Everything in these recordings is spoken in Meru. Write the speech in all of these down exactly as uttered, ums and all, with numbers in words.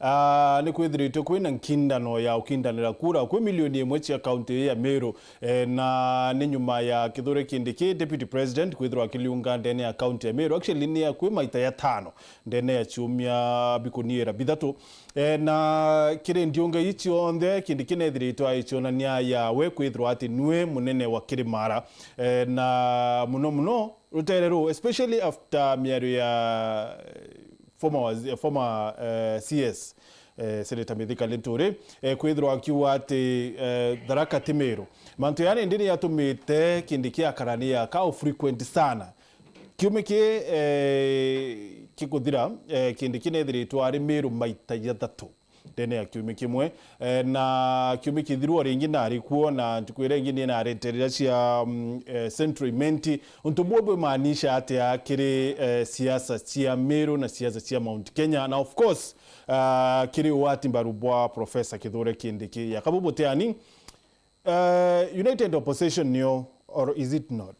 Ah, ni kwithiritwe kwina nkindano ya ukindanira kura kwi milioni imwe cia kaunti ii ya Meru, eh, na ni nyuma ya Kithure Kindiki, Deputy President, kwithirwa akiliunga ndene ya kaunti ya Meru. Actually, ni akwi maita ya tano ndene ya ciumia bikuniira bithatu. Eh, na kiri ndiunga ii cionthe, Kindiki neethiritwe aicionania yawe kwithirwa ati nwe munene wa Kirimara. Eh, na muno muno rutere ruu, especially after miario ya, eh, former wazi-, former, eh, C S, eh, Senator Mithika Linturi, eh, kwithirwa akiuga ati, eh, Tharaka ti Meru. Mantu yani ndi ni yatumite Kindiki akarania kao frequent sana. Kiumia ki, eh, kikuthira, eh, Kindiki neethiritwe ari Meru maita jathatu ndene ya kiumia kimwe. Eh, na kiumia kithiru o ringi nari kuo, na ntuku iria ingi ni nari nteere iria cia, mm, eh, Central Imenti. Untu buu bwimaanisha atia kiri, eh, siasa cia Meru na siasa cia Mount Kenya? Na of course, ah, kiri ugwati mbaru bwa Professor Kithure Kindiki. Ya kabu buteani, eh, united opposition nio, or is it not?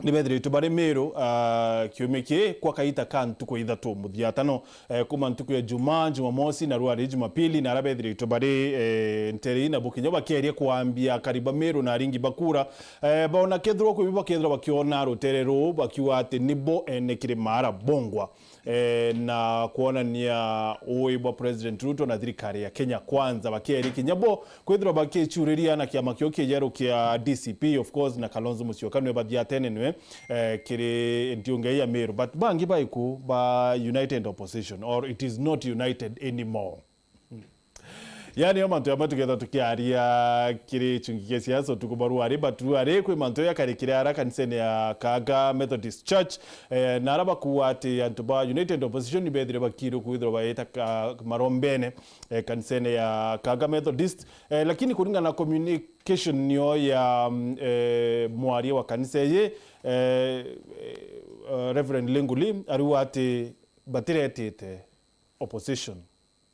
Ni beethiritwe bari Meru, ah, kiumia kii kwa kaita ka ntuku ithatu muthiatano, eh, kuma ntuku ya Jumaa, Jumamosi, na rwari Jumapili, na aria beethiritwe bari, eh, nteere ii na bukinya bakeeria kwambia akari ba Meru na aringi ba kura, eh, baona kethirwa kwi bakethirwa bakiona rutere ruu, bakiuga ati nibo ene Kirimara bongwa, eh, na kwonania ui bwa President Ruto na thirikari ya Kenya Kwanza, bakeeria kinya bo kwithirwa bakichuriria na kiama kiu kijeru kia D C P, of course, na Kalonzo Musyoka nwe bathiatene nwe, eh, kiri ndiunga ya Meru. But bangi baiku ba united opposition, or it is not united anymore. Yani, o mantu jamwe tukethirwa tukiaria kiri chungi kia siasa utuku bwa rwari, but rwari kwi mantu jakarikire ara kanisene ya Kaga Methodist Church, eh, na ara bakuuga ati antu ba united opposition ni bethire bakirwe kwithirwa baita ka-, marombene, eh, kanisene ya Kaga Methodist. Eh, lakini kuringana na communication nio ya, mm, eh, mwaria wa kanisa iji, eh, eh, eh, Reverend Lenguli, ariuga ati batiretite opposition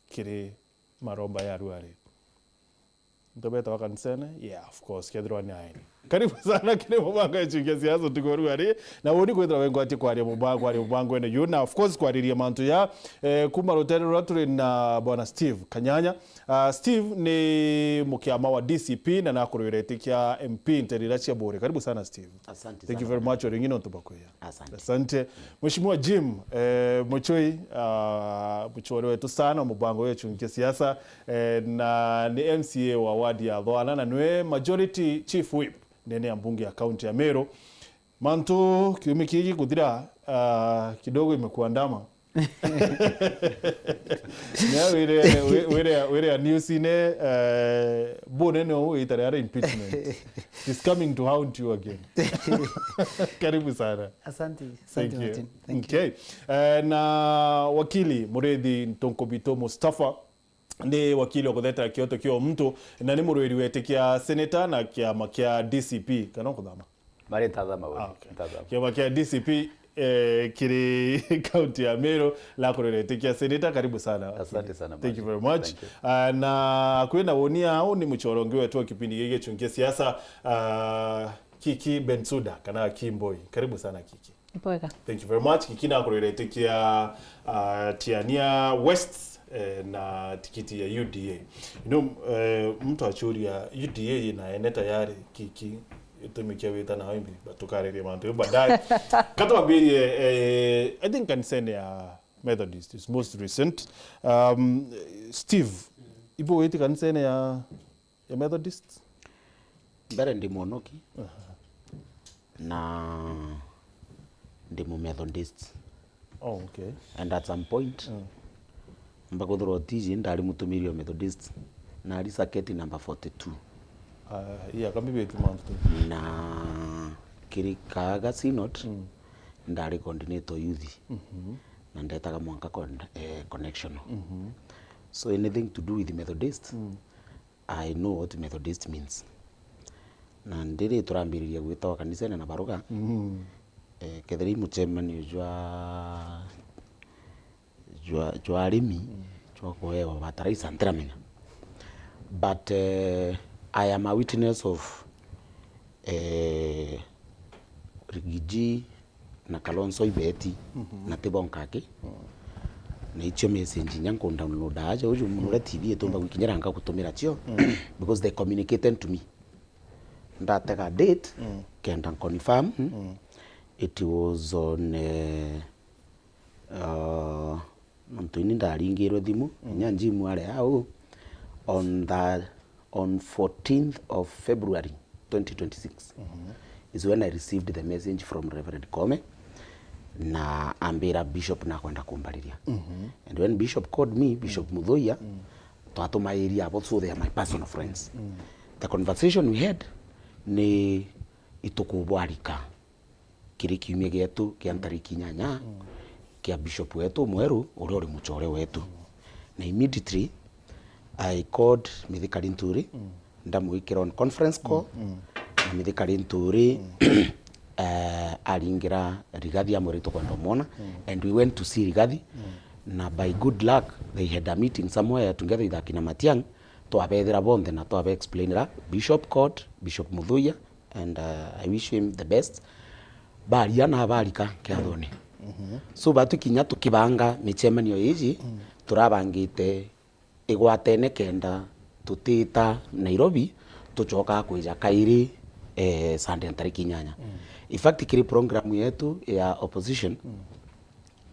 kiri maromba ya rwari. Nto betawa kanisene? Yeah, of course, kethirwa ni aeni. Karibu sana kiri mubango ya chungi ya siasa utuku wa rwari. Na woni kwithirwa wengwatie kwaria mubango, kwaria mubango ene yu. Na of course, kwariria mantu ya, eh, kuma rutere ruria turi na Bwana Steve Kanyanya. Ah, Steve ni mukiama wa D C P na nakurwirete kia M P nterira cia Buri. Karibu sana, Steve. Asante sana. Thank you very much, oringi nontu bakwia. Asante. Asante. Mheshimiwa Jim, eh, Muchui, ah, muchwari wetu sana, mubango wetu nkia siasa, eh, na ni M C A wa ward ya Thwana, na nwe majority chief whip ndene ya mbunge ya kaunti ya Meru. Mantu kiumia kiki kuthira, ah, kidogo imekuandama. Nea wire, wire, wire, wire news ine, eh, bunene uu itare ara impeachment. It's coming to haunt you again. Karibu sana. Asante, asante, Martin. Thank you. Okay. Eh, na wakili Murithi Ntonkobito Mustafa ni wakili wa kuthetera kioto kia muntu na ni murwiri wete kia senator na kiama kia D C P. Kana ukuthama? Mari ntathama we. Ah, okay. Ntathama. Kiama kia D C P, eh, kiri kaunti ya Meru, la kurerete kia senator, karibu sana. Asante sana, Thank you very much. Thank you. Ah, na kwina woni au ni muchorongi wetu wa kipindi giki chungia siasa, ah, Kiki Bensuda, kana Kimboi. Karibu sana, Kiki. Ipwega. Thank you very much. Kiki na kurerete kia, ah, Tiania West, eh, na tikiti ya U D A. You know, eh, mtu achuria U D A na ene tayari, Kiki, itumi kia wita na imbi, but tukariria mantu jau baadaye. Katwambirie, eh, I think kanisene ya Methodist is most recent. Um, Steve, ibo witi kanisene ya, ya Methodist? Mbere ndi mwonoki. Aha. Na ndi mu Methodist. Oh, okay. And at some point, mm, mbakuthirwa T J ndari mutumiri wa Methodist, nari circuit number forty-two. Ah, yeah, kambi betu mantu. Na kiri Kaga Synod, mm, ndari coordinator youth. Mhm. Na ndetaga mwanka con-, eh, connection. Mhm. So anything to do with Methodist, mm, I know what Methodist means. Na ndiri turambiriria gwitawa kanisene na baruga. Mm. Eh, kethira i mucemanio jwa, jwa, jwa arimi, mm, jwa kuhewa fertilizer, ntiramenya. But, eh, I am a witness of, eh, Rigiji na Kalonzo ibeti, mhm, na tibonka aki. Mm. Na icio message inya nku download aja uju, mm, muria T V itumba, mm, gwikinyira nkagutumira cio, mm, because they communicated to me. Ndatega date, mm, kenda confirm, mm, it was on, eh, uh, nontu ini ndaringirwe thimu, mm, inya Jim ari au, on the, on fourteenth of February twenty twenty-six, mhm, is when I received the message from Reverend Kome, na ambira Bishop nakwenda kumbariria. Mhm. And when Bishop called me, Bishop, mm, Muthuia, mm, twatuma area abo, so they are my personal friends. Mm. The conversation we had ni itukubwarika kiri kiumia gietu kia ntariki inyanya, mm, kia bishop wetu mweru uria uri mucore wetu. Mm. Na immediately I called Mithika Linturi, mm, ndamwikira on conference call, mm, mm, na Mithika Linturi, mm, eh, aringira Rigathi amwira itukwenda umwona, mm, and we went to see Rigathi, mm, na by good luck they had a meeting somewhere together with akina Matiang, twabethira bonthe na twabe explainira Bishop Court, Bishop Muthuia, and, uh, I wish him the best. Baria na barika kiathone. Mhm. So batu kinya tukibanga micemanio iji, mm, turabangite igwatene kenda tutita Nairobi, tucoka kwija kairi, eh, Sunday ntariki inyanya. Mm. In fact, kiri program yetu ya opposition, mm,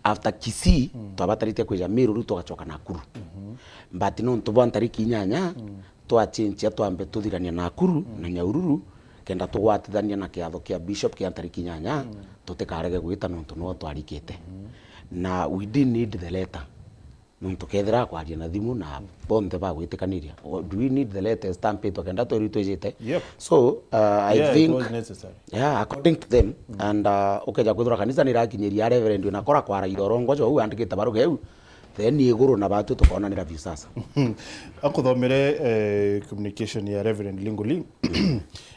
after Kisii, mm, twabatarite kwija Meru, riu tugacoka Nakuru. Mhm. But nontu bwa ntariki inyanya, mm, twachenjia twambe tuthirania Nakuru, mm, na Nyahururu, kenda tugwatithania na kiatho kia bishop kia ntariki inyanya, mm, tutikarege gwita nontu nio twarikite. Mm. Na we didn't need the letter. Nontu kethira akwaria na thimu na bonthe bagwitikaniria. O, do we need the letter stampitwe kenda twirwe twijite? Yep. So, uh, I, yeah, it think was necessary. Yeah, according to them, mm, and, uh, ukeja kwithirwa kanisa nirakinyiria Reverend na kora kwaragia urongo jo u andikite baruga iu, then iguru na batu tukonanira biu sasa. Akuthomere, eh, communication ya Reverend Linguli.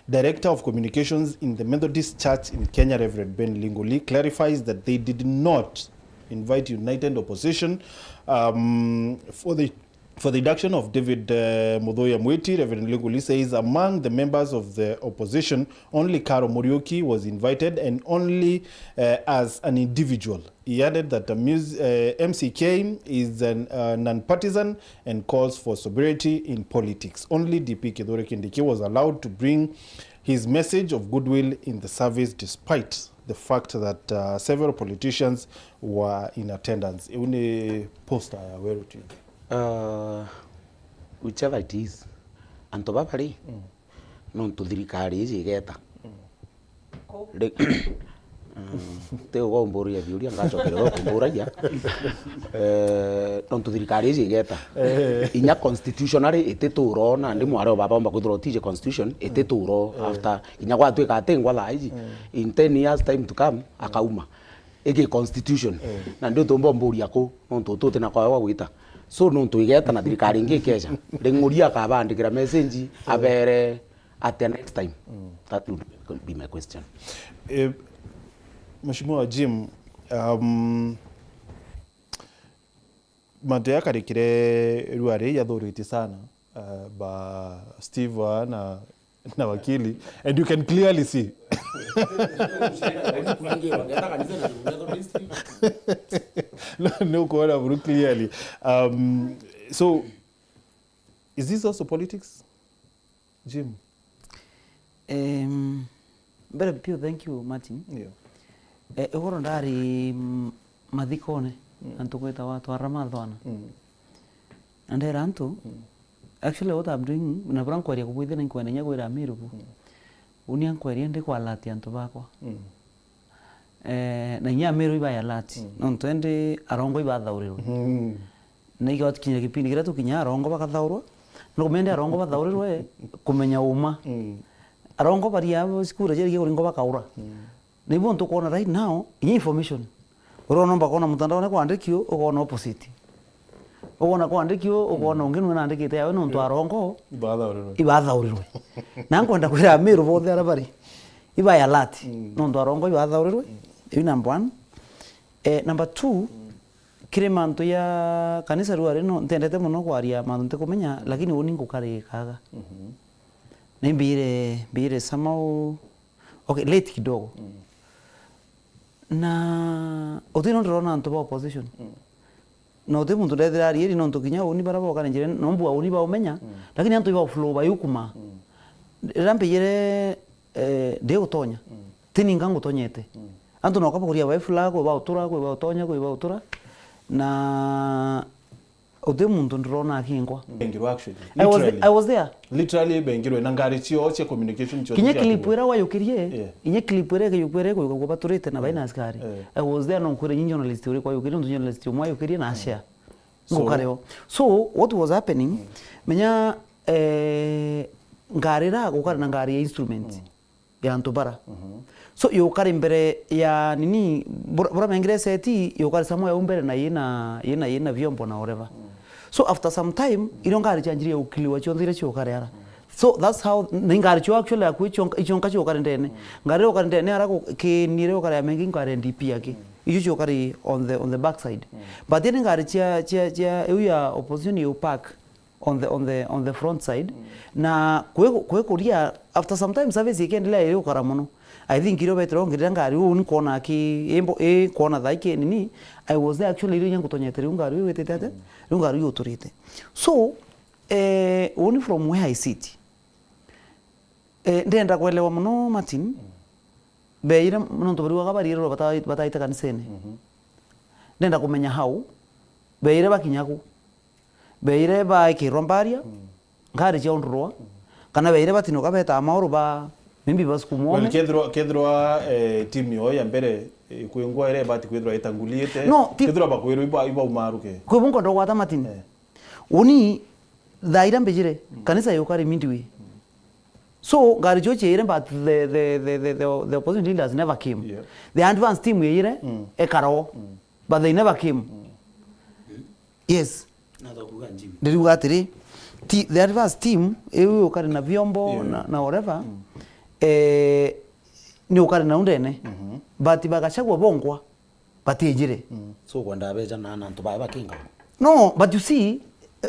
Director of Communications in the Methodist Church in Kenya, Reverend Ben Linguli, clarifies that they did not invite United Opposition, um, for the for the induction of David, uh, Muthuya Mwiti. Reverend Linguli says among the members of the opposition, only Caro Muriuki was invited, and only, uh, as an individual. He added that the mus-, uh, M C K is an, uh, non-partisan and calls for sobriety in politics. Only D P Kithure Kindiki was allowed to bring his message of goodwill in the service, despite the fact that, uh, several politicians were in attendance. Iu ni poster ya Weru T V. Uh, whichever it is, antu baba ri, mm, nontu thirikari iji igeta. Mm. Ri-, mm, ti uga umburia biuria, ngacokere we kumburagia. Eh, nontu thirikari iji igeta. Eh. Inya constitutionally itituro, na ndi mwari o baba omba kwithirwa utiji constitution, itituro. Eh. After, inya gwatuika ati ngwa thaa iji, mm, in ten years time to come, akauma. Iki constitution. Eh. Na ndi utumba umburia ku, nontu tuti na kwawe gwa gwita. So, nontu igeta na thirikari ingi ikeja, Linguli akabandikira message, eh, abere atia next time? Mm. That would be my question. Eh, Mheshimiwa Jim, um, mantu yakarikire rua ri yathuritie sana, uh, ba Steve na, na wakili, and you can clearly see. No, ni ukuona buru clearly. Um, so, is this also politics? Jim. Em, mbere biu, thank you, Martin. Yeah. Eh, igoro ndari, mm, mathikone, mm, antu gwitawa twarama thwana. Mm. Na ndera antu, mm, actually what I'm doing, na bura nkweria kubwithia na nkwenda inya kwira Amiru bu. Mm. Uni ankweria ndi kwa alert antu bakwa. Mm. Eh, na inya Amiru iba alert. Mm. Nontu endi arongo ibathaurirwe. Mm. Na igatikinyira kipindi kiria tukinya arongo bakathaurwa. Na kumende arongo bathaurirwe kumenya uma. Mm. Arongo baria cukuru ciarigia kuringwa bakaura. Mm. Na ibo ntukwona right now, inya information. Urona umba kwona mutandaone kwandikio, ukona opposite. Ukona kwandikio, ukona, mm, ungi nwe nandikite yawe nontu, yeah, arongo ibathaurirwe. Ibathaurirwe. Na nkwenda kwira Amiru bonthe ara bari, iba alert. Mm. Nontu arongo ibathaurirwe. Mm. Iu number one. Eh, number two, mm, kiri mantu ya kanisa riu ari no, ntendete mono kwaria mantu ntikumenya, lakini uni ngukarikaga. Mhm. Na imbire, mbire somehow, okay, late kidogo. Mm. Na uti no ndirona antu ba opposition. Mm. Na uti muntu ndethira ariiri nontu kinya uni bara bokara njira, no mbua uni baumenya, lakini antu iba flow bayukuma. Riria mbijire, eh, ndi gutonya, tininka ngutonyete. Antu noka bakuria bai fula, kwi bautura, kwi bautonya, kwi bautura. Na uti muntu ndirona akinkwa. Bengirwe actually. I was, literally. I was there. Literally bengirwe na ngari cio cia communication cio. Kinya clip iria wayukirie, yeah, inya clip iria ikiyukua iria ikuyukagua baturite na baina askari. Yeah. I was there, no nkwire nyi journalist uri kwayukirie, nontu journalist umwe ayukirie na ashare. So, ngukare o. So, what was happening? Menya, eh, ngari ra gukare na ngari ya instruments ya antu bara. So, yukari mbere ya nini, bura, bura mengire seti, yukari somewhere au mbere na yina, yina, yina vyombo na whatever. So, after some time, irio ngari cianjirie gukiliwa cionthe iria ciukari ara. So, that's how, na ingari cio actually aku icio nka, icio nka ciukari ndene. Ngari iria ukari ndene ara ku, kinire ukari ya mengi ngari N D P aki. Icio ciukari on the, on the back side. But then ngari cia, cia, cia, iu ya opposition yu park on the, on the, on the front side. Na kwi, kwikuria, after some time service ikiendelea iri ukara mono. I think irio betire ongirira ngari uu ni kwona ki, imbo, i kwona thaa iki nini, I was there actually, irio inya ngutonyete riu ngari uu witite ate? Riu ngari uu uturite. So, eh, uni from where I sit, eh, ndenda kwelewa mono Martin, beire nontu bariugaga baririrwa bata-, bataite kanisene. Ndenda kumenya how, beire bakinya ku. Beire baikirwa mbaria, ngari cia undurwa, kana beire batinuka beta mauru ba, maybe basukumwa. Well, ome. Kethirwa, kethirwa, eh, timu yo ya mbere, eh, kwingwa ire ibati kwithirwa itanguliite, no, ti- kethirwa bakwirwa iba, iba umaruke. Kwi bu nkwenda kugwata Martin. Eh. Uni, thaa iria mbijire, kanisa yukari midway. So, ngari cio ciire, but the, the, the, the, the, the opposition leaders never came. Yeah. The advance team yeyire, ekaro. But they never came. Yes. Nathokuga Jimmy. Ndiriuga atiri, ti, the advance team, iu ukari na vyombo, yeah, na, na whatever, eh, ni ukari na undene. But bagachagua bongwa, batiijire. So, kwenda beja na, na antu baya bakinga. No, but you see,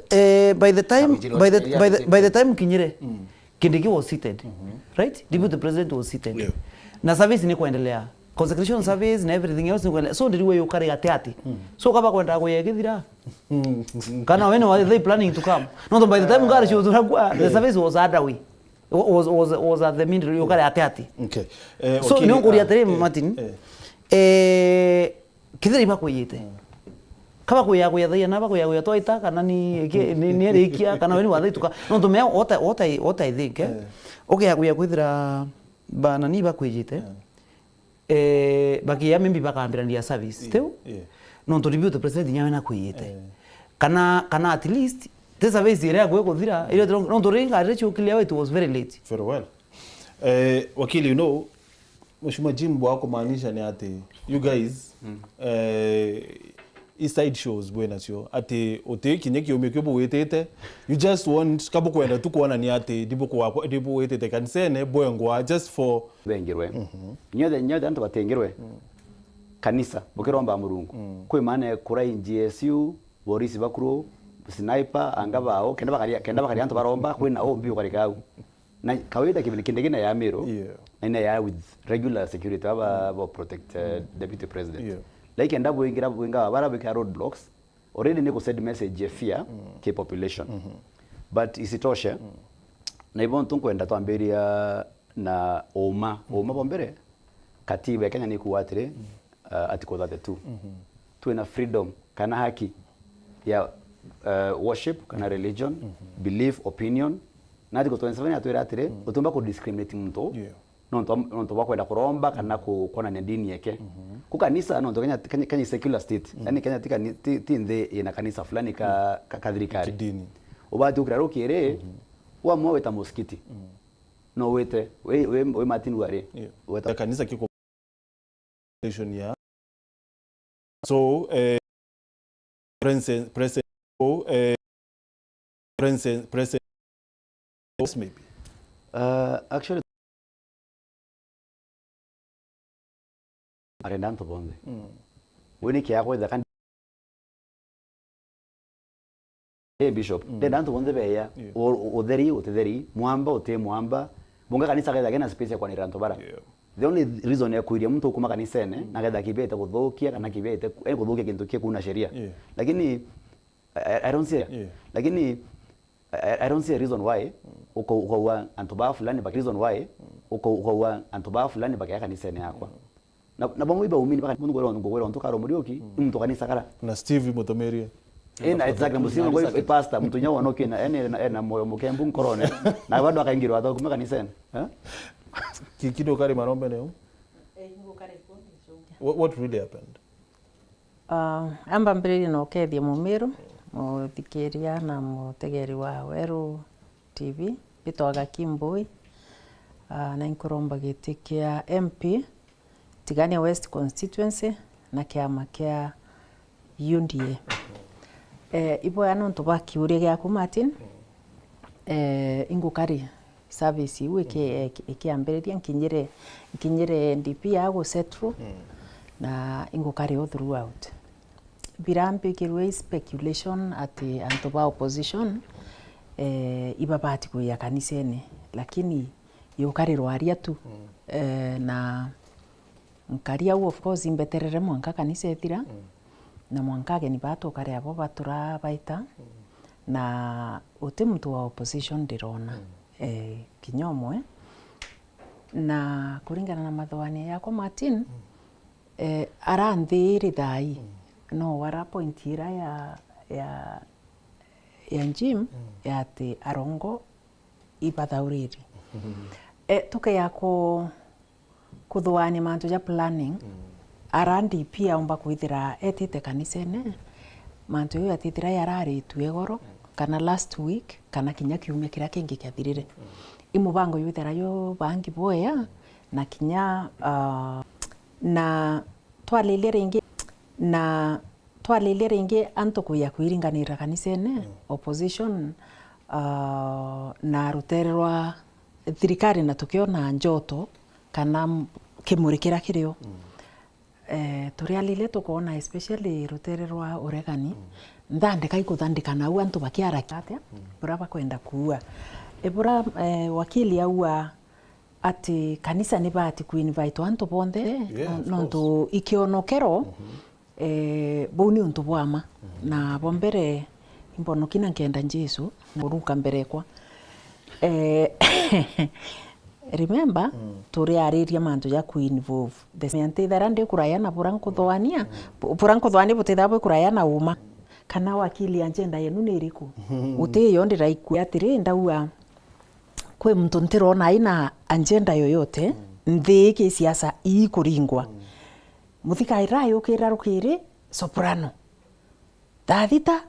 eh, by the time, by the, by the, by the time kinyire, Kindiki was seated, right? Deputy President was seated. Yeah. Na service ni kuendelea. Consecration service na everything else ni kuendelea. So, ndiriwe yukari gati ati. So, kaba kwenda kuya kithira. Kana when were they planning to come? No, by the time ngari cio turagwa, the service was underway. Wa-, was, was, was at the middle, yukari ati ati. Okay. Eh, so, wakili, ni ukuria atiri, Martin, eh, kithira ibakwiyite. Kaba kuya kuya thaia na bakuya kuya twaita, kana ni, ki-, ni, ni erikia, kana weni wathaituka. Nontu mea, what I, what I, what I think, eh? Ukia kuya kwithira ba nani bakwijite, eh, bakia maybe bakambirania service. Tiu? Nontu deputy president nyawe na kwijite. Kana, kana at least, te service iria kwe kuthira, iria tiro-, nontu ri ngari ri ciukilia, it was very late. Very well. Eh, wakili, you know, Mheshimiwa Jim, bwa kumaanisha ni ati you guys, eh, i side shows bwinacio, ati uti kinya kiumio kiu bugwitite, you just want, ka bukwenda tu kwonania ati ndibukwa-, ndibugwitite kanisene bwengwa just for bengirwe. Nyothe, nyothe antu batingirwe kanisa bukiromba Murungu. Kwi maana kura G S U, borisi bakuru, sniper, anga bao, kenda bakaria, kenda bakaria antu baromba, kwina ombi ukarika au. Na kawaida kibindi kindi kina ya Meru, yeah, na ina ya with regular security, aba bo protect, eh, deputy president. Yeah. Like, enda bwingira, bwinga bara bika road blocks, already ni ku send message ya fear ki population. But isitoshe, na ibo ntu nkwenda twambiria na uma, uma bo mbere, katiba ya Kenya ni kuuga atiri, uh, article thirty-two. Twina freedom kana haki ya, uh, worship kana religion, belief, opinion. Na article twenty-seven yatwira atiri, utiumba ku discriminate muntu, yeah, nontu, nontu bwa kwenda kuromba kana ku-, kwonania ndini yake. Ku kanisa, nontu Kenya, Kenya, Kenya secular state. Yani Kenya ti kani-, ti, ti nthi ina kanisa fulani ka, ka, ka thirikari. Kidini. Ubati ukira rukiri, wamua wita musikiti. No wite, wi, wi, wi Martin Ware. Yeah. Weta kanisa kiko station ya. So, eh, President, President, oh, eh, President, President, maybe. Uh, actually, arenda antu bonthe. Mm. We ni kia kwetha kan-, eh, Bishop, mm, ndenda antu bonthe beya. Yeah. U-, u-, utheri, utitheri, mwamba, uti mwamba. Bunga kanisa ketha kena space ya kwanira antu bara. Yeah. The only reason ya kwiria muntu ukuma kanisene, mm, na getha kibete kuthukia kana kibete ku-, eh, kuthukia kintu kia kuna sheria. Yeah. Lakini, I, I don't see. Yeah. Lakini, I, I don't see a reason why, mm, uko-, ukaua antu ba fulani baki reason why, mm, uko-, ukaua antu ba fulani bakea kanisene yakwa. Mm. Na, na bamwe iba umini baka muntu ngwira, ngwira untu karo Muriuki, mm, ni muntu kanisa kara. Na Steve Mutumirie. Eh, na exactly, musinga ngwe pastor, muntu nya wonokie na, ene, na, ena moyo mukembu nkorone. Na bado akaingirwa ata kuma kanisene. Eh? Ki-, kido kari marombe neu? Eh, ingo kare ko ni so. What, what really happened? Ah, amba mbiririe na ukethia Mumiru, muthikiria na mutegeri wa Weru T V, mbitwaga Kimbui. Ah, na inkuromba giti kia M P, Tigania West Constituency na kiama kia U D A. Eh, iboya nontu bwa kiuria giaku, Martin. Eh, ingukari service iu iki-, iki-, ikiambiriria, nkinyire, nkinyire N D P ya gusettle, mm, na ingukari o throughout. Birambikirwe i speculation ati antu ba opposition, eh, ibabati kuya kanisene, lakini yukarirwa aria tu. Mm. Eh, na nkari au, of course, imbeterere mwanka kanisa ethira, mm, na mwanka ageni baa tukare abo batura baita, mm, na uti muntu wa opposition ndirona, mm, eh, kinya umwe. Na kuringana na mathuganio yakwa, Martin, mm, eh, ara nthi iri thai, mm, no wara point ira ya, ya, ya Jim, mm, ya ati arongo ibathauriri. Eh, tukea ku-, kuthugaania mantu ja planning, mm, ara D P aumba kwithira etite kanisene, mantu jau yatithira yararitue igoro, mm, kana last week, kana kinya kiumia kiria kingi kiathirire. Mm. I mubango jwithira jubangi bwea, na kinya, ah, na twaririe ringi, na twaririe ringi antu kuya kwiringanira kanisene, mm, opposition, ah, na rutere rwa thirikari, na tukiona njoto kana m-, kimuri kiria kirio. Mm. Eh, turiaririe tukoona especially rutere rwa uregani, mm, nthandika ikuthandika nau antu bakiarakia atia, mm, buria bakwenda kuua. E buria, eh, wakili auga ati kanisa nibati kuinvite antu bonthe, yeah, no-, of course, nontu ikionokero, mm-hmm. Eh, buu ni untu bwa mma. Mm. Na bwa mbere, imbonoki na nkenda Jesu, na kuruka mbere ekwa. Eh, remember, mm, turiariria mantu ja ku involve the, anti ethera ndi kuraya na bura nkuthoania, mm, bu-, bura nkuthoania butithira bwi kuraya na uma. Kana wakili agenda yenu ni iriku? Mm. Guti iyo ndiraikua atiri, ndauga, kwi muntu ntirona aina agenda yoyote, mm, nthi ii ki siasa ii kuringwa. Mm. Muthika ira yukira rukiri, soprano. Thaa thita,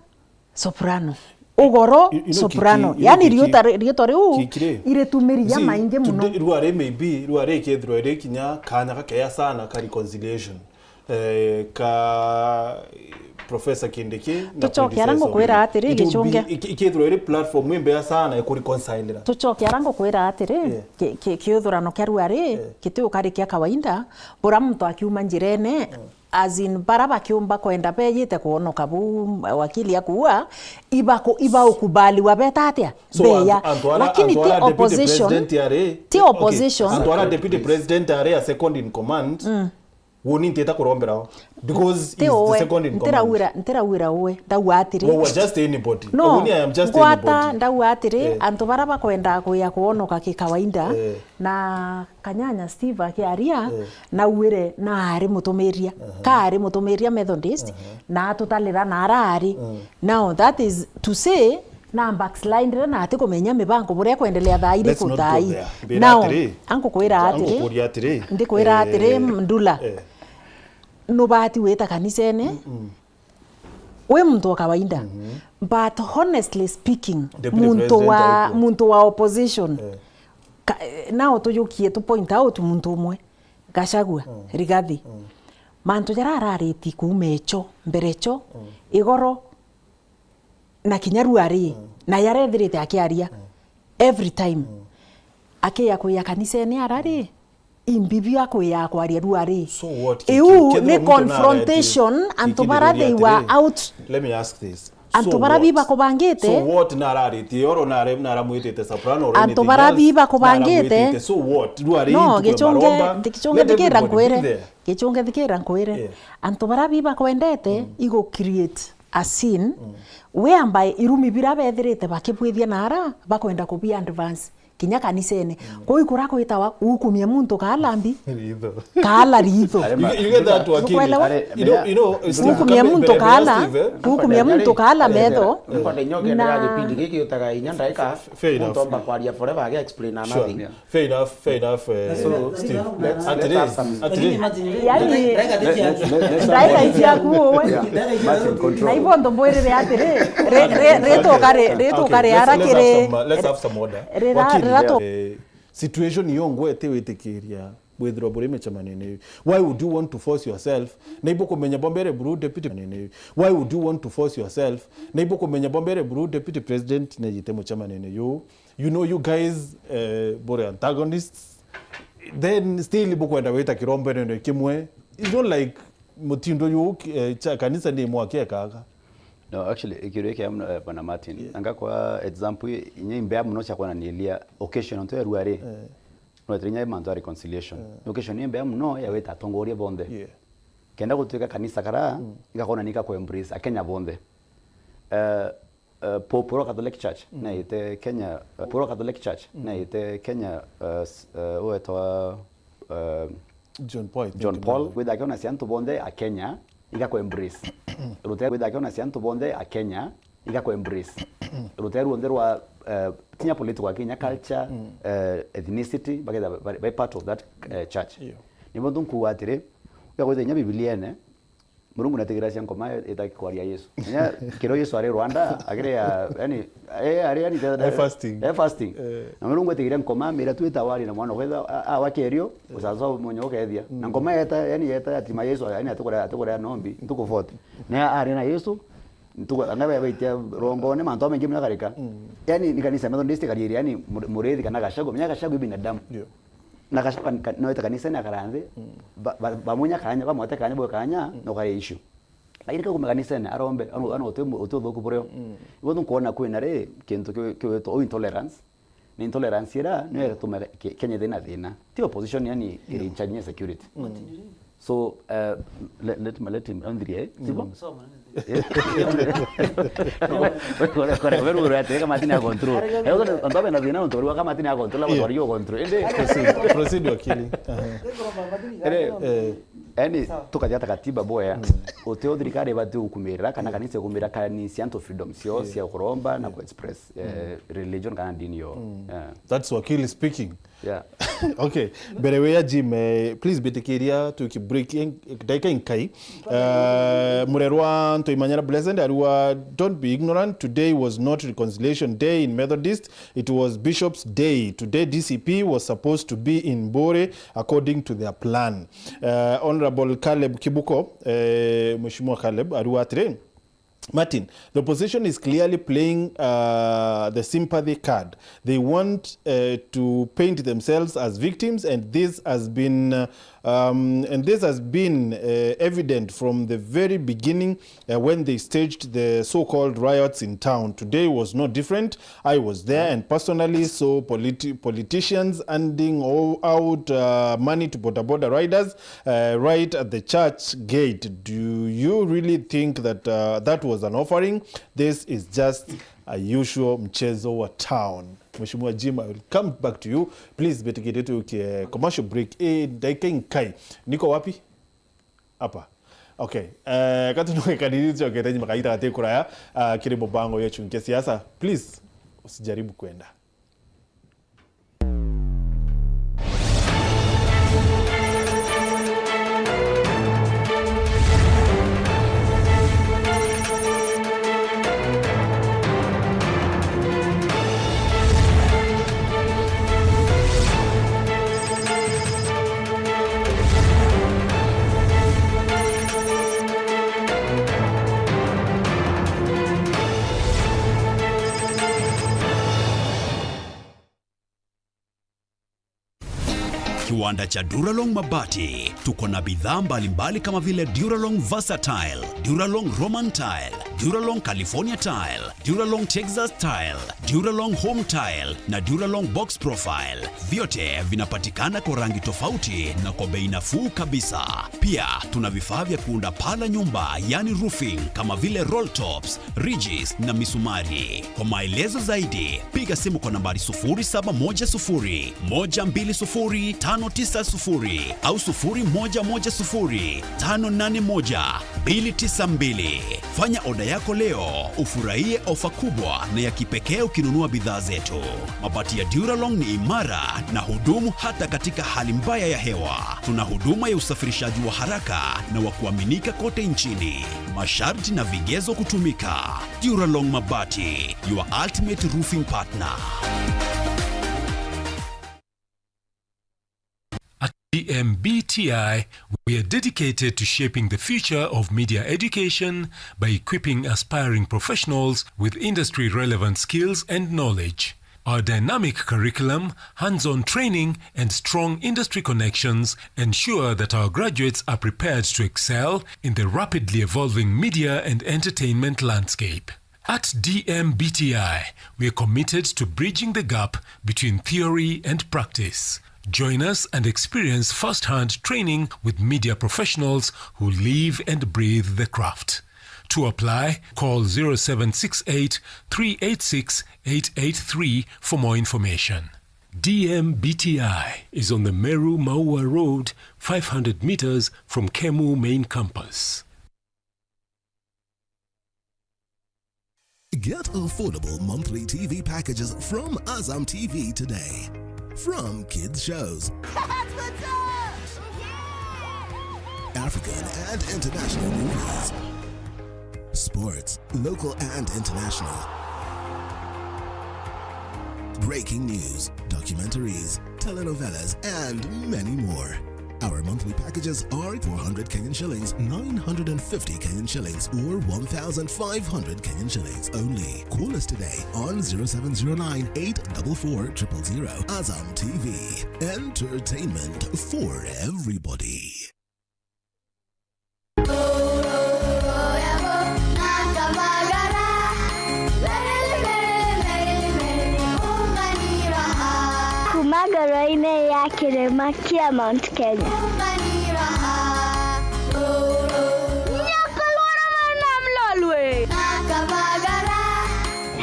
soprano. Ugoro, you, you know, soprano. Kiki, you know, yani, kiki, riuta ri-, riuta riu, kiki ri? Iritumiri jamaingi muno. Today, ruari maybe, ruari ikethirwa iri kinya kanya gakeya sana ka reconciliation. Eh, ka Professor Kindiki na Tucoke ara Predecessor. Ngukwira atiri, it would be, Gichunge. Iki-, ikethirwa iri platform imbea sana ya kureconcilera. Tucoke ara ngukwira atiri, yeah, ki-, ki-, kiuthurano kia ruari, yeah, gitiukari kia kawaida, bura muntu akiuma njirene, mm, as in, bara bakiumba kwenda beyite kwonoka buu wakili akuua, ibaku-, ibaukubaliwa beta atia? So, beya. Antu, antu ara, lakini antu ti ara deputy opposition, president ari, ti okay, opposition. Antu ara deputy president ari a second in command, mm, woni ntita kurombera o. Because ti he's the uwe, second in command. Ntirauira, ntirauira uwe, ndauga atiri. Well, we're just anybody. No, woni I am just ngwata, anybody. Ndauga atiri, eh, antu bara bakwenda kuya kwonoka ki kawaida, eh, na Kanyanya Steve akiaria, eh, nauire na ari mutumiria. Aha. Ka ari mutumiria Methodist, aha, na atutalira na ara ari. Mm. Now, that is to say, na backslidire na ati kumenya mibango buria ekwendelea thaa iriku. Let's not go there. Mbira now, atiri, angukwira atiri, angukuria atiri, ndikwira eh, atiri, Ndula, eh, nubati wita kanisene, mm-mm, wi muntu wa kawaida. Mm-hmm. But honestly speaking, deputy muntu president wa, ariku? Muntu wa opposition. Eh. Ka-, eh, nao tujukie tu point out muntu umwe, Gachagua, mm, Rigathi. Mm. Mantu jaria arariti kuuma echo, mbere echo, mm, igoro, na kinya ruari, mm, na yarethirite akiaria, mm, every time. Mm. Akiya kuya kanisene arari, mm, imbibi akuya kwaria ruari. So what, ki-, iu ki-, kethirwa ni muntu confrontation, nareti, antu ki-, bara kithirwa they were atiri, out. Let me ask this. Antu So bara bi what? bakubangite. So what? Nararitie oro, nare-, naramwitite soprano, already Antu anything bara else, bi bakubangite. naramwitite. So what? Riu ari No, ntuku ya gichunge, maromba. Gichunge Let thikira everybody be nkwire. there. Gichunge thikira nkwire. Yeah. Antu bara bi bakwendete, igu create a scene whereby irumi bira bethirite bakibwithia na ara bakwenda kubi advance. Kinya kanisene. Kwou ikura kwitawa gukumia muntu kaala mbi, Ritho. kaala ritho. Are You, ma- you get that, Wakili? Nukwelewa? Are- You know, you know, Steve, Gukumia muntu kaala, Steve, eh? gukumia muntu kaala metho. Nkwenda inya ukiendelea Na- gipindi giki utaga inya ndaika. Fair enough. Muntu omba kwaria forever agi explain Sure. nothing. Yeah. Fair enough, fair enough, eh, So, Steve. let's, Atiri, let's have some atiri. Yani, Let- let- let- let's have ndaika more. Ici yaku uwe. Yeah. Martin, control. Na ibo ndo mbwirire atiri, ri- ri- rituka ri- rituka Okay, let's, riara let's have kiri some, uh, let's have some order. Rira- Wakili, rira to- eh, situation iyo ngwete witikiria bwithirwa buri micemanio-ini iu. Why would you want to force yourself? Na ibukumenya bwa mbere buru deputy nini? Why would you want to force yourself? Na ibukumenya bwa mbere buru deputy president nejite mucemanio-ini yu. You know, you guys, eh, buri antagonists. Then still bukwenda wita kiromberene kimwe. It's not like mutindo yu, eh, cha kanisa ni mwaki ekaga. No, actually, ikiuria kia mno, eh, Bwana Martin. Yeah. Anga kwa example, inya imbea muno cia kwananiria occasion onto ya ruari. Eh. No, etinya mantu ya reconciliation. Eh. Occasion ni imbea muno ya wita atongoria bonthe. Yeah. Kenda gutuika kanisa kara, igakona ni ka ku embrace Akenya bonthe. Eh, eh, Pope wa Catholic Church, naite Kenya, eh, Pope wa Catholic Church, naite Kenya, eh, s- eh, uwetwa, eh, John Paul, I think John Paul, no. Kwitha akiona cia antu bonthe a Kenya, igaku embrace. Rute kwitha akiona cia antu bonthe a Kenya, igaku embrace. Rute ruonthe rwa, eh, tinya political, kinya culture, eh, ethnicity, baketha ba- ba- ba part of that, eh, church. Iyo. Nibo nkuuga atiri, igakwitha inya Bibiliene, Murungu natigiracia nkoma itaki kwaria Yesu. Inya kiro Yesu ari Rwanda, akiri ya, yani, eh, ari yani, E fasting. E fasting. Eh. Na Murungu etigira nkoma, mira tu itawari na mwana kwetha, a- awa kerio, usasa munyo ukethia. Na nkoma yeta, yani yeta atima Yesu, yani atukore, atukore nombi, ntuku forty. Na ari na Yesu, ntuku, anga be baitia rongone, mantu mengi mna karika. Yani ni kanisa Methodist karieri, yani muri- murithi kana Gachagua, menya Gachagua ni binadamu. Ndio. Na Gachagua ka- noete kanisene akara nthi, ba- ba- bamunya kanya, bamwete kanya, bwe kanya, no kare issue. Lakini kagume kanisene, arombe, ano, ano uti mu- uti uthuku burio. Ibo nkuona kwina ri, kintu ki- kiwitwa intolerance. Ni intolerance ira, niyo iratuma Ke- Kenya thina thina. Ti opposition, yani, iri in charge ya security. So, uh, let, let, let him, Andrea, eh? Sibwo? Kore, kore, kore, weru ura ati, kama atina control. Eh, uto, antu abe na thina, antu aruga kama atina control, antu aruga control. Ende. Proceed, proceed, wakili. Aha. Ere, Eh. yani, tukathia ta katiba boya. Uti o thirikari ibati gukumirira, kana kanisa gukumirira, kanisa antu freedom cio, cia kuromba na ku express, eh, religion kana dini yo. Eh. That's wakili speaking. Yeah. Okay, mbere wia Jim, eh, please bitikiria tuki break in, dakika inkai. Eh, murerwa Ntoimanyara Blessed arua, "Don't be ignorant, today was not reconciliation day in Methodist, it was Bishop's day. Today D C P was supposed to be in Bore according to their plan." Eh, Honorable Caleb Kibuko, eh, Mheshimiwa Caleb arua atiri, Martin, the opposition is clearly playing, uh, the sympathy card. They want, uh, to paint themselves as victims, and this has been, uh, um, and this has been, uh, evident from the very beginning, uh, when they staged the so-called riots in town. Today was no different. I was there and personally saw politi- politicians handing o- out, uh, money to boda boda riders, uh, right at the church gate. Do you really think that, uh, that was an offering? This is just a usual mchezo wa town. Mheshimiwa Jim, I will come back to you. Please, betigirite tuke commercial break. Eh, dakika inkai. Niko wapi? Hapa. Okay. Eh, katunuke kanini tucoke thaa inya makaita gati kuraya, ah, kiri mubango ya chunkia siasa. Please, usijaribu kwenda. Kiwanda cha Duralong Mabati. Tuko na bidhaa mbalimbali kama vile Duralong Versatile, Duralong Roman Tile, Duralong California Tile, Duralong Texas Tile, Duralong Home Tile na Duralong Box Profile. Vyote vinapatikana kwa rangi tofauti na kwa bei nafuu kabisa. Pia tuna vifaa vya kuunda paa la nyumba, yani roofing, kama vile roll tops, ridges na misumari. Kwa maelezo zaidi, piga simu kwa nambari sufuri saba moja sufuri, moja mbili sufuri, tano tisa sufuri au sufuri moja moja sufuri, tano nane moja, mbili tisa mbili. Fanya oda yako leo, ufurahie ofa kubwa na ya kipekee ukinunua bidhaa zetu. Mabati ya Duralong ni imara na hudumu hata katika hali mbaya ya hewa. Tuna huduma ya usafirishaji wa haraka na wa kuaminika kote nchini. Masharti na vigezo kutumika. Duralong Mabati, your ultimate roofing partner. At D M B T I, we are dedicated to shaping the future of media education by equipping aspiring professionals with industry-relevant skills and knowledge. Our dynamic curriculum, hands-on training, and strong industry connections ensure that our graduates are prepared to excel in the rapidly evolving media and entertainment landscape. At D M B T I, we are committed to bridging the gap between theory and practice. Join us and experience first-hand training with media professionals who live and breathe the craft. To apply, call zero seven six eight, three eight six, eight eight three for more information. D M B T I is on the Meru Maua Road, five hundred meters from Kemu Main Campus. Get affordable monthly T V packages from Azam T V today. From kids shows, African and international movies, sports, local and international, breaking news, documentaries, telenovelas, and many more. Our monthly packages are four hundred Kenyan shillings, nine hundred and fifty Kenyan shillings, or one thousand five hundred Kenyan shillings only. Call us today on zero seven zero nine, eight double four, triple zero. Azam T V, entertainment for everybody. Kuma ngoro-inĩ ya kĩrĩma kĩa Mount Kenya. Nyakorwa na mwana mlolwe.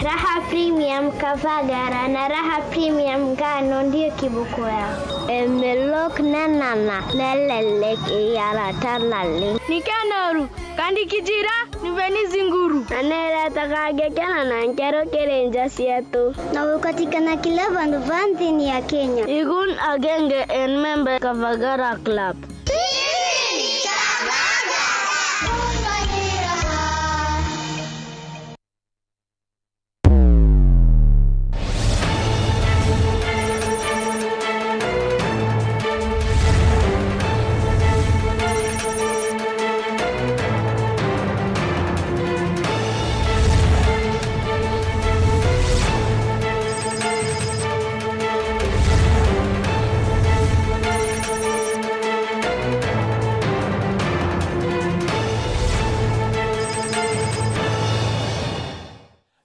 Raha Premium Kavagara na Raha Premium Ngano ndio kibuku yao. Emelok nenana nelelek iyara tanali. Nikenoru, kandi kijira, niveni zinguru. Aneretaga ngekena na nkero kiri nja cietu. Na gukatikana kila vandu va nthini ya Kenya. Igun agenge en member Kavagara Club.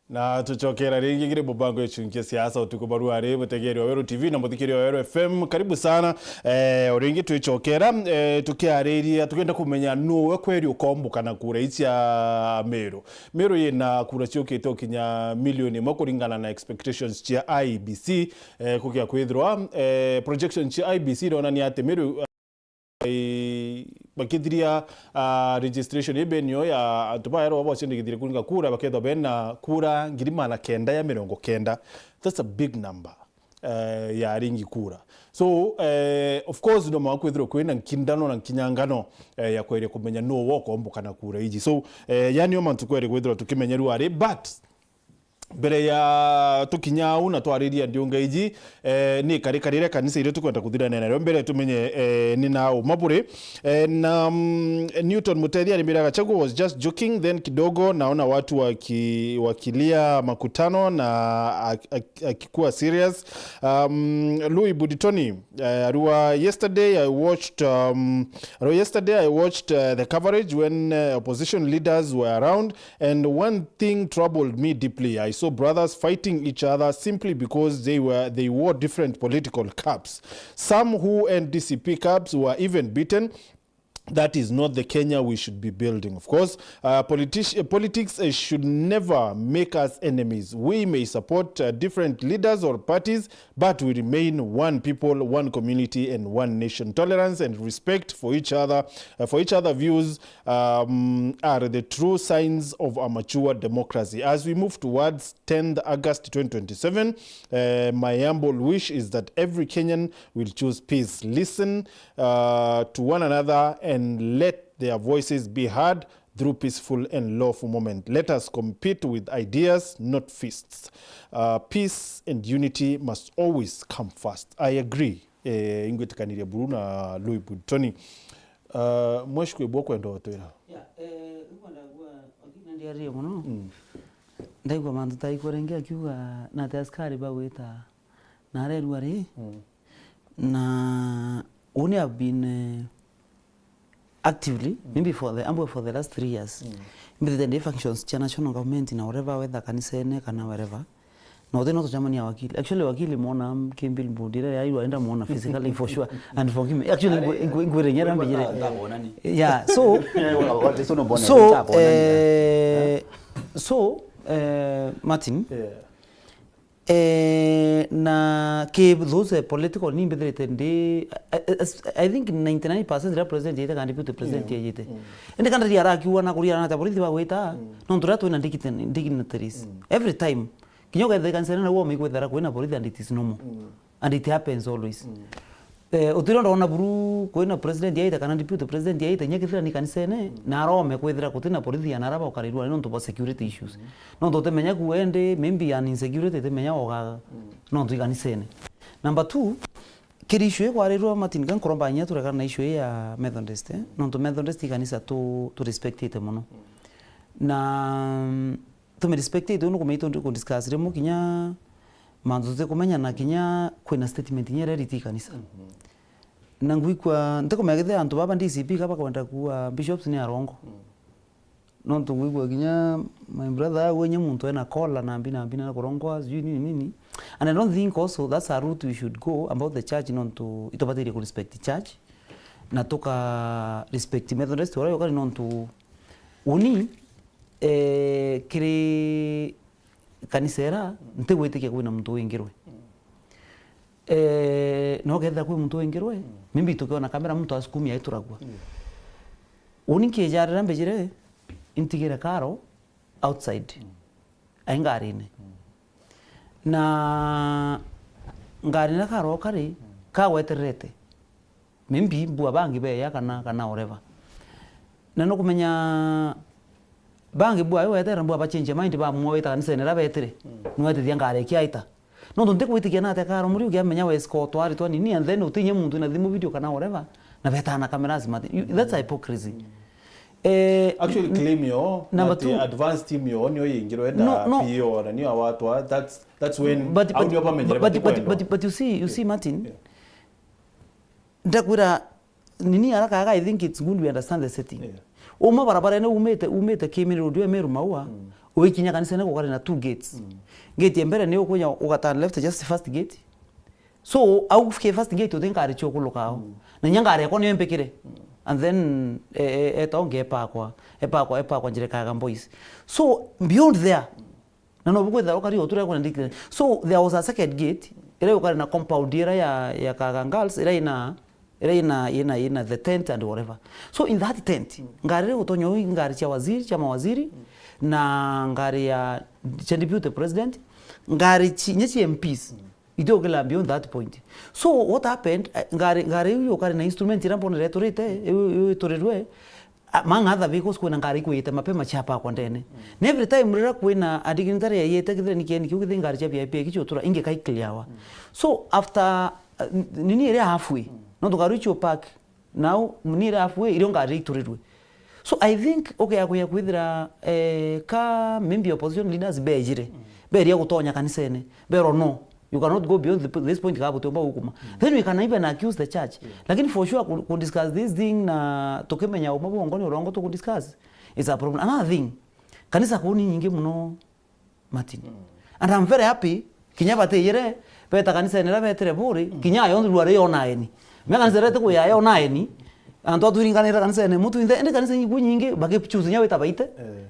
Na tucokera ringi kiri mubango icunkia siasa utuku barua ari butegeri wa Weru T V na muthikiri wa Weru F M. Karibu sana. Eh, o ringi twicokera, eh, tukiariria, tukienda kumenya nuwe kweri ukomboka na kura ici cia Meru. Meru yina kura ciukite ukinya milioni imwe kuringana na expectations cia I E B C, eh, kugia kwithirwa, eh, projections cia I E B C ironania ati Meru, eh, bakithiria, ah, registration ibenio ya antu baerwa bocindikithire kuringa kura, bakethwa bena kura ngiri magana kenda ya mirongo kenda. That's a big number, eh, ya aringi kura. So, eh, of course, no mwanka kwithirwa kwina nkindano na nkinyangano, eh, ya kweria kumenya nuu wokomboka na kura iji. So, eh, yani o mantu kweri kwithirwa tukimenyeru ari, but Mbere ya tukinya au na twariria ndiunga iji, eh, ni kari kari ria kanisa iria tukwenda kuthirania nario mbere tumenye, eh, ni na uma buri. Eh, na, mm, Newton Mutethi arimbira Gachagua was just joking, then kidogo naona watu waki-, wakilia makutano na ak-, ak-, akikuwa serious. Um, Louis Buditoni, eh, arua yesterday I watched, um, arua yesterday I watched, uh, the coverage when, uh, opposition leaders were around. And one thing troubled me deeply. I saw brothers fighting each other simply because they were, they wore different political caps. Some who N D C P caps were even beaten. That is not the Kenya we should be building. Of course, uh, politici-, uh, politics, uh, should never make us enemies. We may support, uh, different leaders or parties, but we remain one people, one community, and one nation. Tolerance and respect for each other, uh, for each other views, um, are the true signs of a mature democracy. As we move towards tenth August twenty twenty-seven, uh, my humble wish is that every Kenyan will choose peace, listen, uh, to one another, and let their voices be heard through peaceful and lawful movement. Let us compete with ideas, not fists. Uh, peace and unity must always come first. I agree. Eh, ingwitikaniria buru na Louis Buditoni. Uh, mweshi kwibwa kwenda utwira. Yeah, eh, riu ndagua, wakina ndiaririe muno. Mm. Ndaigua mantu ta ikurenge akiuga na ati askari bagwita na arerua ri. Mm. Na uni have been, eh, actively, mm, maybe for the, ambwe for the last three years. Mm. Mbithite ndi functions cia national government na whatever, whether kanisene kana wherever. Na uthi no tucemania wakili. Actually, wakili mwona ki billboard iria yairwa enda mwona physically for sure. And forgive me. Actually, ngwire nyera mbijire. Yeah, so, so, eh, so, eh, Martin, yeah. Eh, na ki those political ni mbithirite ndi, I, I, I think ninety-nine percent iria president yaite kana deputy president, yeah, yaite. Mm. Indi kana ria arakiuga na kuria na ta borithi bagwita, mm, nontu ria twina digni-, dignitaries. Mm. Every time. Kinya ukethira kanisene na uo mikwethera kwina borithi and it is normal. Mm. And it happens always. Mm. Eh, utiro ndona buru kwina president yaite kana deputy president yaite, inya kethira ni kanisene, mm, na arome kwithira kutina borithi ana araba ukarirwa ni nontu bwa security issues. Mm. Nontu utimenya ku ende, maybe an insecurity itimenya ogaga. Mm. Nontu i kanisene. Number two, kiri issue ikwarirwa Martin, ka nkuromba inya turekana na issue ya Methodist, eh? Nontu Methodist i kanisa tu, tu respectite muno. Mm. Na, mm, tumirespectite, uu nukumenya itundi kudiscuss rimwe kinya mantu tutikumenya na kinya kwina statement inya iria iriti kanisa. Mhm. Na ngwikua, ntikumenya kethira antu baba D C P ka bakwenda kuua bishops ni arongo. Mm. Nontu ngwikua kinya my brother au inya muntu ena collar na mbina mbina na kurongwa, sijui nini nini. And I don't think also that's a route we should go about the church, nontu itubatirie kurespect church. Na tuka respect Methodist uria yokari nontu uni, eh, kiri kanisa ira, ntigwitikia kwina muntu wingirwe. Eh, no kethira kwi muntu wingirwe, maybe tukiona kamera muntu asukumi aituragua. Uni nkijarira mbijire, intigire karo outside. Ai ngarine. Na ngarine karo kari, kagwetererete. Maybe mbua bangi beya kana, kana whatever. Na nukumenya bangi mbua yo wetera mbua ba change mind bamwawita kanisene ra betire. Mm. Nwetithia ngari kiaita. Nontu ntikwitikia na atia karo muri ukiamenya we escort aritwa nini and then utinye muntu na thimu video kana whatever. Na betana cameras mati. You, that's a hypocrisy. Mm. Eh, actually, claim yo, number two, advance team yo, niyo yingirwe na, no, no. P O na niyo awatwa, that's, that's when, but, au but, ndio bamenyere but, but, but, but you see, you see, Martin, yeah. Ndakwira, nini haraka haraka, I think it's good we understand the setting. Yeah. Uma barabarene umite, umite Kimiri Road, we Meru Maua, mm, uikinya kanisene gukari na two gates. Mm. Gate ya mbere ni ukunya ugaturn left, just first gate. So, au kufikia first gate uti ngari cio kulukao. Mm. Na nya ngari yakwa niyo mpikire. Mm. And then, e, e, eta ungi epakwa, epakwa, epakwa njire Kaga Boys. So, beyond there, na no bukwithira ukari o turia kwina ndikire. So, there was a second gate, ira yukari na compound ira ya, ya Kaga Girls, ira ina, ira ina, ina, ina the tent and whatever. So, in that tent, mm, ngari ria gutonya uu, ngari cia waziri, cia mawaziri, mm, na ngari ya, cia deputy president, ngari ci, nya cia M Ps. Mm. Itio ukila beyond that point. So, what happened, eh, ngari, ngari iu yukari na instrument ira mbonere iturite, iu, iu iturirwe, A, mang'atha vehicles kwina ngari ikwiyite mapema ciapakwa ndene. Na every time riria kwina a dignitary yaiyite kithirani kieni kiu kithi ngari cia V I P ikicutura ingi kai clearwa. So after, uh, n-, nini iria halfway, nontu ngari icio park, now nini iria halfway irio ngari iturirwe. So I think, okay, ya kuya kwithira, eh, ka maybe opposition leaders bejire, beria gutonya kanisene, berwa no, you cannot go beyond the, this point, ka butiumba gukuma. Then we can even accuse the church. Lakini for sure ku, ku discuss this thing na tukimenya umwe bwongo ni urongo tuku discuss, it's a problem. Another thing, kanisa kuu ni nyingi muno, Martin. And I'm very happy, kinya batiyire, beta kanisene iria betire buri, kinya ayo nthuru ari yona eni. Me kanisa iria itiku ya yona eni, antu aturinganira kanisene, mutu inthe, indi kanisa iku nyingi, bagichoose nya wita baite.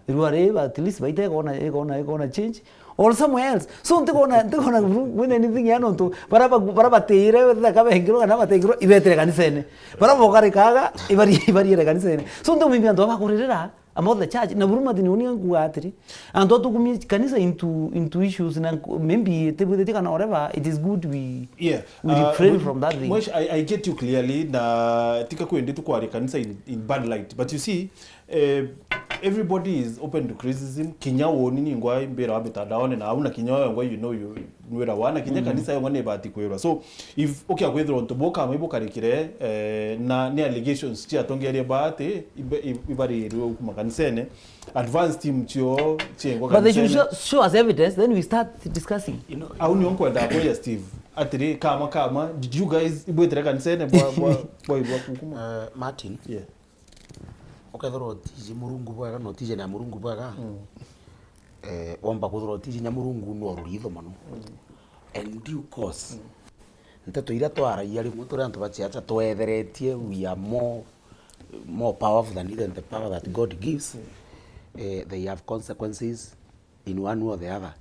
Irua ri, at least baite, ikona, ikona, ikona change. Or somewhere else. So, ntikona, ntikona with anything ya nontu, bara ba, bara batire, thaka bengirwo, kana batingirwo, ibetire kanisene. Bara bokarikaga, ibari, ibariere kanisene. So, ntikumimbi antu abakuririra about the church. Na buru Martin, uni nkuga atiri, antu atukumie kanisa into, into issues, na nku, maybe tibwithitie kana whatever, it is good we, yeah, we refrain from that thing. Mwesh, I, I get you clearly, na tika kwendi tukwaria kanisa in, in bad light. But you see, Eh, everybody is open to criticism. Kinya woni ningwa mbira wa mitandaone na au na kinya yongwa, you know, you nwira wana kinya kanisa yongwa ni bati kwirwa. So if ukia kwithirwa untu buka mai bukarikire, eh, na ni allegations cia atongeria baati ibe-, i-, ibarirwe kuma kanisene, advance team cio ciengwa kanisene. But they should show, show us evidence, then we start discussing. Au ni onkwenda kuria Steve. Atiri, kama, kama, did you guys ibwitire kanisene bwa, bwa, bwa, bwa kukuma? Eh, Martin. Yeah. Ukethirwa utiji Murungu bwega na utiji na Murungu bwega, eh, womba kwithirwa utiji nya Murungu no ruritho mono. And due course, nteto iria twaragia rimwe turi antu ba ciaca twetheretie, we are more, more powerful than even the power that God gives. Eh, they have consequences in one way or the other.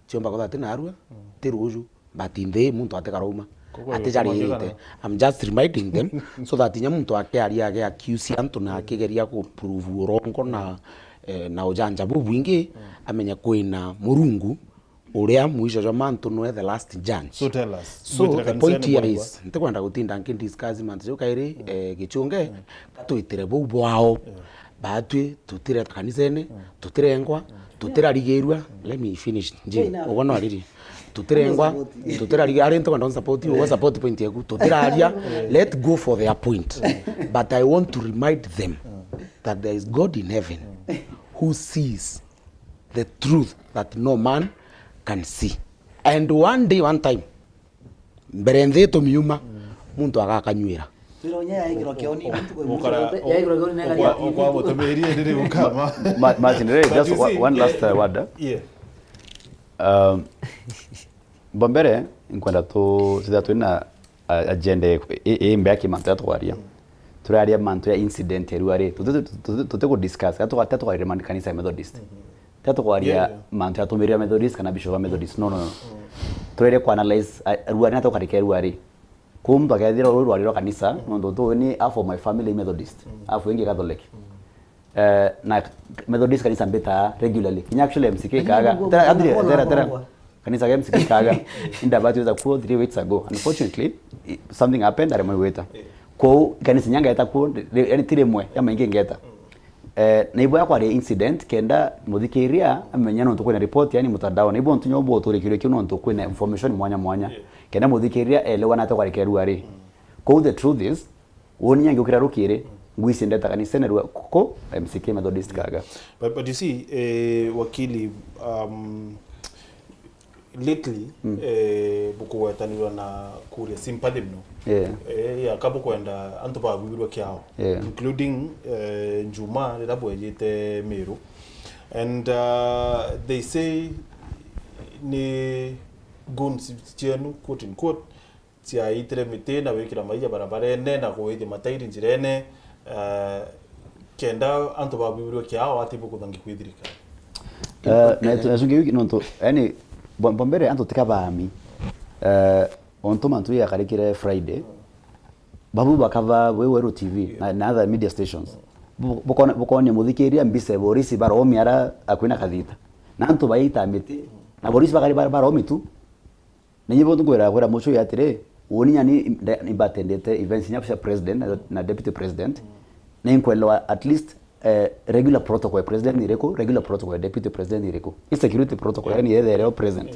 Ciomba kwithirwa ti narua, ti ruju, but nthi muntu atikarauma. Koguo atijarite. I'm just reminding them so that inya muntu akiaria, agi accuse antu na akigeria ku prove urongo na, eh, na ujanja bubwingi, amenye kwina Murungu uria mwisho jwa mantu nwe the last judge. So tell us, so the point here is, ntikwenda gutinda nki discuss mantu jau kairi, eh, Gichunge, katwitire bau bwao. Batwi tutireta kanisene, tutirengwa, tutirarigirua. Let me finish. Nji, ugo no ariri. Tutirengwa, tutirarigirua. Ari ntu kwenda support you, ugo support point yaku. Tutiraria, let go for their point. But I want to remind them that there is God in heaven who sees the truth that no man can see. And one day, one time, mbere nthi itumiuma, muntu agakanyuira. Twira unya yaikirwa kioni, muntu kwa mwisho, yaikirwa kioni na igaria. Ukwa gutumirie ndiri ukama. Ma-, Martin, really, just one last, uh, word, eh? Yeah. Um, mbere, nkwenda tu, tithia twina a-, agenda i, i, i mbea ki mantu ya tukwaria. Turaria mantu ya incident ya ruari. Tuti, tuti, tuti ku discuss, ya tukwa-, ya tukwaria man-, kanisa ya Methodist. Tira tukwaria mantu yatumirira Methodist kana bishop wa Methodist. No, no, no. Turere ku analyze, a, ruari na tukarikira ruari. Kuu muntu akethira uru ruari rwa kanisa, nontu tu ni half of my family Methodist, half ingi Catholic. Eh, na Methodist kanisa mbita regularly. Kinya actually M C K kaga. Tera, tera, tera. Kanisa ka M C K kaga. Inda batu weza kuo three weeks ago. Unfortunately, i-, something happened, aremwe gwita. Kuu kanisa nyanga eta kuo, yani ti rimwe, ya maingi ngeta. Eh, na ibo yakwaria incident, kenda muthikiria amenya nontu kwina report, yani mutandao. Na ibo ntu nyobo turikirio kiu nontu kwina information mwanya mwanya. Kenda muthikiria elewa nate kwarikirua ri. Kuu the truth is, woni nyangi ukira rukiri, ngwisi ndeta kanisene rua ko M C K Methodist kaga. But, but you see, eh, wakili, um, lately, eh, bukugwetanirwa na kuria sympathy mno. Yeah. Eh, ya ka bukwenda antu bagwirwe kiao, yeah, including, eh, Njuma riria bwejite Meru. And, uh, they say ni goons cienu, quote unquote, ciaitire miti na gwikira maija barabarene na kuwithia matairi njirene, eh, kenda antu babwirwe kiao ati bukuthangi kwi thirikari. Eh, na tu-, na tungi wiki nontu, yani, bo-, bo mbere antu tika baami. Eh, ontu mantu yakarikire Friday, babu bakava we Weru T V na, na other media stations. Bu-, bukona-, bukonia muthikiria mbica borisi baromi ara akwina kathita. Na antu baita miti, na borisi bakari bara-, baromi tu. Na inya bo nkwira, kwira mucui atiri, uuni nyani nda-, imbatendete events inya cia president na, na deputy president. Ni nkwelewa at least, eh, regular protocol ya president ni iriku, regular protocol ya deputy president ni iriku. I security protocol, yani, yethere o present.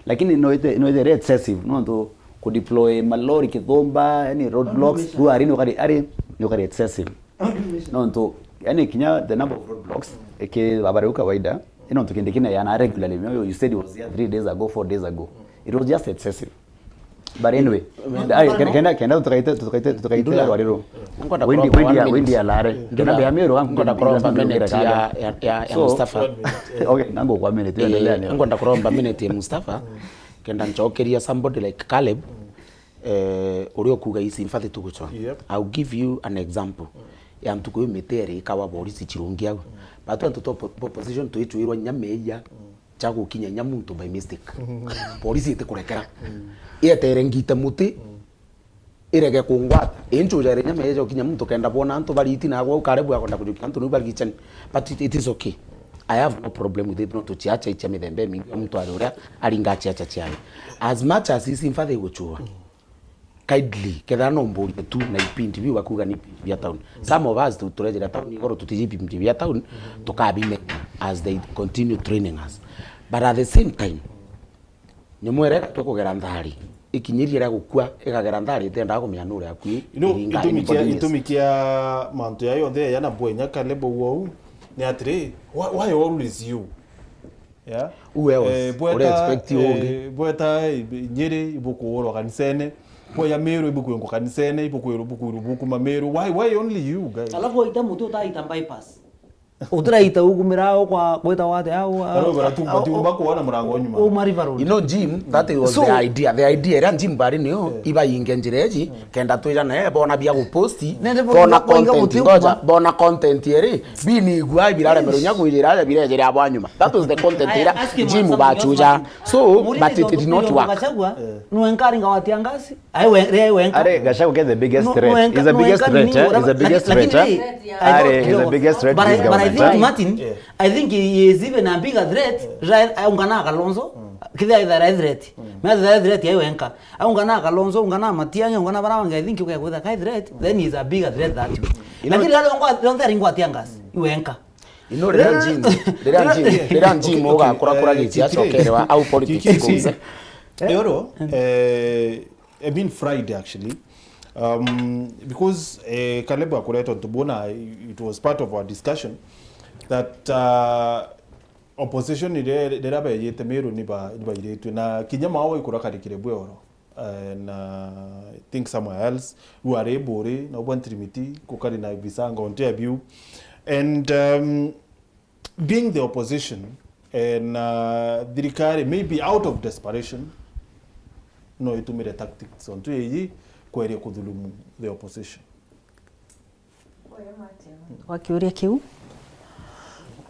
Lakini no ite-, no ithere excessive, nontu ku deploy malori kithumba, yani road blocks, riu ari ni ukari, ari ni ukari excessive. Nontu, yani, kinya the number of road blocks, iki baba riu kawaida, nontu kindi kina yana regularly, you said it was here three days ago, four days ago. It was just excessive. But anyway, ai, kenda, kenda, kenda tukaite, tukaite, tukaite rwari ru. Nkwenda Wendi, kuromba one wendi, minute. Wendi alare. Nduna, Kenda bia miru wangu nkwenda kuromba minute ya, ya, ya, ya So, Mustafa. Okay, nangu kwa minute, Eh, endelea ni. Nkwenda kuromba minute ya Mustafa. Kenda nchokeria somebody like Caleb. Eh, uria ukuga ii sympathy tuguchwa. Yep. I'll give you an example. Ya ntuku iu miti eri ikawa borisi chirungi au. Batu antu to po-, po-, position tuichwirwa nya meeyia. Cha gukinya inya muntu by mistake. Polisi itikurekera. Ietere ngite muti, irege kungwata. Inchuja iri inya meeyia cha gukinya muntu kenda bwona antu bariti nagwa ukare bwa kwenda kujukia antu niu barigichani. But it, it is okay. I have no problem with it, no tuchiacha ichia mithemba imingi, muntu ari uria aringa achiacha chiawe. As much as isi mfathi guchua. Kindly, kethira no mburie tu na ipindi biu bakuga ni ipindi bia town. Some of us tu-, turejera town igoro tutiji ipindi bia town, tukabimenya as they continue training us. But at the same time, nyumu iria igatwe kugera nthari, ikinyirie ria gukua, igagera nthari itendaga kumenya nuri akui, You know, iringa itumi kia, anybody else. Itumi kia mantu ya yonthe ya na bwenya Caleb uou, ni atiri, why, why always you? Yeah. Who else? Eh, bweta, uri expect ungi? Eh, bweta, eh, Nyeri, ibukuurwa kanisene. Bweya Meru, ibukwingwa kanisene, ibukwirwa, ibukwirwa bukuma Meru. Why, why only you, guys? Alafu waita mutu utaita bypass. Utiraita ugumira au kwa gwita wate au, Baro bara tu, au, batiumba kuona murango wa nyuma. Uma River Road. You know, Jim, that was So the idea. The idea iria Jim bari niyo, ibainge njira iji, kenda twirane, bona bia guposti, Nende bo-, bona bo-, boinga content, guti ngoja, bona content eri, bini igua, ibiraremerwa inya kwijira aja birejere abo anyuma. That was the content Aya, iria ask him Jim something else, bachuja. Martin. So, Muridi but it ndo did not tukwire work. Gachagua, Eh. nwe nkari ngawati angasi, ai we, re wenka. Are, Gachagua is the biggest No, threat. Nwe enka-, Is the nwe biggest enka threat, nini, eh? Is the whatever. biggest Laki-, threat, lakini eh? ni, I Are, don't is the know. biggest threat But to I, this but I government, think, eh? Martin, Yeah. I think he is even a bigger threat, right, ungana Kalonzo, kithia ithera threat. Methira threat ai wenka. Aungana Kalonzo, ungana Matiang'i, ungana bara wangi, I think ukegwitha kai threat, then he's a bigger threat than you. You know Lakini rale ungwa, rale ungwa tiangas, iwenka. You know, riria Jim, riria Jim, riria Jim Okay, okay, ugakura kura eh, giti Titire. acokerewa au politics Ki-, ki-, kunze. Yoro, eh, I mean Friday actually. Um, because, eh, Caleb akureta tontu bona, it was part of our discussion that, uh, opposition riria, riria bejite Meru ni ba-, ni bairitwe. Na kinya mao waikura karikire bwe oro. Eh, na I think somewhere else, riu ari Buri, na ubwa Ntirimiti, kukari na Bisanga, onto ya biu. And, um, being the opposition, eh, na thirikari, maybe out of desperation, no itumire tactics onto eyi kweria kuthulumu the opposition. Kwa kiuria kiu,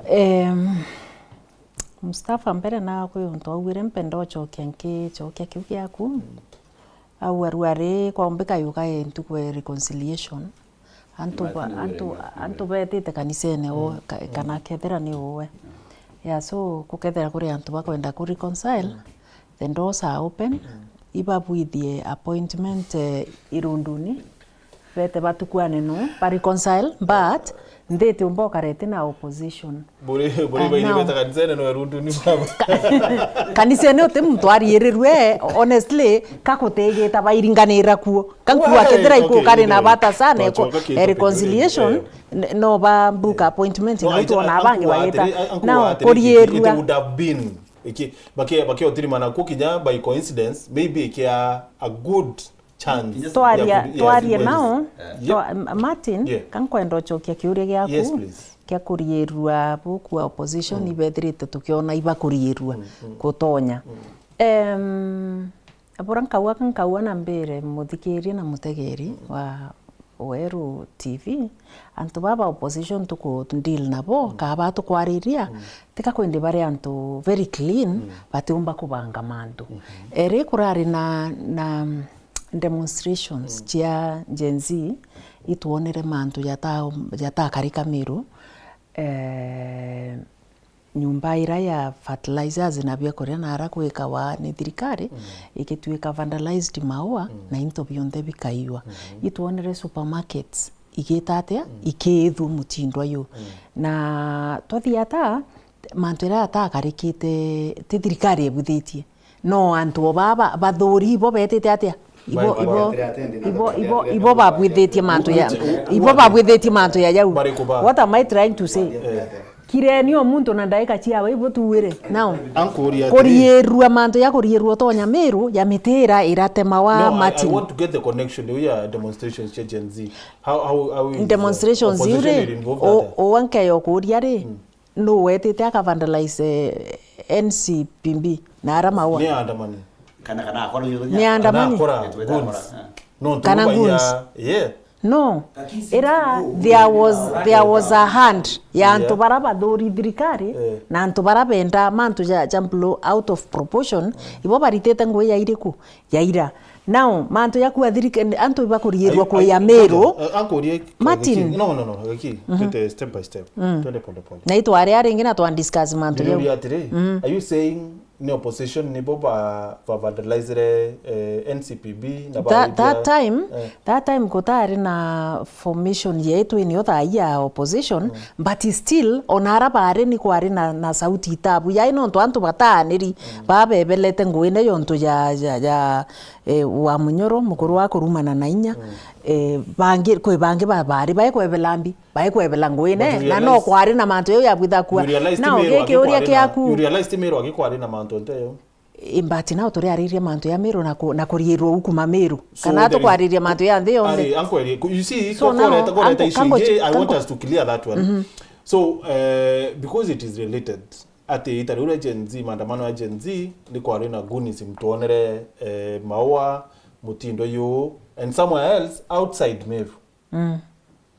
em, Mustafa, mbere na kwi untu augire, mpenda ucokia nkicokia kiu giaku. Au aruari kwaumbika yukae ntuku ya reconciliation. Antu ba-, antu, antu betite kanisene o, ka-, kana kethira ni uwe. Yeah, so kukethira kuri antu bakwenda ku reconcile, the doors are open. Ibabwithie appointment, eh, irunduni. Bete batukwane no, ba reconcile, but nthiti umba ukarete na opposition. Buri, buri Ah, baini now. beta kanisene no erundu ni baba. Kanisene uti muntu ariirirwe, honestly, kakutigita bairinganira kuo. Kankuwa Why? kethira Okay, ikukari na anyway. bata sana, Twachoka eko-, kintu eh, reconciliation, kingine, eh. n-, no ba book appointment, No, na I, utuona I, bangi ankuwa baita. atiri, I, ankuwa Now, atiri, it, it kuriirua. would have been, iki, bake, bake otirimana kuo kinya by coincidence, maybe ikia a good chance Twaria, ya ku-, yes, twaria yes. nao, Yeah. twa-, M-, Martin, Yeah. ka nkwenda ucokia kiuria giaku Yes, please. kia kuriirua buku wa opposition, Mm. ibethirite tukiona ibakuriirua Mm, mm. gutonya. Mm. Em, bura nkaua, nkaua na mbere muthikiria na mutegeri Mm. wa Weru T V, antu baba opposition tuku deal nabo, Mm. kaba tukwariria, Mm. tika kwindi bari antu very clean, Mm. batiumba kubanga mantu. Mhm. Eri kurari na, na demonstrations Mm. cia Gen Z, itwonere mantu jata-, jatakarika Meru. Eh, nyumba ira ya fertilizers na biakuria nara gwikawa ni thirikari, Mm. igituika vandalized maua Mm. na into bionthe bikaiwa. Mhm. Itwonere supermarkets igita atia, ikiithua mutindo uyu. Na twathia ata, mantu jaria jatakarikite, ti thirikari ibwithitie. No antu o baba bathuri ibo betite atia? Ibo, ibo, ibo, ibo, ibo babwithitie mantu ya, ibo babwithitie mantu ya jau. Bariku ba? What am I trying to say? Kireni o muntu na ndaika ciawe ibo tuwire. Now, ankuria atiri, kuriirua mantu ya kuriirua utonya Miru ya mitira iratemawa. No, I, I Martin. Want to get the connection, the way ya demonstrations cia Gen Z. How, how, how is, uh, demonstrations opposition iri, involved o, at that? O anke yo kuria ri, nu wetite aka vandalize, eh, N C P B na ara maua? Ni andamani. Kana, kana akora ni andamani. Kana akora goons. No, kana goons. Yeah. No. Ira there was, there was a hand ya antu bara bathuri thirikari, na antu bara benda mantu ja, ja blow out of proportion, ibo baritite ngui ya iriku? Ya ira. Now, mantu ya kuwa thirikari, antu ibakuriirwa kuya Miru. Ankurie Martin. No, no, no, giki, twite step by step. Twende pole pole. Na itwari aringi na twa discuss mantu jau. Ndiruria atiri, are you saying ni opposition nibo ba, ba vandalizire, eh, N C P B na that, that time, eh, that time gutari na formation yetu inio thaa ii ya opposition, but still, ona ara bari ni kwari na, na sauti itabu. Yai nontu antu bataaniri, babebelete nguine yontu ya, ya, ya, eh, wa Munyoro, mukuru wa kurumana na inya, eh, bangi, kwi bangi ba, bari baikwebela mbi, baikwebela nguine, na no kwari na mantu jau yabwithakua. Nao gi kiuria kiaku. You realize ti Miru akikwari na mantu nte yo? Ii, but now turiaririe mantu ya Miru na ku-, na kuriirwa u kuma Miru. So kana there is, tukwariria mantu ya nthi yonthe. Ari, ankweri, you see, so now, koreta, koreta anko-, icio kango-, ingi, I want us to clear that one. So, eh, because it is related, ati ita riu ria Gen Z, maandamano ya Gen Z, ni kwari na goonism twonere, eh, Maua, mutindo yu, and somewhere else outside Miru.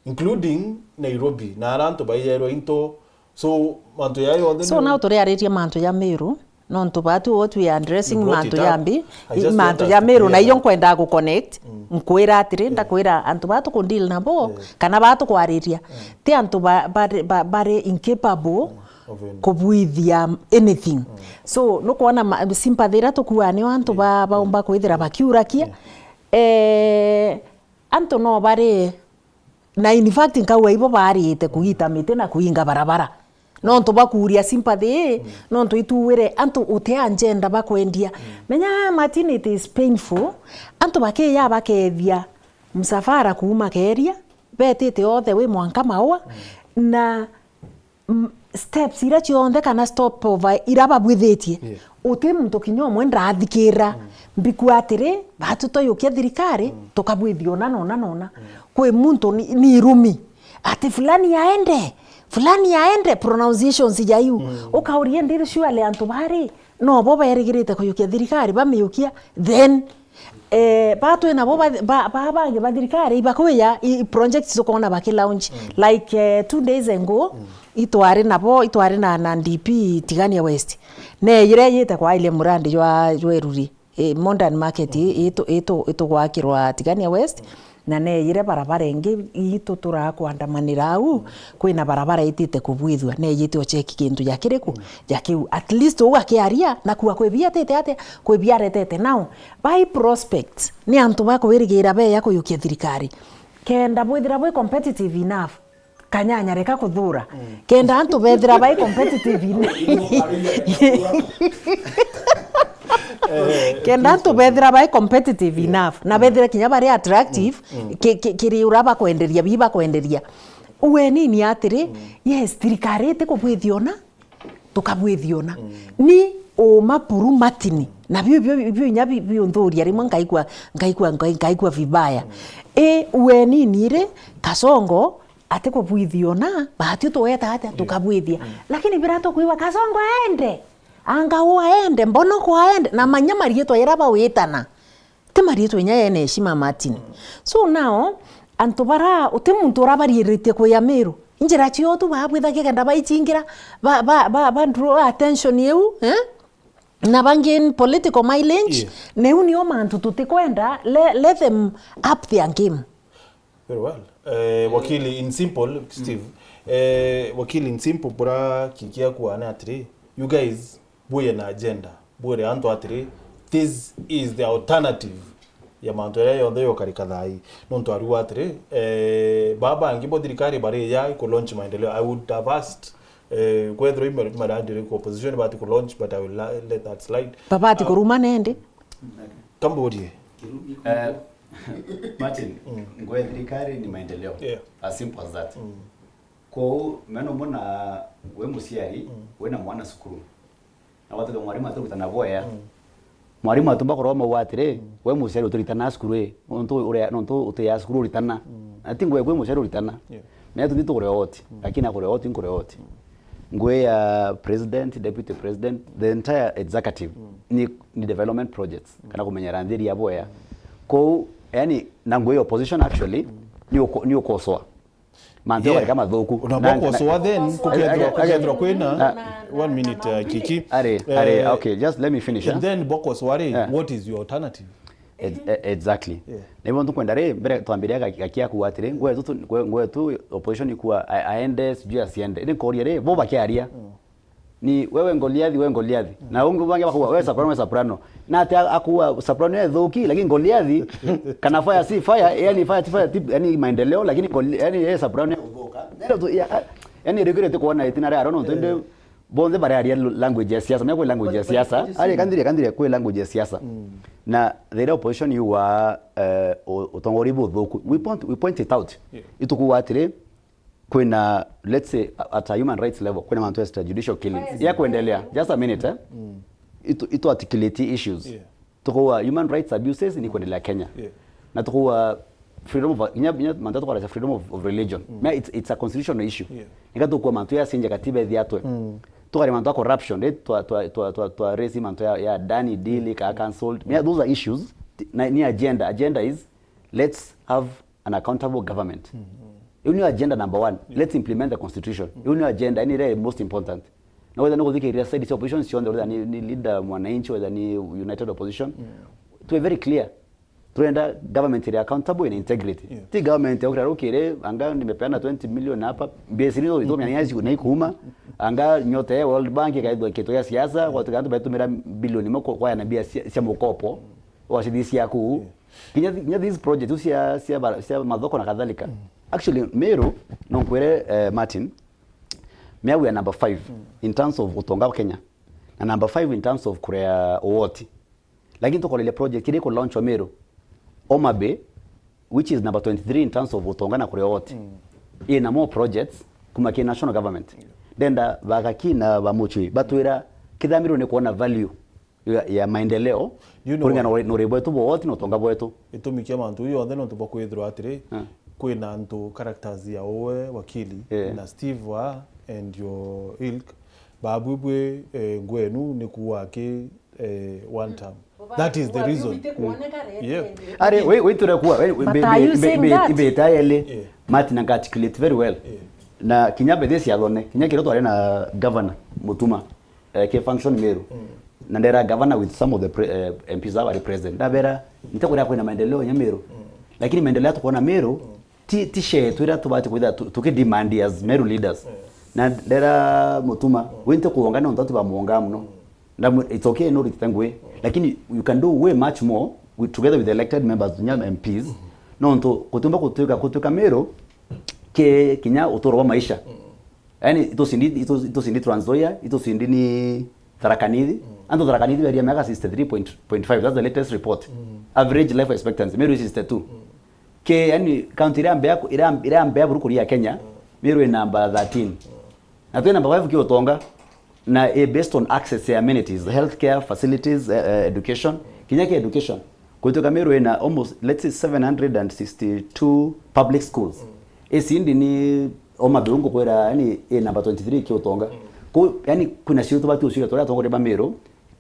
Including Nairobi, na ara antu baiyairwa into. So, mantu ya yonthe. So, now turiaririe mantu ya Miru, nontu batu what we are addressing mantu ya mbi, mantu ya Miru, na iyo nkwendaa gu connect, nkwira atiri, ndakwira antu batu ku deal nabo, kana batu kwariria, ti antu ba-, bari, ba-, bari incapable kubwithia anything. So, nukwona ma-, sympathy iria tukuaa nio antu ba-, baumba kwithira bakiurakia. Eh, antu no bari Na in fact, nkauga ibo baarite kuita miti na kuinga barabara. Nontu bakuuria sympathy, nontu ituwire antu uti agenda bakwendia. Menya, Martin, it is painful. Antu bakiya bakethia msafara kuuma Keria, betite othe wi mwanka Maua, na m-, steps iria cionthe kana stop over iria babwithitie, uti muntu kinya umwe ndathikira. Mbikua atiri, batu tuyukia thirikari, tukabwithia ona na ona na ona. Kwi muntu ni, ni irumi. Ati fulani aende, fulani aende, pronunciations ya iu. Ukauria, ndiri surely antu bari, no bo berigirite kuyukia thirikari, bamiukia, then Eh, ba twi nabo ba, ba, ba, bangi ba thirikari, ibakuya i, i projects tukona baki launch. Like, eh, two days ago, itwari nabo, itwari na, na D P Tigania West. Neeyire yite kwa ile murandi jwa, jwa Eruri. Eh, modern market i, itu, itu, itugwakirwa Tigania West. Na neeyire barabara ingi itu turaa kwandamanira au, kwina barabara itite kubwithua. Neeyite ocheki kintu ja kiriku, ja kiu. At least uu akiaria, na kua kwi biatite atia, kwi biaretete. Now, Bai prospects ni antu ba kwirigira beya kuyukia thirikari. Kenda bwithira bwi competitive enough, kanyanya reka kuthura. Kenda antu bethira bai competitive enough. Kenda antu bethira bai competitive enough, na bethira kinya bari attractive, ki-, ki-, kiri ura bakwenderia, bi bakwenderia. Uwe nini atiri, yes, thirikari iti kubwithia ona, tukabwithia ona. Ni uma puru matini. Na biu, biu, biu inya bi-, biunthuria rimwe nkaigua, nkaigua, nkai-, nkaigua vibaya. I, ueni niri, Kasongo, ati kubwithia ona, batio tuweta atia, tukabwithia. Lakini bira tukwigua, Kasongo aende, anga u aende, Mbonoko aende, na manya marietwa jara bawitana. Ti marietwa inya yene heshima, Martin. So now, antu bara, uti muntu urabariiritie kuya Miru. Njira cio tu babwithagia kenda baichingira, ba, ba, ba, ba draw attention iu, eh? Na bangi in political mileage, na iu nio mantu tutikwenda, le-, let them up their game. Very well. Eh, wakili in simple, Steve, eh, wakili in simple, bura kikia kuana atiri, you guys, bwire na agenda, bwire antu atiri, this is the alternative. ya mantu jaria jonthe jokarika thaa ii. Nontu ariuga atiri, eh, baa bangi bo thirikari bari ya ku launch maendeleo. I would have asked, eh, kwethirwa i ma-, marandire ku opposition bati ku launch, but I will la-, let that slide. Babati Ah, kuruma nendi? Kamburie. Eh, Martin, ngwe thirikari ni maendeleo. Yeah. As simple as that. Kou mena umwe na we muciari, wina mwana cukuru. Na watethia mwarimu aturitana bwea. Mwarimu atumba kuroma uga atiri, we muciari uturitana cukuru ii, nontu uria, nontu utiya cukuru uritana. Na ti ngwe kwi muciari uritana. Yeah. Mea tuthi tukuria oti, lakini akuria oti, nkuria oti. Ngwe ya president, deputy president, the entire executive ni, ni development projects, kana kumenyera nthiri ya bwea. Kou, yani, na ngwe ya opposition actually, ni uko-, ni ukosoa. Mantu Yeah. jakarika mathuku. Una Na- bokosoa na- then, kukethirwa, Age- age- kukethirwa kwina. Ah. One minute, uh, Kiki. Are, are, Eh, okay, just let me finish, and eh? then bokosoa ri, Yeah. what is your alternative? Ex-, e-, exactly. Yeah. Na hivyo ntukwenda ri, mbere twambiria gaki-, gaki ya kuuga atiri, ngwetu tu, ngwe-, ngwetu opposition ikua a-, aende, sijui asiende. Ni nkoria ri, bo bakiaria. Ni wewe Goliathi, wewe Goliathi. Na ungi bangi bakuwa, wewe soprano, wewe soprano. Na ati a-, akuwa soprano ya thuki, lakini Goliathi, kana fire si fire, yani fire si fire, tip-, yani maendeleo, lakini Goli-, yani yeye soprano ya kuthuka. Ndio tu, ya, yani rikire tu kuona itina ria rono, twende bonthe bari aria language ya siasa, mekwe language ya siasa. Ari kandire, kandire kwe language ya siasa. Na the opposition you are, uh, utongori buthuku. We point, we point it out. Yeah. Itukuwa atiri, kwina, let's say, at a human rights level, kwina mantu ya extrajudicial killings. Ya kuendelea, just a minute, eh? Itu, itu articulate issues. Yeah. Tukuwa human rights abuses ni kuendelea Kenya. Yeah. Na tukuwa freedom of, nya, nya, mantu tukwaracia freedom of, of religion. Mea, it's, it's a constitutional issue. Yeah. Nika tukuwa mantu ya sinja katiba ithi atwe. Tukari mantu ya corruption, eh, twa, twa, twa, twa, twa raise mantu ya, ya dani, dili, ka cancelled. Mea, those are issues. Ti-, na, ni agenda. Agenda is, let's have an accountable government. Iu niyo agenda number one. Yeah. Let's implement the constitution. Iu niyo agenda, yani, iria most important. Na wetha ni kuthikiriria side cia opposition cionthe, wetha ni, ni leader mwananchi, wetha ni united opposition. To be very clear, turenda government iria accountable in integrity. Yeah. Ti government ya ukira rukiri, anga nimepeana twenty million hapa, mbia ici nizo itumia na ici na ikuma, anga nyota ya World Bank ikaithwa kitu ya siasa, watu kantu betumira bilioni imwe kwa, kwa na mbia cia, cia mukopo, wacithii ciaku. Yeah. Kinya, kinya these projects cia, cia, cia mathoko na kadhalika. Actually, Meru, no nkwire, eh, Martin, Meru ya number five in terms of utonga wa Kenya, na number five in terms of kuria uoti. Lakini tukoreria project iria iku launch wa Meru, Homa Bay, which is number twenty-three in terms of utonga na kuria uoti, ina more projects kuma ki national government. Ndenda bagaki na bamuchui batwira kithamiro ni kuona value ya, ya maendeleo. Do you know kuringana na uri-, na uri bwetu bwoti na utonga bwetu. Gitumi kia mantu ii yonthe nontu bwa kwithirwa atiri, kwina antu characters ya uwe wakili na Steve wa and your ilk, babwibwi, eh, ngwenu ni kuwa ki, eh, one term. That is the reason. Yeah. Ari, we, we ture kuwa, we, we, But be, are you be, saying be, that? Be, be, tayele, Yeah. Martin anga articulate very well. Yeah. Na kinya bethe cia thone, kinya kiro twari na governor Mutuma, eh, ke function Meru. Na ndera governor with some of the pre-, eh, M Ps that were present. Ndabera, nte kuria kwina maendeleo ya Meru. Lakini maendeleo ya tukuona Meru, ti, ti she twira tubati kwitha tu-, tuki demand as Meru leaders. Na ndera Mutuma, we nte kuonga nontu ati bamuonga muno. Ndamu-, it's okay, no ritite ngui. Lakini you can do way much more with, together with the elected members, nya M Ps. Nontu kutumba kutuika, kutuika Meru, ke kinya uturo wa maisha. Yani, itucindi, itu-, itucindi Trans Nzoia, itucindi ni Tharaka Nithi. Antu Tharaka Nithi beria miaka sixty-three point five, that's the latest report. Average life expectancy, Meru is sixty-two. Ke, yani, county iria mbea, iria, iria mbea buru kuria Kenya, Meru i number thirteen. Na twi number five ki utonga, na i based on access ya amenities, healthcare facilities, eh, eh, education. Kinya ki education. Kutuika Meru ina almost, let's say, seven hundred and sixty-two public schools. Icindi ni Homa Bay ngukwira, yani, i number twenty-three ki utonga. Ku, yani, kwina cio tubati uciria turia atongoria ba Meru,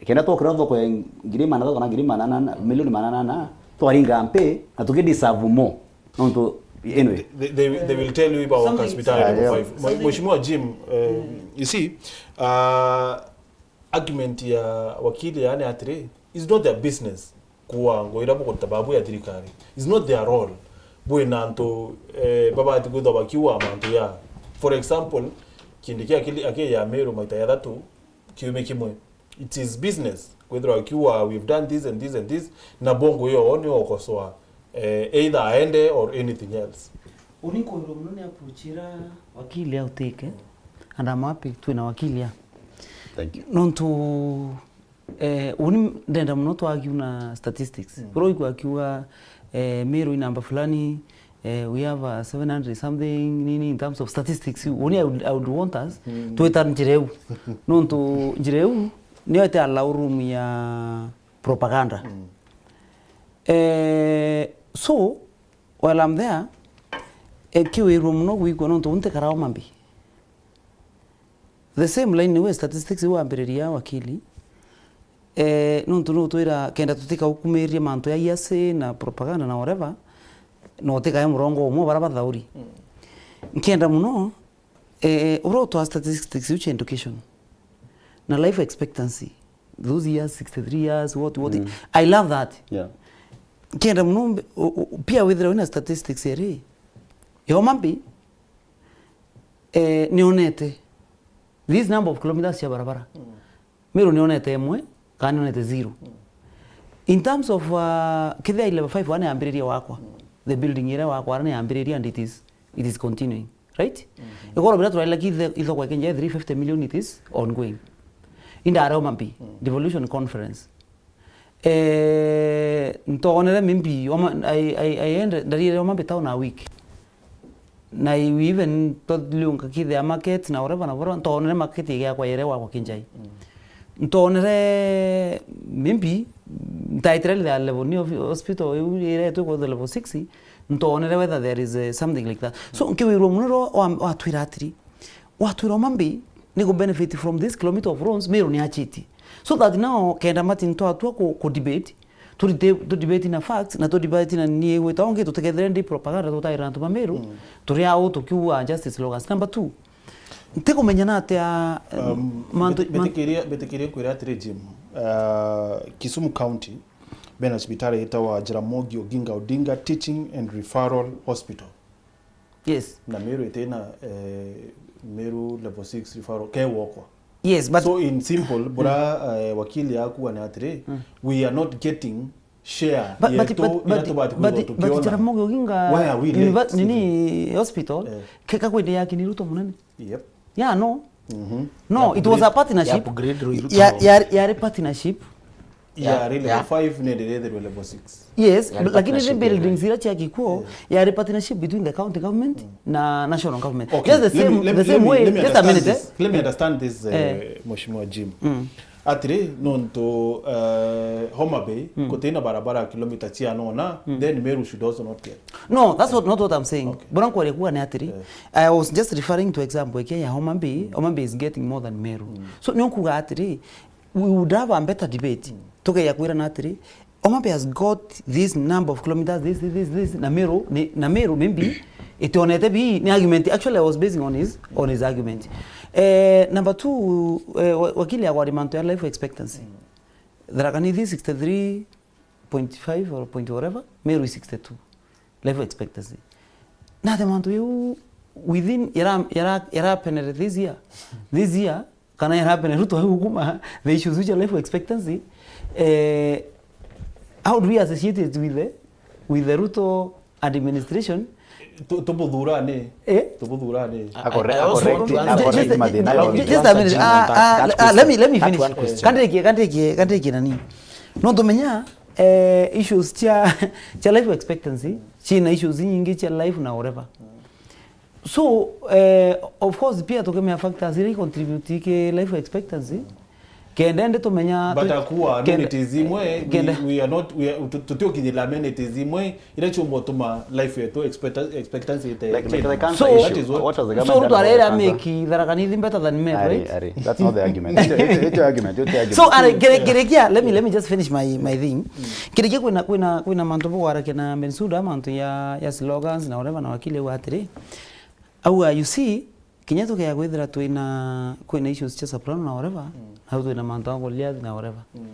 kenda twokira thoko ya ngiri magana athatu kana ngiri magana ana, milioni magana ana, twaringa mpi, na tuki deserve more. Nontu, anyway. They, they, they will tell you iba waka Something- hospitali Yeah, level yeah. five. Mwe-, Something- Mheshimiwa Jim, eh, you see, uh, argument ya wakili yani atiri, it's not their business kuwa ngo ira bukuruta babu ya thirikari. It's not their role. Bwina antu, eh, babati kwithwa bakiwa mantu ya. For example, kindi kia akili, akili ya Meru maita ya thatu, kiumia kimwe. It is business Kwithirwa akiuga, "We've done this and this and this," na bongo iyo ni okosoa, eh, either aende or anything else. Uni nkwirwa muno ni approach ira wakili autike. And I'm happy twina wakili a. Thank you. Nontu, eh, uni ndenda muno twagiu na statistics. Mm. Bro iku akiuga, eh, Meru i namba fulani, eh, we have a seven hundred something, nini, in terms of statistics. Uni I would, I would want us, mm, twita njira iu. Nontu njira iu niyo ite allow room ya propaganda. Mm. Eh, so, while I'm there, eh, kiwirwe muno gwikwa nontu unti kara Homa Bay. The same line niwe statistics iu wambiriria wakili. Eh, nontu nutwira kenda tutikaukumiria mantu ya hearsay na propaganda na whatever, na utikae murongo umwe bara bathauri. Mm. Nkenda muno, eh, uria utwaa statistics iu cia education na life expectancy, those years, sixty-three years, what, what. Mm. I love that. Yeah. Nkenda muno mbe-, u-, u-, pia withira wina statistics iri, ya Homa Bay, eh, nionete this number of kilometers cia barabara. Mm. Meru nionete imwe, kana nionete zero. Mm. In terms of, uh, kithia i level five, wana yambiriria wakwa. Mm. The building ira wakwa, ara ni yambiriria and it is, it is continuing. Right? Mm-hmm. Igoro bira turaila ki ithe-, ithoko ya Kenya three fifty million, it is ongoing. Indare Homa Bay, mm, devolution conference. Eh, ntonere maybe, Homa-, I, I, I end, ndariere Homa Bay town a week. Na I even toliunga kithia market na whatever na whatever, ntonere market igiakwa yere wakwa kinjai. Mm. Ntonere maybe, ntaitire the level ni of-, hospital iu iretwe kwa the level six, ntonere whether there is, eh, something like that. So, nkiwirwa muno ro wa, watwira atiri, watwira Homa Bay ni ku benefit from this kilometer of roads, Meru ni achitie. So that now, kenda mati ntwatua ku, ku debate, tu debate, tu debate na facts, na tu debate na ni gwita ongi tutekethire ndi propaganda tutaira antu ba Meru, mm, turi au tukiuga just slogans. Number two, ntikumenya na atia, eh, um, mantu, beti-, man- betikiria, betikiria kwira atiri, Jim, uh, Kisumu County, bena cibitari yitawa Jaramogi Oginga Odinga Teaching and Referral Hospital. Yes. Na Meru itina, eh, Meru level six referral ke wokwa. Yes, but so in simple, bura, mm, eh, wakili yaku ane atiri, mm, we are not getting share but, but, yetu but, ira but, tubati kwithirwa but, but tukiona. Jaramogi Oginga, why are we late? Univer-, nini, hospital, eh, ke kakwende yaki ni Ruto munene. Yep. Yeah, no. Mhm. No, it was a partnership. Ya upgrade Ruto. Ya, ya, yari partnership. Ya, ya, level five nende rethirwe level six. Yes, yari lakini the buildings ira ciakikwo, yeah, yari partnership between the county government, mm, na national government. Okay, just the same, let me, the same way, let me, let me understand this. Let me understand this, eh, Mheshimiwa Jim. Mm. Atiri, nontu, eh, Homa Bay, mm, gutina barabara ya kilomita ciana ona, mm, then Meru should also not get. No, that's what, not what I'm saying. Okay. Bora nkwaria kuga ni atiri, yeah, I was just referring to example ikia ya Homa Bay. Mm. Homa Bay is getting more than Meru. Mm. So, ni nkuga atiri, we would have a better debate. Mm. Tukeya kwirana atiri, Homa Bay has got this number of kilometers, this, this, this, this, na Meru, ni, na Meru, maybe, itionete bi, ni argument. Actually, I was basing on his, on his argument. Eh, number two, eh, wa-, wakili agwari mantu ya life expectancy. Mm. Tharaka Nithi sixty-three point five or point whatever, Meru is sixty-two. Life expectancy. Na the mantu yau, within, yara, yara, yara penere this year. This year, kana yara pene Ruto hukuma, the issues which are life expectancy, eh, how do we associate it with the, with the Ruto administration? Tu-, tubuthurane. Eh? Tubuthurane. Akore-, I also want to answer. Just, just, just a minute. Ah, ah, ah, let me, let me finish. Kandirikie, kandirikie, kandirikie nani? No tumenya, eh, issues cia, cia life expectancy, cina issues nyingi cia life na whatever. So, eh, of course, pia tukemea factors iria i contribute ki life expectancy. Kenda ndi tumenya. But tu-, akuwa kenda, amenities imwe, we, kenda, we are not, we are, tu-, tutiokinyira amenities imwe iria ciumba utuma life yetu expecta-, expectancy ite. Like, like the cancer issue. That is what. So, what was the government done about the cancer? So, Ruto arera make Tharaka Nithi better than Meru, right? Ari, ari. That's not the argument. It's a, it's a, it's a argument. It's a argument. So, ari, kiri-, kirikia, let me, let me just finish my, my thing. Mm. Kirikia kwina, kwina, kwina mantu bugwarakia na Bensouda, mantu ya, ya slogans na whatever na wakili wa atiri. Au, uh, you see, kinya tukea kwithira twina, kwina issues cia soprano na whatever, mm, au twina mantu a Goliath na whatever. Mm.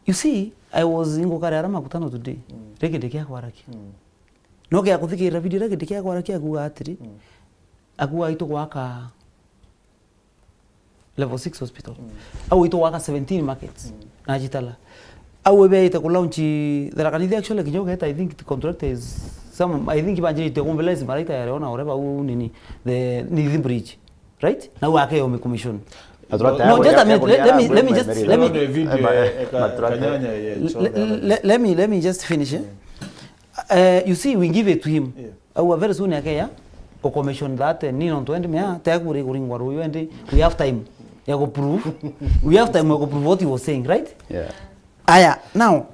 You see, I was ingukare ara makutano today. Mm. Riki ndikia kwarakia. Mm. No kia kuthikirira video riki ndikia kwarakia akuga atiri. Mm. Akuga itu gwaka level six hospital. Mm. Au itu gwaka seventeen markets. Mm. Nachitala. Au ebeite ku launch Tharaka Nithi, actually, kinya ugeta, I think the contractor is some, I think banjirite ku mobilize maraita ya Leona, whatever, au nini, the Nithi Bridge, right? Na au ake yo commission. No, just a minute, let, let me, let me just, let me, Ndio video, eh, eh, ka-, Kanyanya, eh, le-, le-, let me, let me just finish, eh? Eh, you see, we give it to him. Yeah. Au very soon akeya, ku commission that, eh, ni nontu endi mea, te kuri kuringwa ruyu endi, we have time ya ku prove. We have time ya ku prove what he was saying, right? Yeah. Aya, now,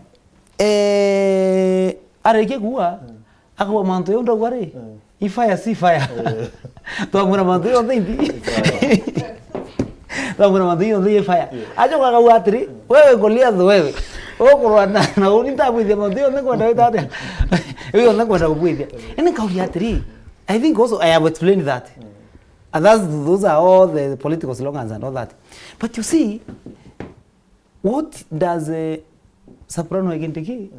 eh, arikia kuuga, akaua mantu yo ndauga ri, i fire, si fire. Twamwira mantu yonthe ithi. Twamwira mantu yonthe i fire. Ajoka akauga atiri, wewe Goliath wewe, ukurwa na, na uni ntabwithia mantu yonthe nkwenda wita atia? Iu yonthe nkwenda kubwithia. Indi nkauria atiri, I think also I have explained that. And that's, those are all the political slogans and all that. But you see, what does, eh, Soprano Kindiki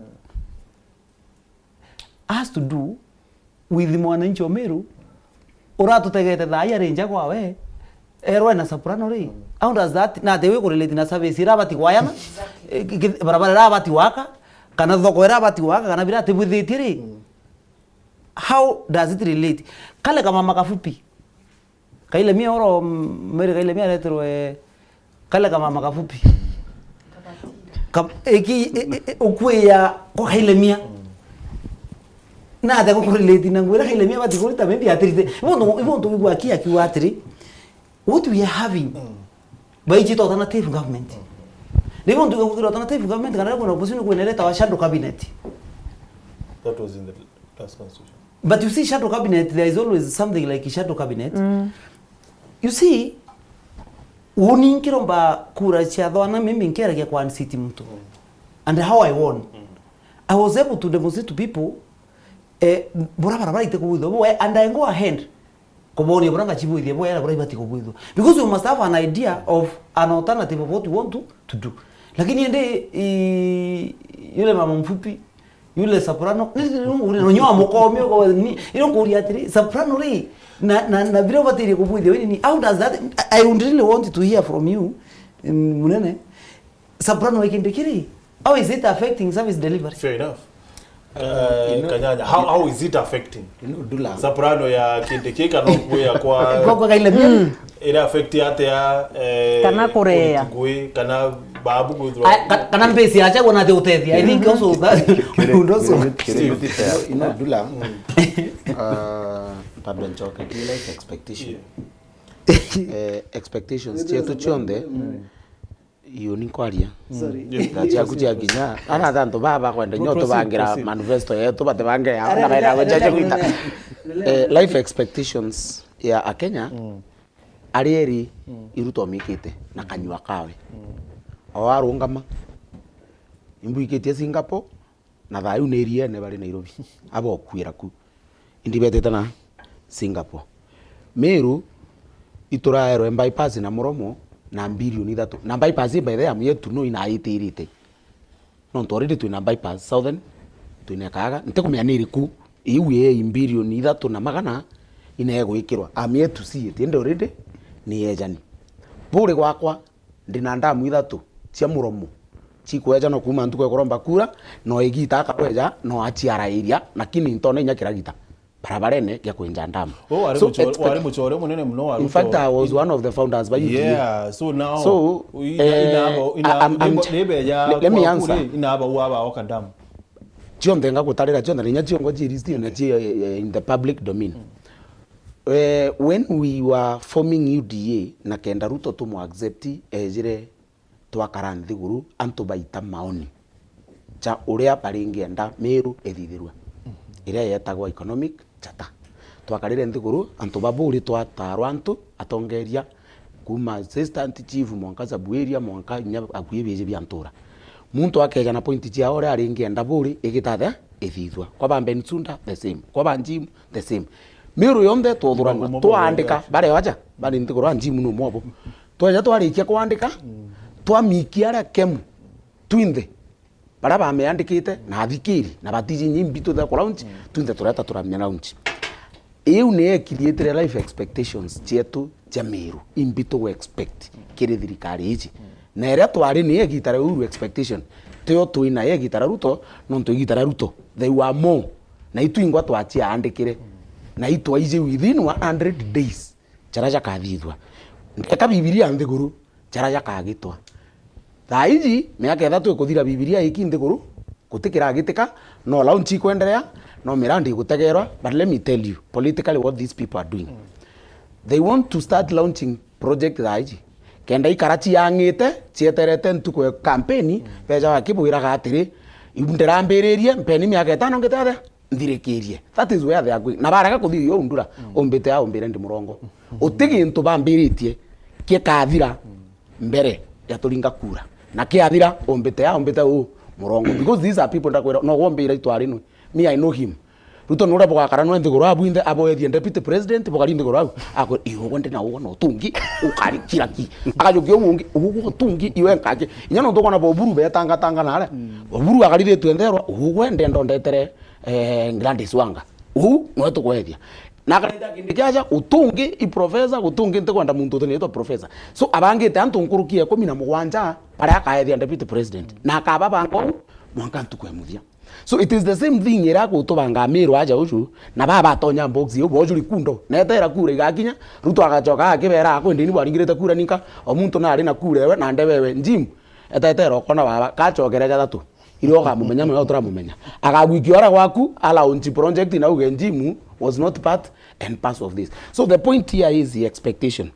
has to do with mwananchi o Meru uratutegete thaa ii ari nja kwawe, erwe na Soprano ri? How does that, na ati wi kurelate na service ira abati kwayana? Eh, ki-, ki-, barabara ira abati waka, kana thoko ira abati waka, kana bira atibwithitie ri? How does it relate? Kale kamama kafupi. Kaile Mia oro, mm, Mary Kaile Mia areterwe kale kamama kafupi. Ka-, eki, e, e, e, ukwia kwa Kaile Mia. Na ate gukurelate na ngwira Kaile Mia bati kurita maybe atirite. Ibo ntu, ibo ntu wigua aki akiuga atiri, what we are having, baiji to alternative government. Ni ibo ntu wigua alternative government, kana kuna opposition kwina ireta wa shadow cabinet. That was in the last constitution. But you see, shadow cabinet, there is always something like shadow cabinet. You see, uni nkiromba kura cia thwana, mimi nkeragia kwa unseat mtu. And how I won. I was able to demonstrate to people, eh, bura barabara ite kubwithwa bwe, and I go ahead kubonia bura ngachibwithia bwe, era bura ibati kubwithwa. Because you must have an idea of an alternative of what you want to, to do. Lakini ende, i-, yule mama mfupi, yule Soprano, ni, ni, ni, ni, nyo amukomio kwa ni, ino kuria atiri, Soprano ri, na, na, na bira ubatirie kubwithia, we ni, how does that, I, I would really want to hear from you, mm, munene, Soprano Kindiki ri, how is it affecting service delivery? Fair enough. Uh, Kanyanya, how, how is it affecting? Ino Dula. Soprano ya Kindiki kana kuya kwa, kwa, kwa Kaile Mia? Ira affect atia, eh, kana kurea, ngui, kana babu kwithirwa. Ai, ka-, kana mbesi acha kuona ati utethia. I think also that would also. Ino Dula. Ah, tabia nchoke, ki life expectation. Eh, expectations cietu cionthe. Iyo ni nkwaria. Sorry. Yes, na ciaku cia kinya. Ana antu baba kwenda nyo tubangira manifesto yetu, batibange ya, na baira gwecha gwita. Eh, life expectations ya Akenya, ari eri irutomikite na kanyua kawe. O arungama, imbuikitie Singapore, na thayu ni iriene bari Nairobi. Abokwira ku. Indi betete na Singapore. Meru ituraerwe bypass na muromo na bilioni ithatu. Na bypass, by the way, I'm yet to know ina itirite. Nontu already twina bypass Southern, twina Kaga, ntikumenya ni iriku. Iu ii bilioni ithatu na magana ina igwikirwa. I'm yet to see it. Indi already ni yejani. Buri gwakwa, ndina ndamu ithatu cia muromo cikweja no kuuma ntuku ya kuromba kura, no igita akakweja no aciarairia, lakini ntone inya kiragita barabarene gia kwinja ndamu. Oh, wari. So, muchore, expect-, wari muchore munene muno wa Ruto. In fact, I was one of the founders ba U D A. Yeah, so now, so, ina, eh, ina abo, ina, I, I'm, I'm nibo, nibeja le-, let me kwa answer. Kure, ina aba wa ba oka ndamu. Cionthe ngagutarira cionthe, na inya ciongo ci list na ci, eh, eh, in the public domain. Eh, when we were forming U D A, na kenda Ruto tumu accept, ejire twakara nthiguru, antu baita maoni ja uria baringienda Meru ithithirwe, iria yetagwa economic charter. Twakarire nthiguru, antu ba Buri twatarwa antu, atongeria, kuma assistant chief, mwanka sub area, mwanka inya akui biji bia ntura. Muntu akeja na point ciao uria aringienda Buri igitathe ithithwa. Kwa ba Ben Sunda, the same. Kwa ba Jim, the same. Meru yonthe twathuranwa, twaandika, baria aja, bari nthiguru a Jim ni umwe obo. Tweja twarikia kwandika, twamikia aria kemu, twinthe, baria bameandikite, na athikiri, na batiji nyimbi tuthe ku launch, twinthe tureta turamia launch. Iu ni ecreatire life expectations cietu cia Meru, imbi tugu expect kiri thirikari iji. Na iria twari ni igita ria Uhuru expectation, tio twi nayo igita ria Ruto, nontu igita ria Ruto, they were more. Na itwingwa twaciaandikire. Na itwaiji within one hundred days, jaria jakathithua. Ndeka Bibilia nthiguru, jaria jakagitwa. Thaa iji, miaka ithatu ikuthira Bibilia iki nthiguru, gutikiragitika, no launch ikwenderea, no mirandi igutegerwa, but let me tell you, politically what these people are doing. They want to start launching project thaa iji. Kenda ikara ciang'ite, cieterete ntuku ya kampeni, beja bakibwiraga atiri, "Iu ndirambiririe, mpeni miaka itano ngite atia? Nthirikirie." That is where they are going. Na barega kuthii yo undura, umbite ya umbire ndi murongo. Uti gintu bambiritie, kikathira mbere ya turinga kura. Na kiathira, umbite ya umbite u murongo. Because these are people ndakwira, no gwombira itwari nwe. Me, I know him. Ruto nuria bugakara nwe nthiguru abu inthe, aboethie deputy president, bukari nthiguru au. Akwe, "Ii, ugwe ndi na ugwe na utungi, ukari kira ki." Akajukia uu ungi, "Ugwe utungi, iwe nkaki." Inya nontu ukona Boburu betangatanga nare. Boburu akarithitie ntherwa, "Ugwe ndenda undetere, eh, Gladys Wanga." Uu nwe tukwethia. Na akareta kindi kiaja, utungi i professor, gutungi ntikwenda muntu utinitwa professor. So, abangite antu nkuruki ya ikumi na mugwanja, baria akaethia deputy president. Na akababanga uu, mwanka ntuku ya muthia. So it is the same thing iria gutubanga Amiru aja uju, na baba batonya box iu, boju rikundo. Netera kura igakinya, Ruto agacoka akibera, "Akwe ndini bwaringirite kura ninka, o muntu nari na kura ewe, na ndewe ewe, Jim, etetera okona baba, gacokere jatatu." Iria ukamumenya, mwe turamumenya. Agagwikia ora gwaku, alaunch project na uge Jim was not part and parcel of this. So the point here is the expectation.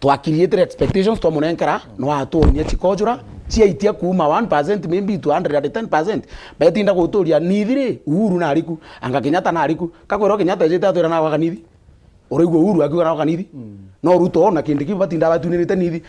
Twakirietire expectations twamunenkera, no atwonie chikojura, chiaitia kuuma one percent maybe to hundred and ten percent. Betinda guturia, "Nithi ri, Uhuru nariku, anga Kenyatta nariku?" Kakwira Kenyatta ejite atwira nagwa kanithi. Uraigua Uhuru akiuga nagwa kanithi? No Ruto na Kindiki batinda batunirite nithi.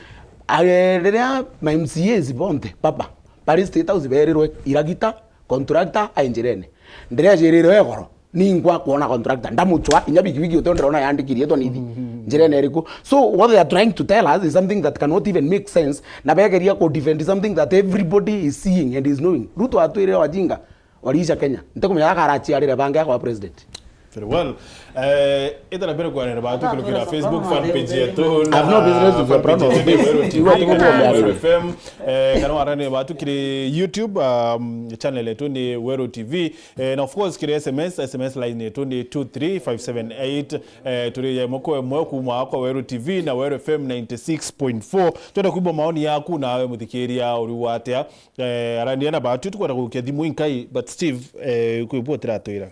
Eh, riria ma M C As bonthe, baba, bari State House berirwe iragita, contractor, ai njirene. Ndirejirirwe igoro. Ningwa kwona contractor, ndamuchwa, inya bigibigi uti ndirona yandikirie etwa nithi. Njirene iriku? So what they are trying to tell us is something that cannot even make sense. Na begeria ku defend something that everybody is seeing and is knowing. Ruto atwirire wajinga waliisha Kenya. Ntikumenya akarachiarire bange akwa president. Very well. Eh, itara mbere kwanira batu kirukira Facebook fan page yetu. I've no business with Soprano. Fan page yetu, Weru T V, Weru T V, Weru F M. Eh, kana warane batu kiri YouTube, um, channel yetu ni Weru T V. Eh, na of course, kiri S M S, S M S line yetu ni two three five seven eight. Eh, turi ya moko mwe kuma kwa Weru T V na Weru F M ninety six point four. Twenda kuigua maoni yaku nawe muthikiria uri watia. Eh, arania na batu tukwenda gukia thimu inkai, but Steve, eh, kwibua tiratwira.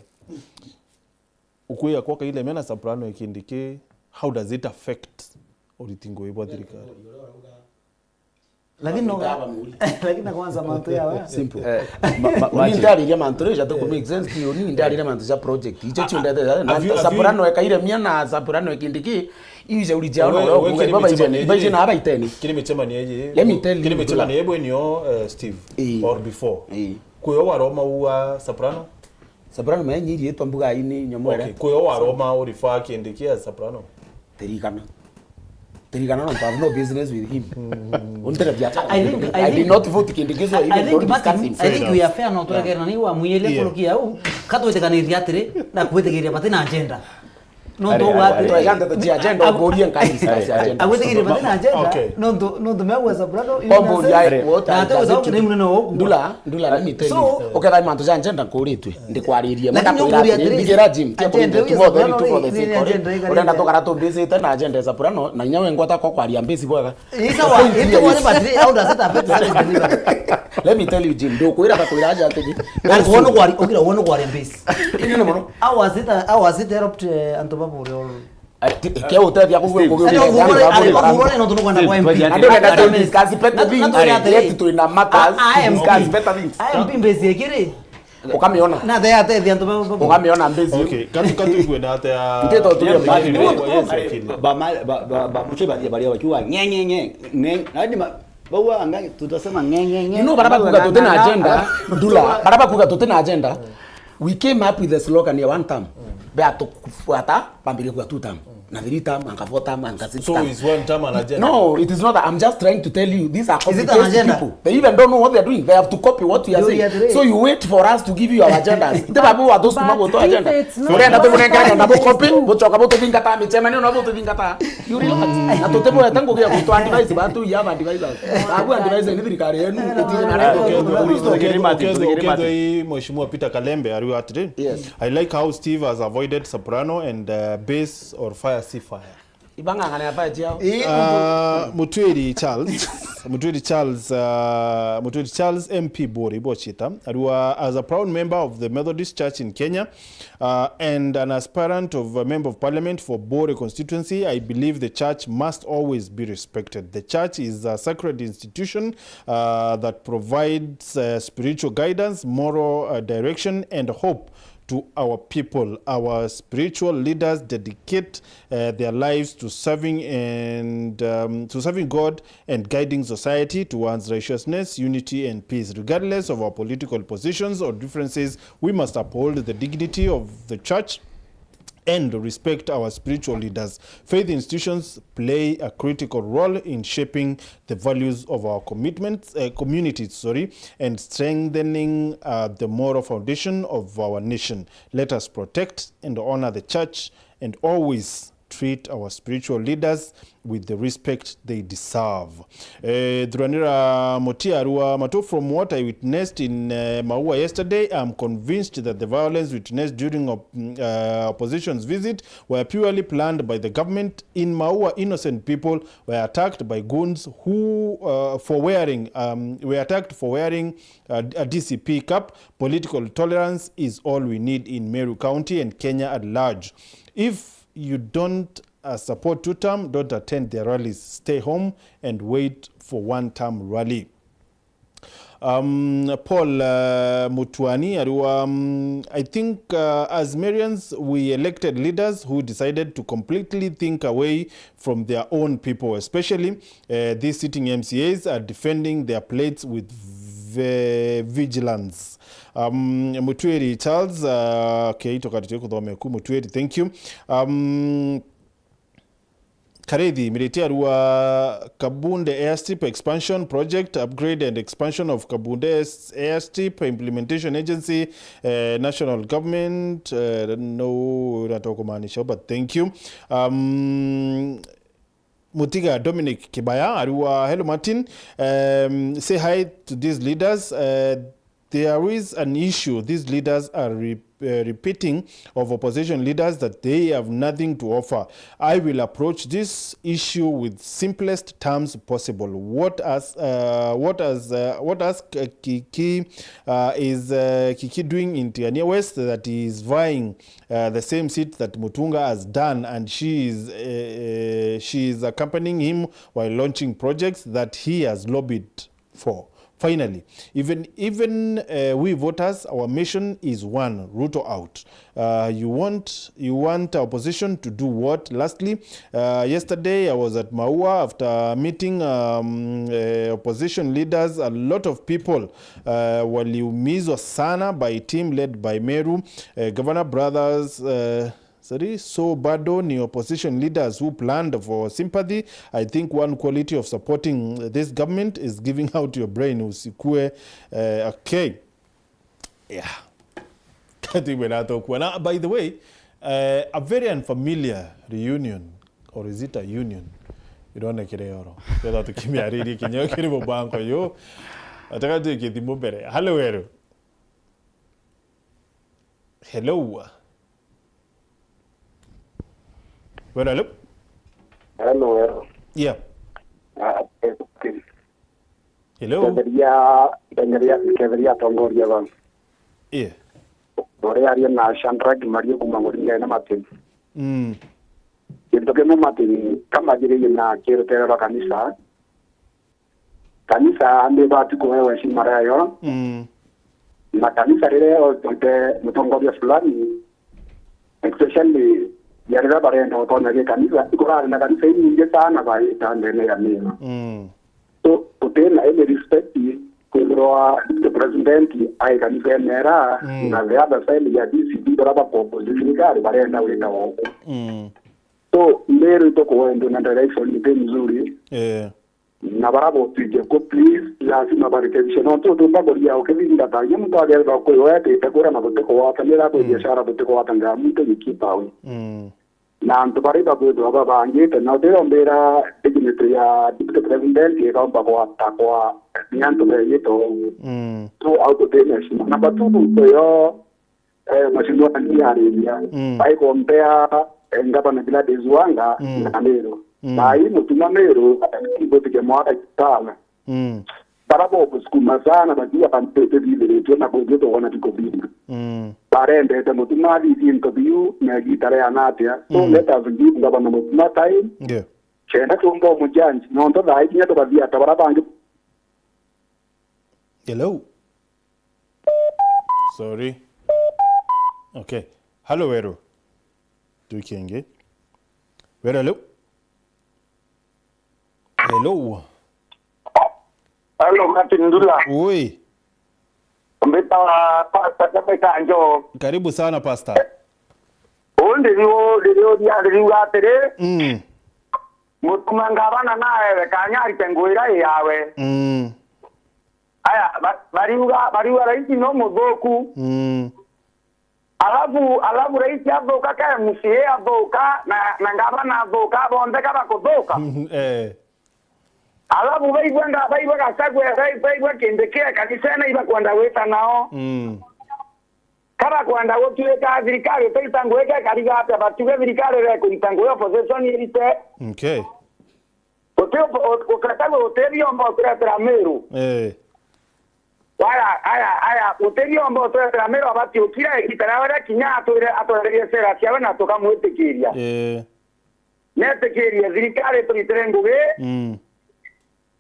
Ukuya kwa Kairemia na Soprano ikindi ki, how does it affect uriti ngui bwa thirikari? Lakini no, lakini na kwanza mantu yawe. Simple. Eh, ma-, ma-, uni ndariria mantu rija tuku make sense ki uni ndariria mantu ja project. Icho chio ndete na Soprano ekaire mia na Soprano ikindi ki ije uri jao no baba ije na abaiteni. Kiri michemani eje. Let me tell you, kiri michemani ebo inio, eh, Steve, or before. Kuyo waroma uwa Soprano? Soprano maya nyiri etwa mbuga ini nyomwere. Okay, kuyo waroma urifa kindi kia Soprano? Terigana. Terigana, no, I have no business with him. Unteregia cha. I think, I did not vote kindi kiso, I even think, don't discuss him. I think we are fair, no, turegerana ni wa mwiyeria kurukia u, katwetekaniria atiri, na kwetigiria bati na agenda. No, to wate. Twejande to cia agenda, ugurie nkai discuss agenda. Agwetigiria bati na agenda. Okay. No, to, no, to mewa Soprano. Kombo ya, what I just told you. Ndula, ndula, let me tell you. So, uketha mantu ja agenda nkuritwe. Ndikwaririe, lakini mwana kwira nguria atiri, atiri, ndigira Jim, tia agenda kuingia tu more than two for the sake of it. Urenda tukara tumbicite na agenda ya Soprano, na inya we ngwata kwa kwaria mbisi bwega. Isa wa, ite wale batiri, how does it affect service delivery? Let me tell you, Jim, ndukwira ta kwira aja atiri. Na kuona kwari, ukira uona kwari mbisi. Ini ni muno. How was it, how was it helped, eh, antu babure all? Ke utethia kugwe kugwe. Andu enda tu discuss better things. Yet twina matters to discuss better things. I am being busy kiri. Ukamiona. Na the ate the antu baba. Ukamiona mbezi. Okay, katu, katu kwenda ate ya. Nteto tu ya mbali. Yes, lakini. Ba, ba, ba, ba, muche ba, ba, ba, kiwa, nge, nge, nge, nge. Nani ma, bawa anga, tutasema nge, nge, nge. You know, baraba kuga tutina agenda. Ndula, baraba kuga tutina agenda. We came up with the slogan ya one term. Beatufuata, bambirie kua two term, na three term, anga four term, anga six So term. Is one term an agenda? No, it is not that. I'm just trying to tell you, these are Is it an copy-paste agenda? People. They even don't know what they're doing. They have to copy what you are You saying. Reiterate. So you wait for us to give you our agendas. Nti babu wa those But kuma gutoa if agenda. It's not Murenda tu munenge agenda, bu copy, bucoka bututhingata micemanio na bututhingata. You relax. Na tutimwete ngugi ya kutu advise, but you have advisors. Babu advise ni thirikari yenu, itire na Ah, rego. Okay, okay, okay, okay, okay, Mheshimiwa Peter Kalembe, are you at it? Yes. I like how Steve has avoided soprano and uh, bass or fire si fire. Ibang'ang'ana ya fire ciao. Uh, Mutwiri Charles, Mutwiri Charles, uh, Mutwiri Charles M P Bore Ibochita, Arua, as a proud member of the Methodist Church in Kenya, uh, and an aspirant of a member of parliament for Bore constituency, I believe the church must always be respected. The church is a sacred institution uh, that provides uh, spiritual guidance, moral uh, direction, and hope to our people. Our spiritual leaders dedicate uh, their lives to serving and um, to serving God and guiding society towards righteousness, unity, and peace. Regardless of our political positions or differences, we must uphold the dignity of the church and respect our spiritual leaders. Faith institutions play a critical role in shaping the values of our commitments, uh, communities, sorry, and strengthening uh, the moral foundation of our nation. Let us protect and honor the church and always treat our spiritual leaders with the respect they deserve. Eh, Thuranira Mutia Arua Matu, from what I witnessed in uh, Maua yesterday, I'm convinced that the violence witnessed during op mm, uh, opposition's visit were purely planned by the government. In Maua, innocent people were attacked by goons who, uh, for wearing, um, were attacked for wearing a, a D C P cap. Political tolerance is all we need in Meru County and Kenya at large. If you don't uh, support two term, don't attend their rallies. Stay home and wait for one term rally. Um, Paul uh, Mutuani, Arua, um, I think uh, as Marians, we elected leaders who decided to completely think away from their own people, especially uh, these sitting M C As are defending their plates with vigilance. Um, Mutwiri Charles, uh, okay, tukatutie kuthome ku Mutwiri, thank you. Um, Karithi Miriti Arua, Kabunde Airstrip Expansion Project, upgrade and expansion of Kabunde Airstrip, Implementation Agency, uh, National Government, uh, no, not kumaanisha, but thank you. Um, Mutiga Dominic Kibaya Arua, hello Martin, um, say hi to these leaders. Uh, there is an issue these leaders are re uh, repeating of opposition leaders that they have nothing to offer. I will approach this issue with simplest terms possible. What as uh, what as uh, what as Kiki uh, is uh, Kiki doing in Tigania West that he is vying uh, the same seat that Mutunga has done, and she is uh, uh, she is accompanying him while launching projects that he has lobbied for. Finally, even even uh, we voters, our mission is one: Ruto out. Uh, you want you want our opposition to do what? Lastly, uh, yesterday I was at Maua after meeting um, uh, opposition leaders. A lot of people uh, waliumizwa sana by team led by Meru uh, Governor Brothers. Uh, Sorry, so bado ni opposition leaders who planned for sympathy. I think one quality of supporting this government is giving out your brain. Usikue uh, okay. Yeah. Kati wena tokua. Na by the way, uh, a very unfamiliar reunion, or is it a union? Ironekire oro. Ketha tukimiaririe kinya kiri mubango yu. Ataka tu kithimo mbere. Hello, hello. Hello. Wero, hello? Hello, wero. Yeah. Ah, eh, okay. Hello. Ketheria, ketheria, ketheria atongoria ba. Yeah. Ore aria na Shandrack Mario kuma Ngoringa na Martin. Mm. Kintu kimwe Martin, kama jiriye na kirutere rwa kanisa, kanisa nibati kuhewa heshima yayo. Mm. Na kanisa riria yotete mutongoria fulani, especially ya riria barenda gutonya gi kanisa, ikurari na kanisa inyingi sana baita ndene ya mira. Mm. So, utina any respect Kwithirwa the president ai kanisene era, Mm. na the other side ya D C P baria bako opposition thirikari barenda wita oku. Mm. So, Meru itukuendwa na direction iti nzuri. Eh. Na baria botwije ku, please, lazima barekebishe. No tu tumba kuria ukithingata, ye muntu agerwa kwiwetite kuria na gutikugwatanira kwi Mm. biashara butikugwatanira muntu you keep away. Mm. Na antu baria bakwithirwa babangite, na utirombira dignity ya deputy president ikomba gwata kwa ni antu beyite uu. Mm. So, au gutina heshima. Number two, yo, eh, mheshimiwa Ndindi ariria, Mm. baikompea, eh, ngavana Gladys Wanga Mm. na Meru. Mm. Na ii mutuma Meru, atibutike mwaka sana. Mm. Bara bogusukuma sana, bakiuga bantu tubithiritue na kwithirwa twona bikubinga. Mm. Barendete mutuma athithie into biu na igita riana atia. So, Mm. let us give ngavana mutuma time. Ndio. Kenda tumba umujanji. Nontu thaa ii kinya tukathia ta bara bangi. Hello? Sorry. Okay. Hello, Weru. Tukingi. Weru, hello? Hello. Hello, Martin Ndula. Ui. Mbitawa Pastor Kabe Kanjo. Karibu sana, Pastor. Uu ndiriu, ndiriu, ndiriu atiri. Mm. Mutuma ngavana naewe kanya arite ngugi iria i yawe. Mm. Aya, ba-, bariuga, bariuga raisi no muthuku. Mm. Alafu, alafu raisi athuka, ka M C A athuka, na, na ngavana athuka, bonthe ka bakuthuka. Eh. Alafu baigua nga-, baigua Gachagua, bai-, baigua Kindiki e kanisene ibakwenda gwita nao. Mm. Ka bakwenda gutuika thirikari utaita ngugi ke kariga atia, batuge thirikari iria ikurita ngugi opposition irite. Okay. Uti-, u-, u-, Gachagua uti biomba uturetera Meru. Eh. Aya, aya, aya, uti biomba uturetera Meru, abati ukira igita riawe ria kinya atwire, atwererie sera ciawe na tukamwitikiria. Eh. Netikirie thirikari turitire ngugi, Mm.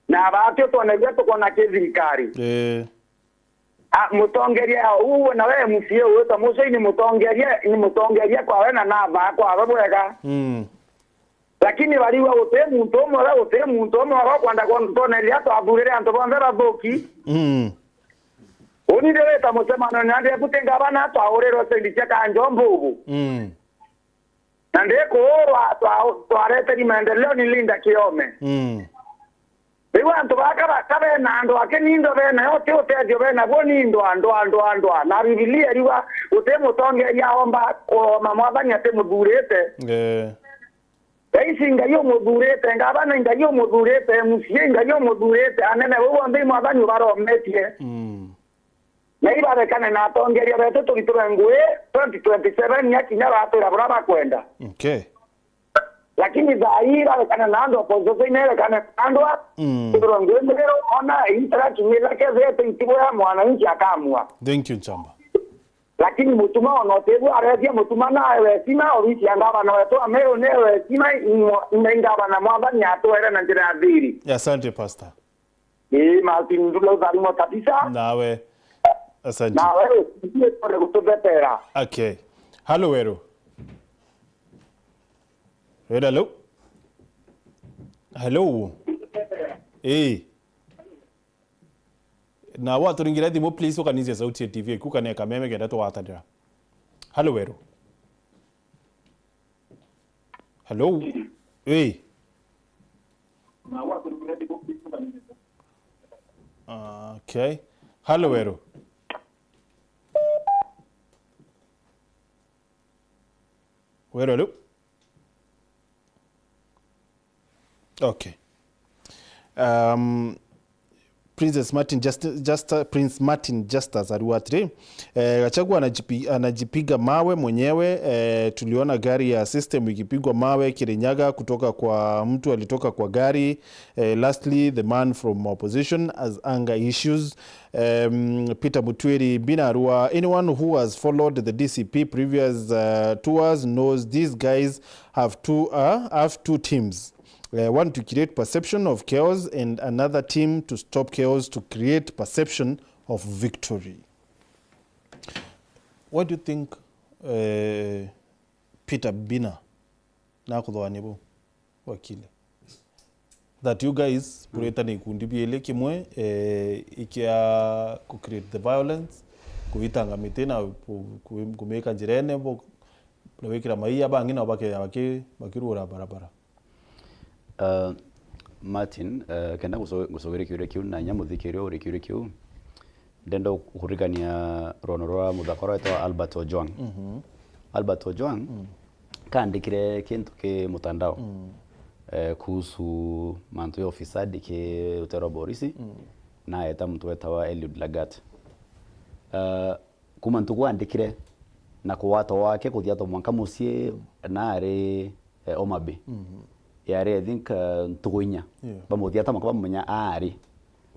na abatio twone bia tukona ki thirikari. Eh. A, mutongeria uu nawe M C A ugwitwa Mucii ni mutongeria, ni mutongeria kwawe na navaa kwawe bwega. Mm. Lakini bariuga guti muntu umwe, we guti muntu umwe, we ukwenda kwon-, kwoneria twathurire antu bonthe bathuki. Mm. Uni ndirita mucemanio na ndieku ti ngavana, twaurirwe sendi cia Kanjo mbubu. Mm. Na ndikuurwa twa-, twareteri maendeleo ni Linda Kiome. Mm. Riu antu baka baka bena andu ake ni indo benayo, ti utethio benaguo ni ndwa, ndwa, ndwa, ndwa. Na Bibilia iriuga, guti mutongeria aomba kuroma Mwathani atimuthurite. Eh. Raisi Ngai umuthurite, ngavana Ngai umuthurite, M C A Ngai umuthurite, anene bau bonthe i Mwathani ubarometie. Mm. Na ibarekane na atongeria betu turitirwe ngugi twenty twenty-seven, nyakinya batwira buria bakwenda. Okay. Lakini thaa ii ibarekane na andu opposition, irekane na andu a Mm. kuturwa ngugi muriro, ona interaction ila kethirite itibo ya mwananchi akamua. Thank you, Nchamba. Lakini mutuma ona utebu aretia mutuma nawe wesima, ofisi ya ngavana wetu wa Meru ni wesima, ingavana Mwathani atwere na njira ya thiri. Asante, Pastor. Ii, Martin Ndula utharimo kabisa. Nawe. Asante. Nawe, ndiye tore gutubetera. Okay. Hello, Weru. Weru, hello? Hello? Ii. Na waturingira thimu, please, ukanizia sauti ya T V iku kana kameme kenda twatanira. Hello, Weru. Hello? Hey. Okay. Hello, Weru. Weru, hello? Okay. Um, Princess Martin Just-, Justa-, Prince Martin Justus ariuga atiri, eh, Gachagua anajipi-, anajipiga mawe mwenyewe. Eh, tuliona gari ya system ikipigwa mawe Kirinyaga kutoka kwa mtu alitoka kwa gari. Eh, lastly, the man from opposition has anger issues. Um, Peter Mutwiri Binarua, anyone who has followed the D C P previous, uh, tours knows these guys have two, uh, have two teams. Uh, one to create perception of chaos and another team to stop chaos to create perception of victory. What do you think, uh, Peter Bina nakuthogania bau, wakili? That you guys, mm, burite ni ikundi biili, kimwe, eh, ikia ku create the violence, kuitanga miti na ku-, ku-, kumika njirene, bo-, na wikira maia, bangi nao bakea baki-, bakirura barabara. Uh, Martin, uh, kenda nguco-, ngucokeria kiuria kiu, na inya muthikiria uria kiuria kiu, ndenda kuririkania rono rwa muthaka uria wetagwa Albert Ojwang. Mhm. Albert Ojwang, mm, kaandikire kintu ki mutandao, mm, eh, kuhusu mantu ya ufisadi ki rutero rwa borisi, mm, na eta muntu wetagwa Eliud Lagat. Eh, kuma ntuku aandikire na kugwatwa gwake kuthiatwa mwanka mucii, mm, na ari, eh, Homa Bay. Mhm. Yari, I think, eh, ntuku inya. Yeah. Bamuthiata mwanka bamumenya aari.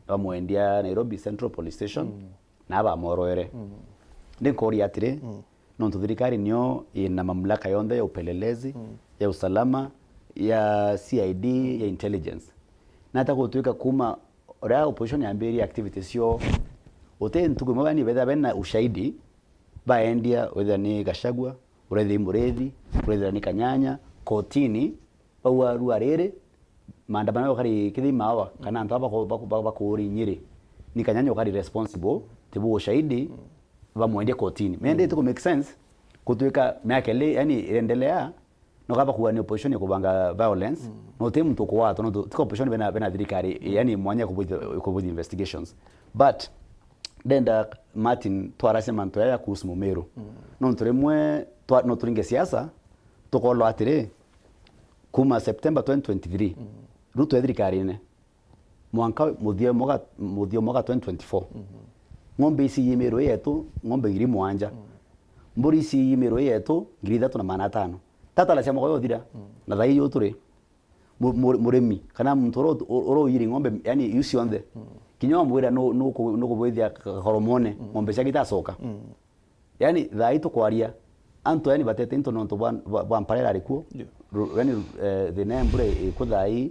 Bamwendia Nairobi Central Police Station, mm, na bamworoere. Mm. Ndi nkuuria atiri, mm, nontu thirikari nio ina mamlaka yonthe ya upelelezi, mm, ya usalama, ya C I D, ya intelligence. Na ata gutwika kuma uria opposition yambirie activities cio, uti ntuku imwe bani betha bena ushahidi, baendia, wethira ni Gachagua, urethira i Muriithi, urethira ni Kanyanya, kotini, bauga rua riri, maandamano ukari kithi mawa, kana antu aba bako-, bako-, bako-, bakuri Nyeri, ni Kanyanya ukari responsible, tibu ushahidi, bamwendia kotini. Mende, mm, itiku make sense, gutwika miaka ili, yani, irendelea, no kaba kuga ni opposition ya kubanga violence, mm, no ti muntu ukuwatwa, no tu-, tika opposition bena, bena thirikari, mm, yani, mwanya kubuthi-, kubuthi investigations. But, ndenda Martin twaracia mantu yaya kuhusu Mumiru. Mm. Nontu rimwe twa-, no turinge siasa, tukolwa atiri, kuma September twenty twenty-three, mm, Ruto e thirikarine, mwanka muthia mwaka, muthia mwaka twenty twenty-four, mhm, ng'ombe ici i Miru yetu, ng'ombe ngiri mugwanja. Mm. Mburi ici i Miru yetu, ngiri ithatu na magana atano. Tatara cia mwaka uyu uthira, mm, na thaa ii turi mu-, mu-, murimi, kana muntu uro-, uro-, uroiri ng'ombe, yani, iu cionthe. Mm. Kinya wamwira nu-, nuku-, nukubwithia ka-, karomone, mm, ng'ombe ciake itacoka. Mm. Yani, thaa ii tukwaria, antu, yani, batete into nontu bwa, bwa, bwa mpara irari kuo. Yeah. Ru-, yani, eh, thina ya mbura ikuo thaa ii.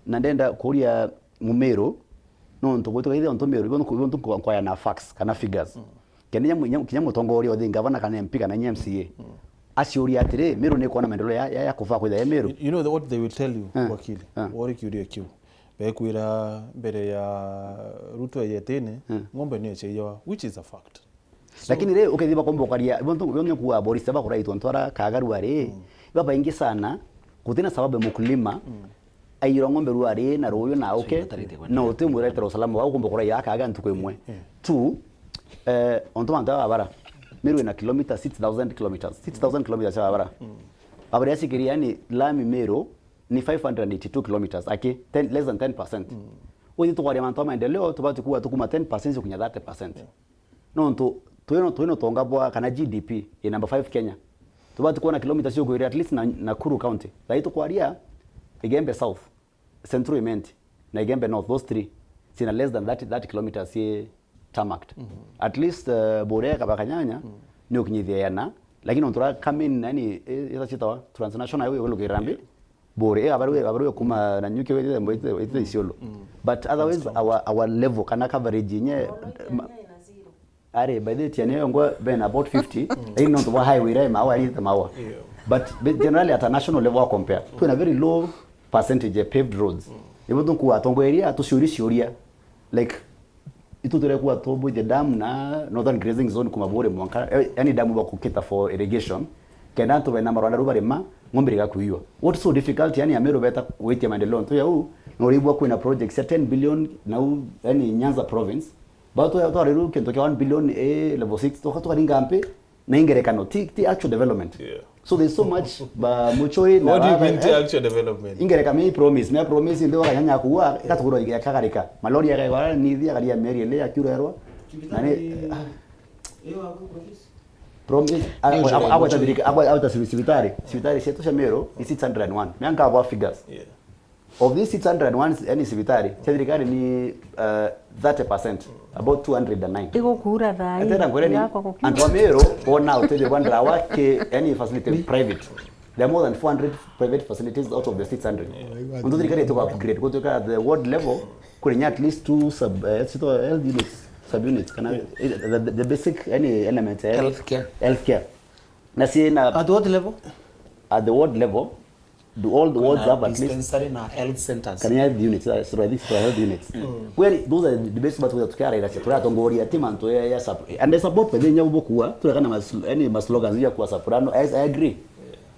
Na ndenda kuria Mumiru, nontu gwitu gaithia nontu Miru, ibo nku-, ibo ntu nkwa-, nkwaya na facts kana figures. Mm. Kenda kinya mu-, kinya, kinya mutongoria uthi, ngavana kana M P kana kinya M C A, mm, aciuria atiri, Miru ni kwona maendeleo ya, ya, ya kufa kwithia ya Miru? You, you know the, what they will tell you, eh, wakili, eh, wori kiuria kiu. Bekwira mbere ya Ruto eyetene, eh, ng'ombe ni eciawa, which is a fact. So lakini ri, ukethii bakombokaria, ibo ntu, ibo ntu kuwa borisi bakuraitwa ntwara kagaru ari, mm, babaingi sana, gutina sababu ya mukulima, mm, aiyirwa ng'ombe ruari na ruuyu na uke, so ibatarite kwenda, na uti mwiretera usalama wao kumba kurai akaga ntuku imwe. Eh. Two, eh, ontu mantu ya babara, Miru ina kilomita six thousand kilometers, six thousand kilometers ya babara. Mm. Babara ya sikiri, yani, lami Miru ni five hundred eighty-two kilometers, aki, ten, less than ten percent. Mm. Uthi tukwaria mantu ya maendeleo, tubati kuwa tukuma ten percent kunya thirty percent. Yeah. Nontu twino, twino tonga bwa kana G D P i number five Kenya. Tubati kuona kilomita cio kwira at least na Nakuru County. Thai tukwaria Igembe South, Central Imenti, na Igembe North, those three, cina less than thirty, thirty kilometers ci tarmacked. Mhm. At least, uh, Burea kaba Kanyanya, mm, ni ukinyithia yana, lakini nontu ra coming, yani, i-, ita citawa transnational highway, ugulukirambi, yeah. Bore, eh, abarue, abarue kuma na nyuki wethe, wethe, wethe Isiolo. Mm. But otherwise, our, our level kana coverage yenye, ma-, are, by the time yongwa been about fifty, lakini nontu bwa highway ira mawa, ari mawa. Yeah. But, but generally at a national level, wa compare, twina very low percentage ya paved roads. Mm. Ibo tunkuwa atongoria, tuciuri ciuria. Like, itu turekua tubuithie dam na Northern Grazing Zone kuma Bore mwanka, eh, yani dam ba kukita for irrigation, kenda antu bena marwanda ru barima, ng'ombe igakuiwa. What's so difficult, yani, Ameru beta gwitia maendeleo ntu yau, na uribua kwina projects ya ten billion nau, yani, Nyanza province, ba tu, tu ariru kintu kia one billion, eh, level six, tuka tukaringa mpi, na ingerekano, ti, ti actual development. Yeah. So there's so much ba muchoi na. What do you mean, ti actual development? Ingereka me promise, me promise ndio wakanyanya kuwa, ikatugurwa igekagarika. Malori yakaigwa ni thia garia meri ile ya kiurerwa. Na ni, ah. Promise, agweta thirika-, agwe-, agweta cibi-, cibitari. Cibitari cietu cia Meru ni six hundred and one. Mianga abo figures. Yeah. Of these six hundred and one, yani, cibitari cia thirikari ni, uh, thirty percent, about two hundred and nine. Igukura thaa ii. Atera ngwere ni, yakwa gukiura. Antu a Meru bona utethio bwa ndawa ki, yani, facility private. There are more than four hundred private facilities out of the six hundred. Yeah. Untu thirikari ituka upgrade, gutuika at the ward level, kuri nya at least two sub, eh, sito health units, sub units, kana, eh, the, the, the basic, yani, elements, eh, healthcare. Healthcare. Na si na at what level? At the ward level, Do all the wards have at least dispensary na health centers? Kana health units, uh, sorry, these are health units. Kweli, those are the debates but we tukiaraira cia, turatongoria ti mantu ya, ya sup-, and the support by the nyabu bukua, turekana mas-, any ma slogans ya kwa Soprano, I, I agree.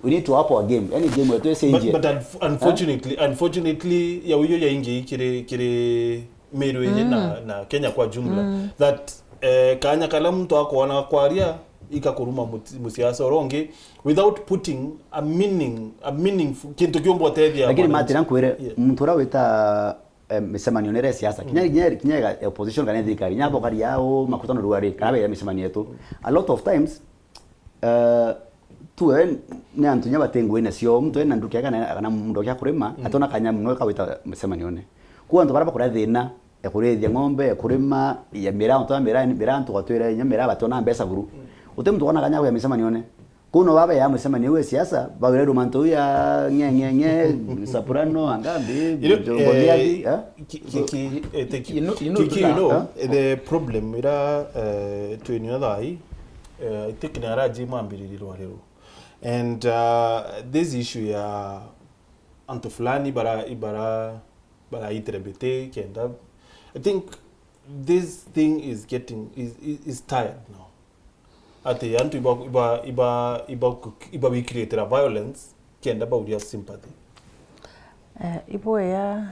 We need to up our game. Any game wetu ese But, inje. but unf-, unfortunately, unfortunately, ya uyo ya ingi kiri, kiri miru iji na, na Kenya kwa jumla. That, eh, kanya kala muntu akwona kwaria, ikakuruma muti-, musiasa uria ungi, without putting a meaning, a meaningful, kintu kiumba utethia Lakini mwananchi. Martin, nkwire, Yes. muntu uria wita, eh, micemanio nere siasa. Kinya, kinya, kinya ya opposition kana thirikari, kinya bokari yao, makutano ruari, kana bera micemanio yetu. A lot of times, eh, tu we ni antu nya bate ngugi nacio, muntu ena nduki kana, kana muntu kia kurima, atona kanya muno kawita micemanione. Kwa antu bara bakuria thina, ya kurithia ng'ombe, ya kurima, ya miraa, antu ba miraa, miraa antu gwatwira nya miraa batona mbeca buru. Uti muntu wona kanya ya micemanione. Kuno baba ya mucemanio ya siasa, baurerwa mantu ya nge, nge, nge, Soprano, Angambi, You know, Jongo eh, Giathi, eh? ki-, ki-, ki-, eh, thank you. You know, you know, Ki-, ki-, you know, Huh? the problem ira, eh, twinio thai, eh, I think ni araji mambiririrwa rero. And, uh, this issue ya antu fulani bara, ibara, bara itire biti kenda, I think this thing is getting, is, is, is tired now. Ati antu iba, iba, iba, iba, iba wikiriitira violence kenda bauria sympathy. Eh, ibwea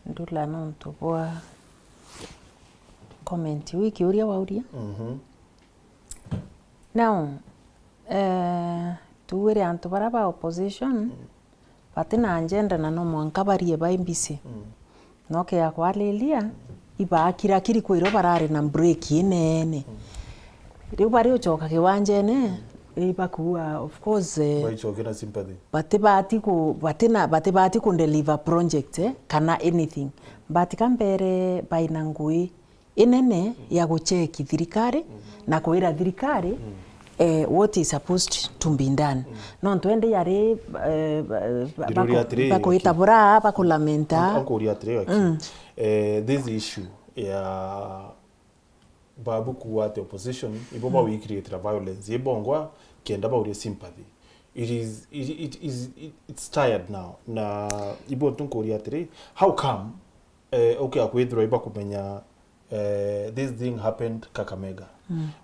ndula nontu bwa comment wiki uria wauria. Mhm. Now, eh, tuwire antu bara ba opposition, bati na agenda na no mwanka barie bai busy. Mm. No kea kwariria, ibaakirakiri kwiro barari na break inene. Riu bari ucoka kiwanjene, ibakuua, of course, eh, Baicoke na sympathy. batibati ku-, bati na, batibati ku deliver project, eh, kana anything. But ka mbere baina ngui inene ya gucheki thirikari na kwira thirikari, eh, what is supposed to be done. Nontu ende yari, eh, ba-, ba-, Ndiruria baku-, atiri, bakwita Gaki. Bura, bakulamenta. Nkuria atiri, Gaki. Eh, this issue ya babu kuwa ati opposition, ibo bawikiriitira violence, ibongwa kenda baurie sympathy. It is, it, it is, it, it's tired now. Na ibo tu nkuria atiri, how come, eh, ukia kwithirwa ibakumenya, eh, this thing happened Kakamega.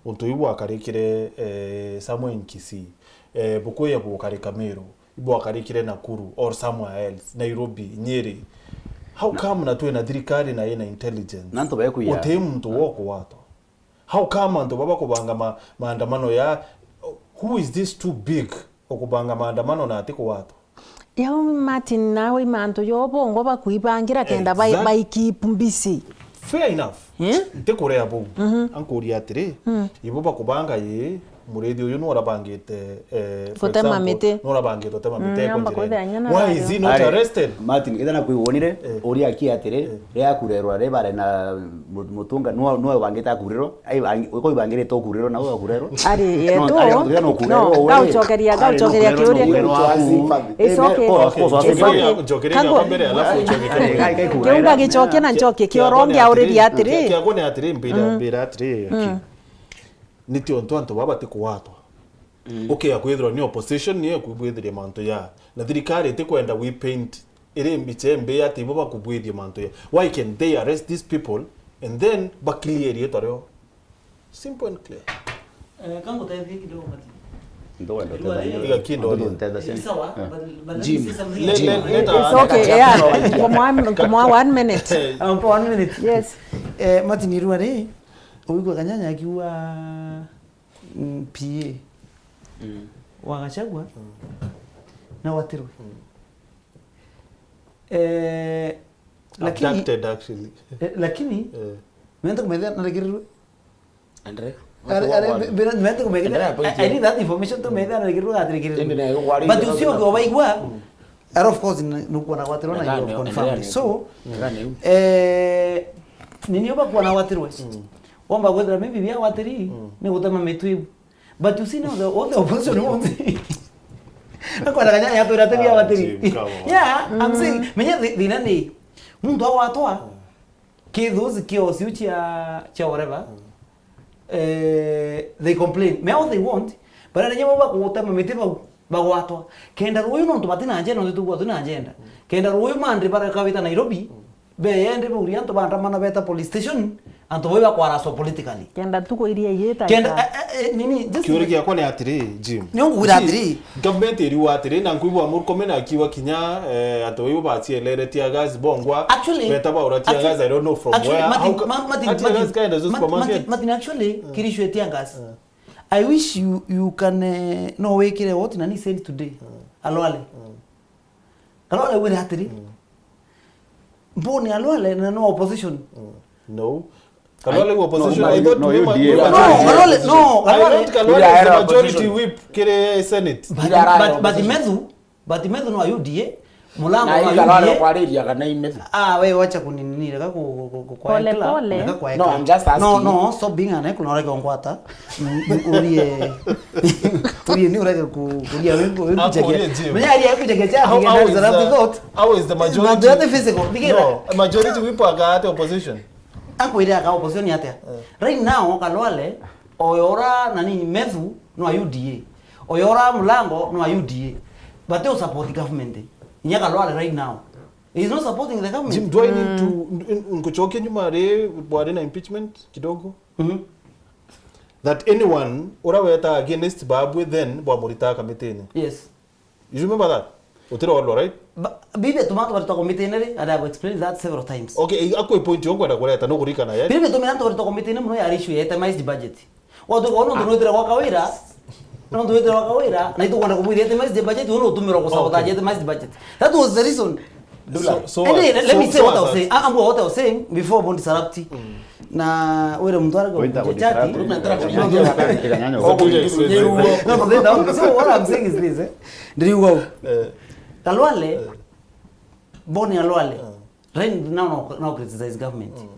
Untu ibu bwakarikire, eh, somewhere in Kisii. Eh, bukuya bukarika Meru, ibu bwakarikire Nakuru or somewhere else, Nairobi, Nyeri. How come na twina thirikari na ina intelligence? Na antu bakuya. Uti muntu wo kuwatwa. How come antu baba kubanga ma-, maandamano ya, who is this too big okubanga maandamano na ati kuwatwa? Yau Martin, nawe imantu yo bongo bakuibangira kenda bai-, Exact. Bai keep busy. Fair enough. Eh? Nti kurea bau. Ankuria atiri, ibo bakubanga yi, murithi uyu nu urabangite, eh, for Gutema example, miti. Nu urabangite gutema miti Mm, eko namba njirene. Kwithira nyana Why is he not Ari, arrested? Martin, ithana kwi wonire, Eh. Uria aki atiri, Eh. Ria kurerwa ri bare na mu-, mutunga, nwa, nwa wangite akurirwa, ai, bangi-, uko ibangirite ukurirwa, na ugakurerwa. Ari, No, yetu, ari, no, no, ukurirwa, no, we. Gaucokeria, Ari, gaucokeria no, ukurirwa, kiuria no, kiu. Ukurirwa waku. It's okay. Of course, It's okay. Njokeria Kangu- yako mbere, alafu ucoke Ari, kiuria. Kai, kai, Kiunga kurerwa. Gicokia na Njoki, Kia-, kiuronge kiakwa ni auriria atiri, atiri. Kiakwa ni atiri, mbira, Mm. mbira atiri, Aki. Mm. Ni ti ontu antu baba bati kuwatwa. Mm. Ukia kwithirwa ni opposition niyo ikwibwithiria mantu ya. Na thirikari itikwenda we paint iri mbicha imbi ati ibo bakubwithia mantu ya. Why can they arrest these people and then ba clear riitwa rio? Simple and clear. Eh, ka ngutethie kidogo, Martin. Ndo wenda Rua utethanie. Iga kindo Ndo ri. Utethanie. Ni sawa, Eh. but, but let me Jim. Say something. Let, Jim. Let, let It's her okay, yeah. Come on, come on, one minute. Eh. Um, for one minute. Yes. Eh, Martin, irua ri, uigua Kanyanya akiuga, mm, P A Mm. wa Gachagua Mm. na watirwe. Mm. Eh, lakini Abducted, actually. Eh, lakini Eh. mente kumethia narekerirwe. Andre? Are, are, be-, be-, mente kumethia. Andre, point I, I need that information to methia narekerirwe gaterekerirwe. Ende na yo kwari But yo usio na kwa baigwa. Mm. And of course, n-, nukuona gwatirwe na Ndani, you confirm. Ndani. So, Ndani. Eh, nini oba kuona gwatirwe? Mm. Womba gwethira maybe bia gwatiri, Mm. ni gutema mitu iu. But you see now, the, all the opposition wants. Nakwenda Kanyanya atwira ati bia Ah, watiri. Jim, come on. Yeah, I'm Mm. saying, menya thi-, thina ni, muntu agwatwa, Mm. ki those chaos iu cia, cia whatever, Mm. eh, they complain. Me all they want, but arenya baba kugutema miti bau. bagwatwa. Kenda ruuyu nontu batina agenda, nontu tugwa twina agenda. Kenda ruuyu Monday barakawita Nairobi, beyende bauria antu bandamana beta police station, antu bau bakwaraswa politically. Kenda tuku iria igita Kenda, ika. eh, eh, eh, nini, just Kiuria giakwa ni atiri, Jim. Ni ngwira atiri. Government iriuga atiri, na nkuigua Murkomen akiuga kinya, eh, antu bau bacielere tear gas bongwa, Actually, beta baura tear actually, gas, I don't know from actually, where. Martin, How ca-, Ma-, Martin, a tear gas Martin, kaenda Martin, supermarket? Martin, Martin, actually, Eh. kiri issue ya tear gas. Eh. I wish you, you can, eh, no wikire what nani said today. Mm. Alwale. Mm. Alwale wire atiri. Mm. Mboni Alwale na no opposition. Mm. No. Kalwale I, opposition, no, I thought no, we were, U D A. No, Kalwale, no, I Kalwale. thought Kalwale Ira is the era majority opposition. whip kiri Senate. But, Ira era but, but opposition. Methu, but Methu no U D A. Mulango na no ira lware U D A. Kwariria kana imethu. Ah, we wacha kuninira ka ku, ku, ku, kwa Pole, ekla, pole. Ka kwa No, ekla. I'm just No, asking. No, stop being an ekla, ureke ongwata. Mm, mm, urie, urie ni ureke ku, kuria we, we Hapo kucheke. Urie Jim. Mwenye aria kucheke cha, How, how is the, how is the majority? Majority physical. Bigera. No, majority whip aga at opposition. Akwire aka opposition atia? Eh. Right now, Kalwale, oyora nani Methu no U D A. Oyora Mulango no U D A. But they support government. Inya Kalwale right now. He is not supporting the government. Jim, do I need to n-, n-, nkuchoke nyuma ri bwari na impeachment kidogo? Mhm. That anyone ura weta against Babwe then bwamurita kamitini. Yes. You remember that? Utira walwa, right? Ba-, bibi tuma tubarita komitini ri, and I have explained that several times. Okay, i-, akwe point yo nkwenda kureta, no kurikana, yeah? Bibi tumira tubarita komitini muno ya issue ya itemized budget. Watu kwa nontu nwitire gwa Kawira, nontu nwitire gwa Kawira, na itukwenda kumwithia itemized budget, uno utumira ku sabotage itemized budget. That was the reason. Dula. So, so And then, what? let me So, say so what I was what? saying. I, I'm what I was saying before Bondi Sarapti. Mm. Na wire muntu arega Wita kuja kuja chati. Sarapti. No, no, no, no, no, no, no, no, no, no, what I'm saying is this, eh? Ndiriuga u. Eh. Kalwale, Eh. Boni Alwale. Eh. Right now, no, no criticize government. Mm.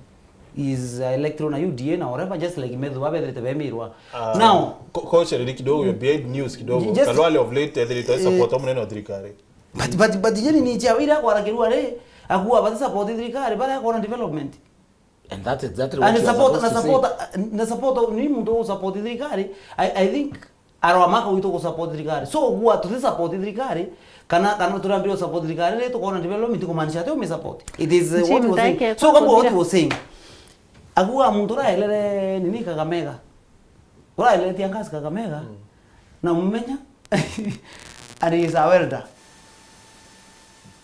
Is, uh, elected on a U D A na whatever, just like Methu, babethirite bemirwa. Ah, Now, ko-, kochereri kidogo, you're behind news kidogo. Just Kalwale of late, ethirite eh, support munene wa thirikari. But, but, but, yani ni chia wira kwa rakiru are, akuwa bati support thirikari, bara kona development. And that's exactly what And you are support, supposed na to say. support, na support, ni muntu u support thirikari. I, I think arwa maka witu ku support thirikari. So, gwa tuti support thirikari, kana, kana turambire support thirikari, ri tukona development kumaanisha ati umi support. It is, uh, what Jim, was saying. take So, kama what kuthira. was saying. Agua muntu uraelere nini Kakamega. Uraelere tear gas Kakamega. Mm. Na mumenya, and he is a welder.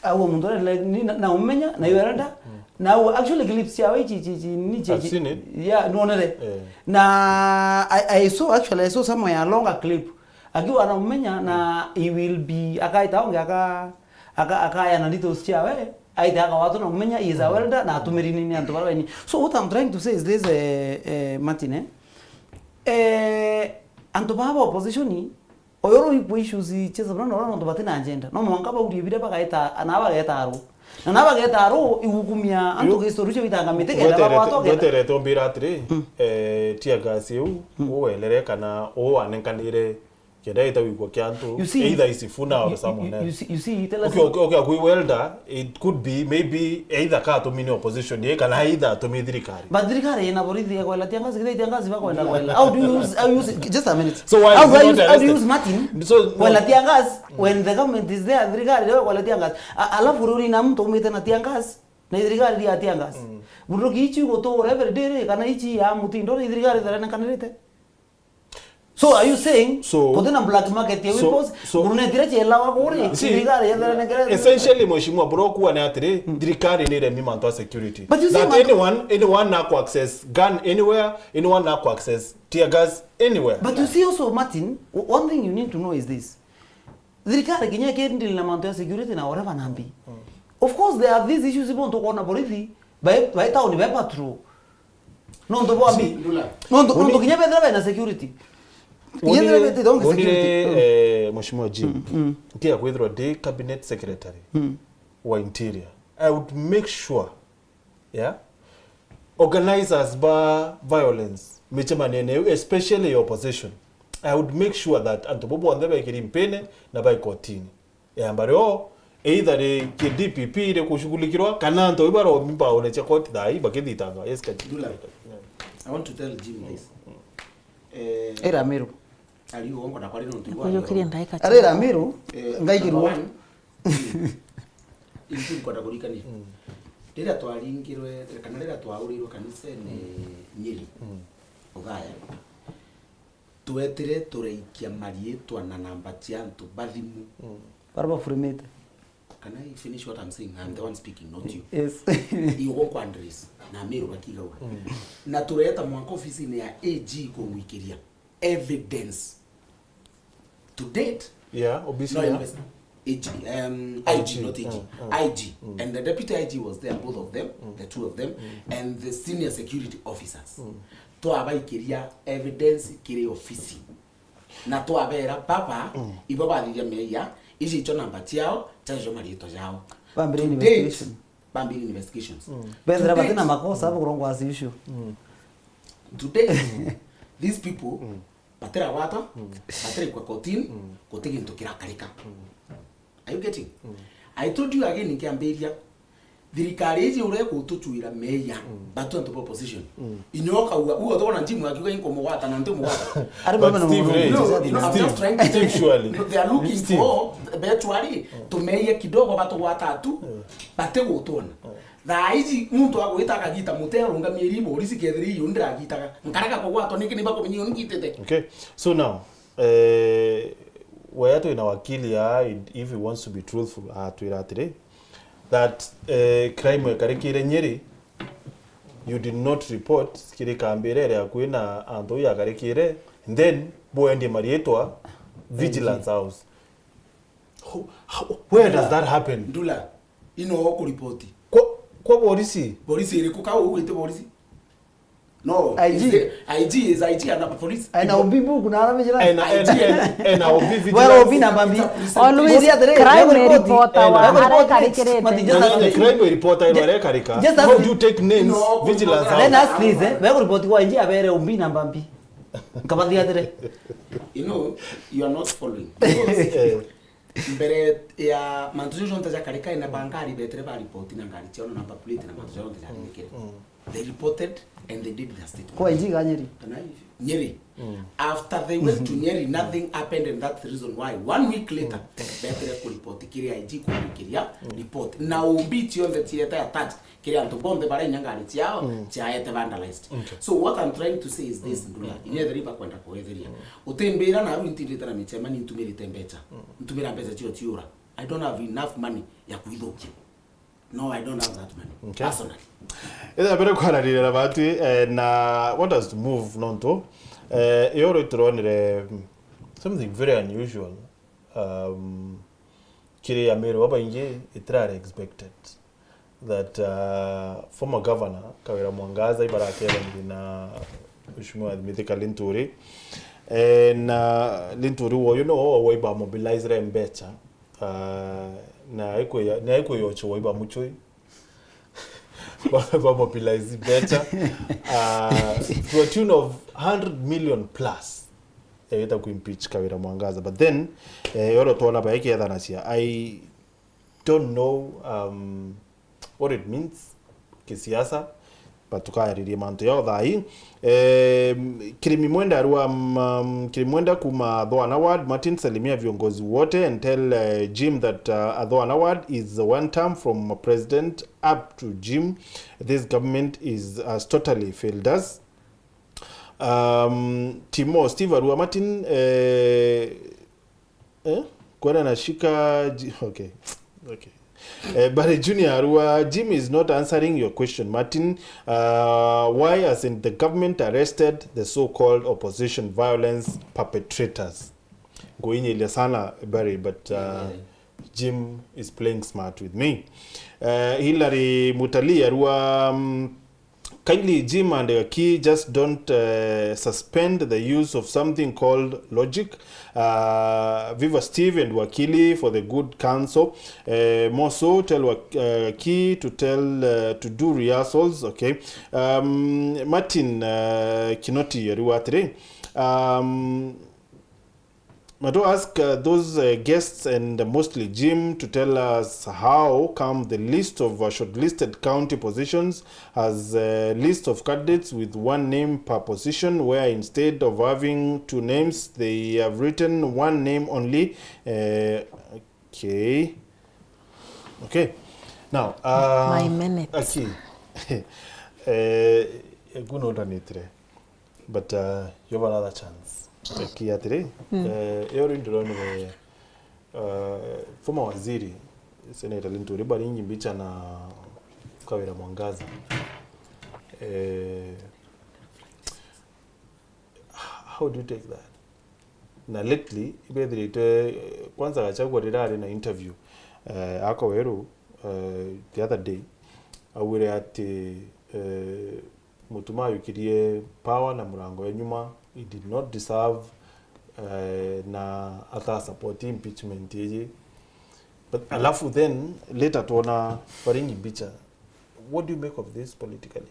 Agua muntu uraelere ni na, na mumenya, na welder. Mm. Na u-, actually clips ciawe ici, ici, ici, ni ici, I've ici. seen it. Yeah, nuonere. Eh. Na I, I saw, actually, I saw somewhere a longer clip. Akiwa anamumenya na he will be, akaita onge aka, aka, akaya na details ciawe, aite akawatu na mumenya, he is a welder, na atumiri ni, ni antu bara baini. So what I'm trying to say is this, eh, eh, Martin, eh? Eh, antu baba opposition, oyoro ikwa issues chia sababu na nontu batina agenda. No mwanka baurie bire bagaeta, na bagaeta aro. Na na bagaeta aro, igukumia antu Yo. gistoru cia bitanga miti kenda Gweterete, bagwatwa kenda. gweterete umbira atiri, Mm. eh, tear gas iu, Mm. uelere kana uanenkanire kenda ita wikwa kia antu, You see, either is Sifuna or you, you, someone you, you else. see, you see, tell us Okay, okay, okay, kwi welder, it could be maybe either ka atumine opposition ye, kana either atumie thirikari. But thirikari ina borithi ya kwela tear gas, kithai tear gas bakwenda kwela. How do you use, how you use, just a minute. So why How is do it I not use, how do you arrested? use Martin? So, no. Kwela tear gas, when the government is there, thirikari ndio kwela tear gas. A-, alafu ruri na mtu umite na tear gas, na thirikari ya tear gas. Mm. Bunduki ichi gutura every day ri, kana ichi ya mutindo ri, thirikari thara na kanirite. So are you saying, So, kuthina black market ya so, weapons, so, gurunetire chielawa kuri, See, thirikari ya thara na kanirite? essentially, Mheshimiwa, bro, kuwa ni atiri, Mm. thirikari ni remi mantu a security. But you see, That man anyone, anyone na ku access gun anywhere, anyone na ku access tear gas anywhere. But you see also, Martin, o-, one thing you need to know is this. Thirikari kinya ikindili na mantu ya security na whatever nambi. Mm. Of course, there are these issues, bontu kona borithi, bai, bai town, bai patrol. Nontu bwa See, Ndula. nontu, Uni- nontu kinya bethira bena security. Kinya Uni- bethira bena security. Uni, Mm. eh, Mheshimiwa Jim, Mm, mm. ntia kwithirwa ndi cabinet secretary Mm. wa interior, I would make sure, yeah, organizers ba violence, michemanio-ini iu, especially opposition, I would make sure that antu bo bonthe baikiri mpine na bai kotini. Yamba rio, either ri ki D P P iri kushughulikiwa, kana antu iu baromi baone cia koti thaa ii bakithitanga. Yes, Kaji. Ndula. Yeah. I want to tell Jim this. Mm. Eh, Ira Meru. Ari ugo nkwenda kwaria nontu igwa Kujukiria ndaika. Arira Miru, Eh, ngaigirwa. Number one, intu nkwenda kurikania. Riria twaringirwe, kana riria twaurirwe kanisene Nyeri, Uthaya, twetire turaikia mariitwa na namba cia antu bathimu. Bara bafurumite. Can I finish what I'm saying? I'm the one speaking, not you. Yes. Igo kwa Andres, na Miru bakigawa. Na tureta mwanka ofisini ya A G kugwikiria evidence. To date, Yeah, obisi no ya. invest-, A G, um, I G, I G, not A G, mm, mm. I G. Mm. And the deputy I G was there, both of them, Mm. the two of them, Mm. and the senior security officers. Mm. Twabaikiria evidence kiri ofisi. Na twabera baba, Mm. ibo bathithia meia, ici icio namba ciao, ciacio mariitwa jao. Bambire To investigation. date, bambire investigations. Mm. Bethira To batina date, makosa, bakurongwa as usual. Mm. To date, these people, Mm. batiragwatwa, Mm. batiraikwa kotini, Mm. guti gintu kirakarika. Mm. Are you getting? Mm. I told you again nkiambiria, thirikari iji uria igutuchuira meia, Mm. batu antu ba opposition. Mm. Inyo ukauga, ugo thona njimu akiuga inkumugwata na ntimugwata. Ari But baba na Steve, mwana hey, No, no, I'm Steve, just trying to Steve, surely. No, they are looking Steve. for betuari, tumeie kidogo batugwata tu, Mm. batigutwona. Mm. Thaa iji muntu agwita akagita mute arungamiiri borisi kethira iyo ndiragitaga. Nkarega kugwatwa niki ni bakumenya iyo ngitite. Okay. So now, eh, wea twina wakili aa, if he wants to be truthful, atwira atiri, that, eh, crime ekarikire Nyeri, you did not report kiri kambi iria iri akui na antu au yakarikire, and then bwendie mariitwa Vigilance House. How, how, where does that happen? Ndula, ino kuripoti. Kwa, kwa borisi? Borisi iriku kau ugwite borisi? No, I G. is the, I G is I G and a police. Aina obibu kuna ara vigilance. Ena, ena, ena, ena obi vigilance. Wero obi na bambi. It's a police. Always Muria atiri, crime wego report, reporter wa wego report, arekarikirite. Mati, just No, no, ask the me. Crime reporter ino arekarika. Just ask How me. do you take names? No, Vigilance no, House. Then ask this, eh? Wego report kwa I G abere obi na bambi. Nkabathia atiri. You know, you are not following. Because Eh. mbere ya mantu jau jonthe jakarika, ena ba ngari betere ba report na ngari ciao na number plate na mantu jau jonthe jarikire. Mm. They reported and they did their statement. Kwa I G ga Nyeri. Kana Nyeri. Mm. After they went to Nyeri, nothing happened, and that's the reason why one week later, betere ku report kiri I G kumukiria report. Na obi cionthe ciete attached kiri antu bonthe baria inya ngari ciao Mm. ciaete vandalized. Okay. So what I'm trying to say is this, Mm. Ndula, Mm. inya etheri bakwenda kuetheria. Mm. Utimbira na aru intindite na michema ni ntumirite mbecha. Mm. Ntumira mbecha cio ciura. I don't have enough money ya kuithukia. No, I don't have that money. Okay. Personally. Ethira mbere kwarariria na batu, eh, na what us to move nontu, eh, iyo ri turonire, mm, something very unusual. Um, kiri Amiru babaingi itirari expected that, uh, former governor Kawira Mwangaza ibarakethanirie na Mheshimiwa Mithika Linturi. Eh, na Linturi woyu no waiba mobilizire mbecha, uh, na aikwiya, na aikwiyochwa waiba muchwi. Ba, ba mobilize mbecha, uh, to a tune of hundred million plus. Yagita ku impeach Kawira Mwangaza. But then, eh, yoro twona baikethanacia. I don't know, um, what it means kisiasa, but tukaririe mantu yao thaa hii. Eh, Kirimi Mwenda arua, um, Kirimi Mwenda kuma Athoana Ward, Martin, salimia viongozi wote and tell, eh, Jim that, uh, Athoana Ward is one term from president up to Jim. This government is, has totally failed us. Um, Timo, Steve arua, Martin, eh, Eh? Kwani anashika ji-, okay. Okay. Eh, Barry Junior arua, Jim is not answering your question, Martin. Uh, why hasn't the government arrested the so-called opposition violence perpetrators? Nguinyilia sana, Barry, but, uh, Jim is playing smart with me. Uh, Hilary Mutalii arua, um, Kindly, Jim and Gaki, just don't, uh, suspend the use of something called logic. Uh, viva Steve and Wakili for the good counsel. Uh, more so, tell Wak-, uh, Gaki to tell, uh, to do rehearsals, okay? Um, Martin, uh, Kinoti, ariwa atiri, um, Mato ask uh, those uh, guests and mostly Jim to tell us how come the list of uh, shortlisted county positions has a list of candidates with one name per position, where instead of having two names, they have written one name only. Uh, okay. Okay. Now, uh, My minutes. Okay. Eh, kuna utanitire. But uh, you have another chance. Ki atiri, eh, yo ri ndironi we, uh, former waziri, Senator Linturi Baringi Mbicha na Kawira Mwangaza. Eh, how do you take that? Na lately, ibethirite, eh, kwanza Gachagua riria ari na interview, eh, ako weru, eh, the other day, augire ati, eh, Mutuma ayukirie power na murango ya nyuma, he did not deserve, eh, na ata support impeachment iji. But alafu then later tuona Baringi Mbicha. What do you make of this politically?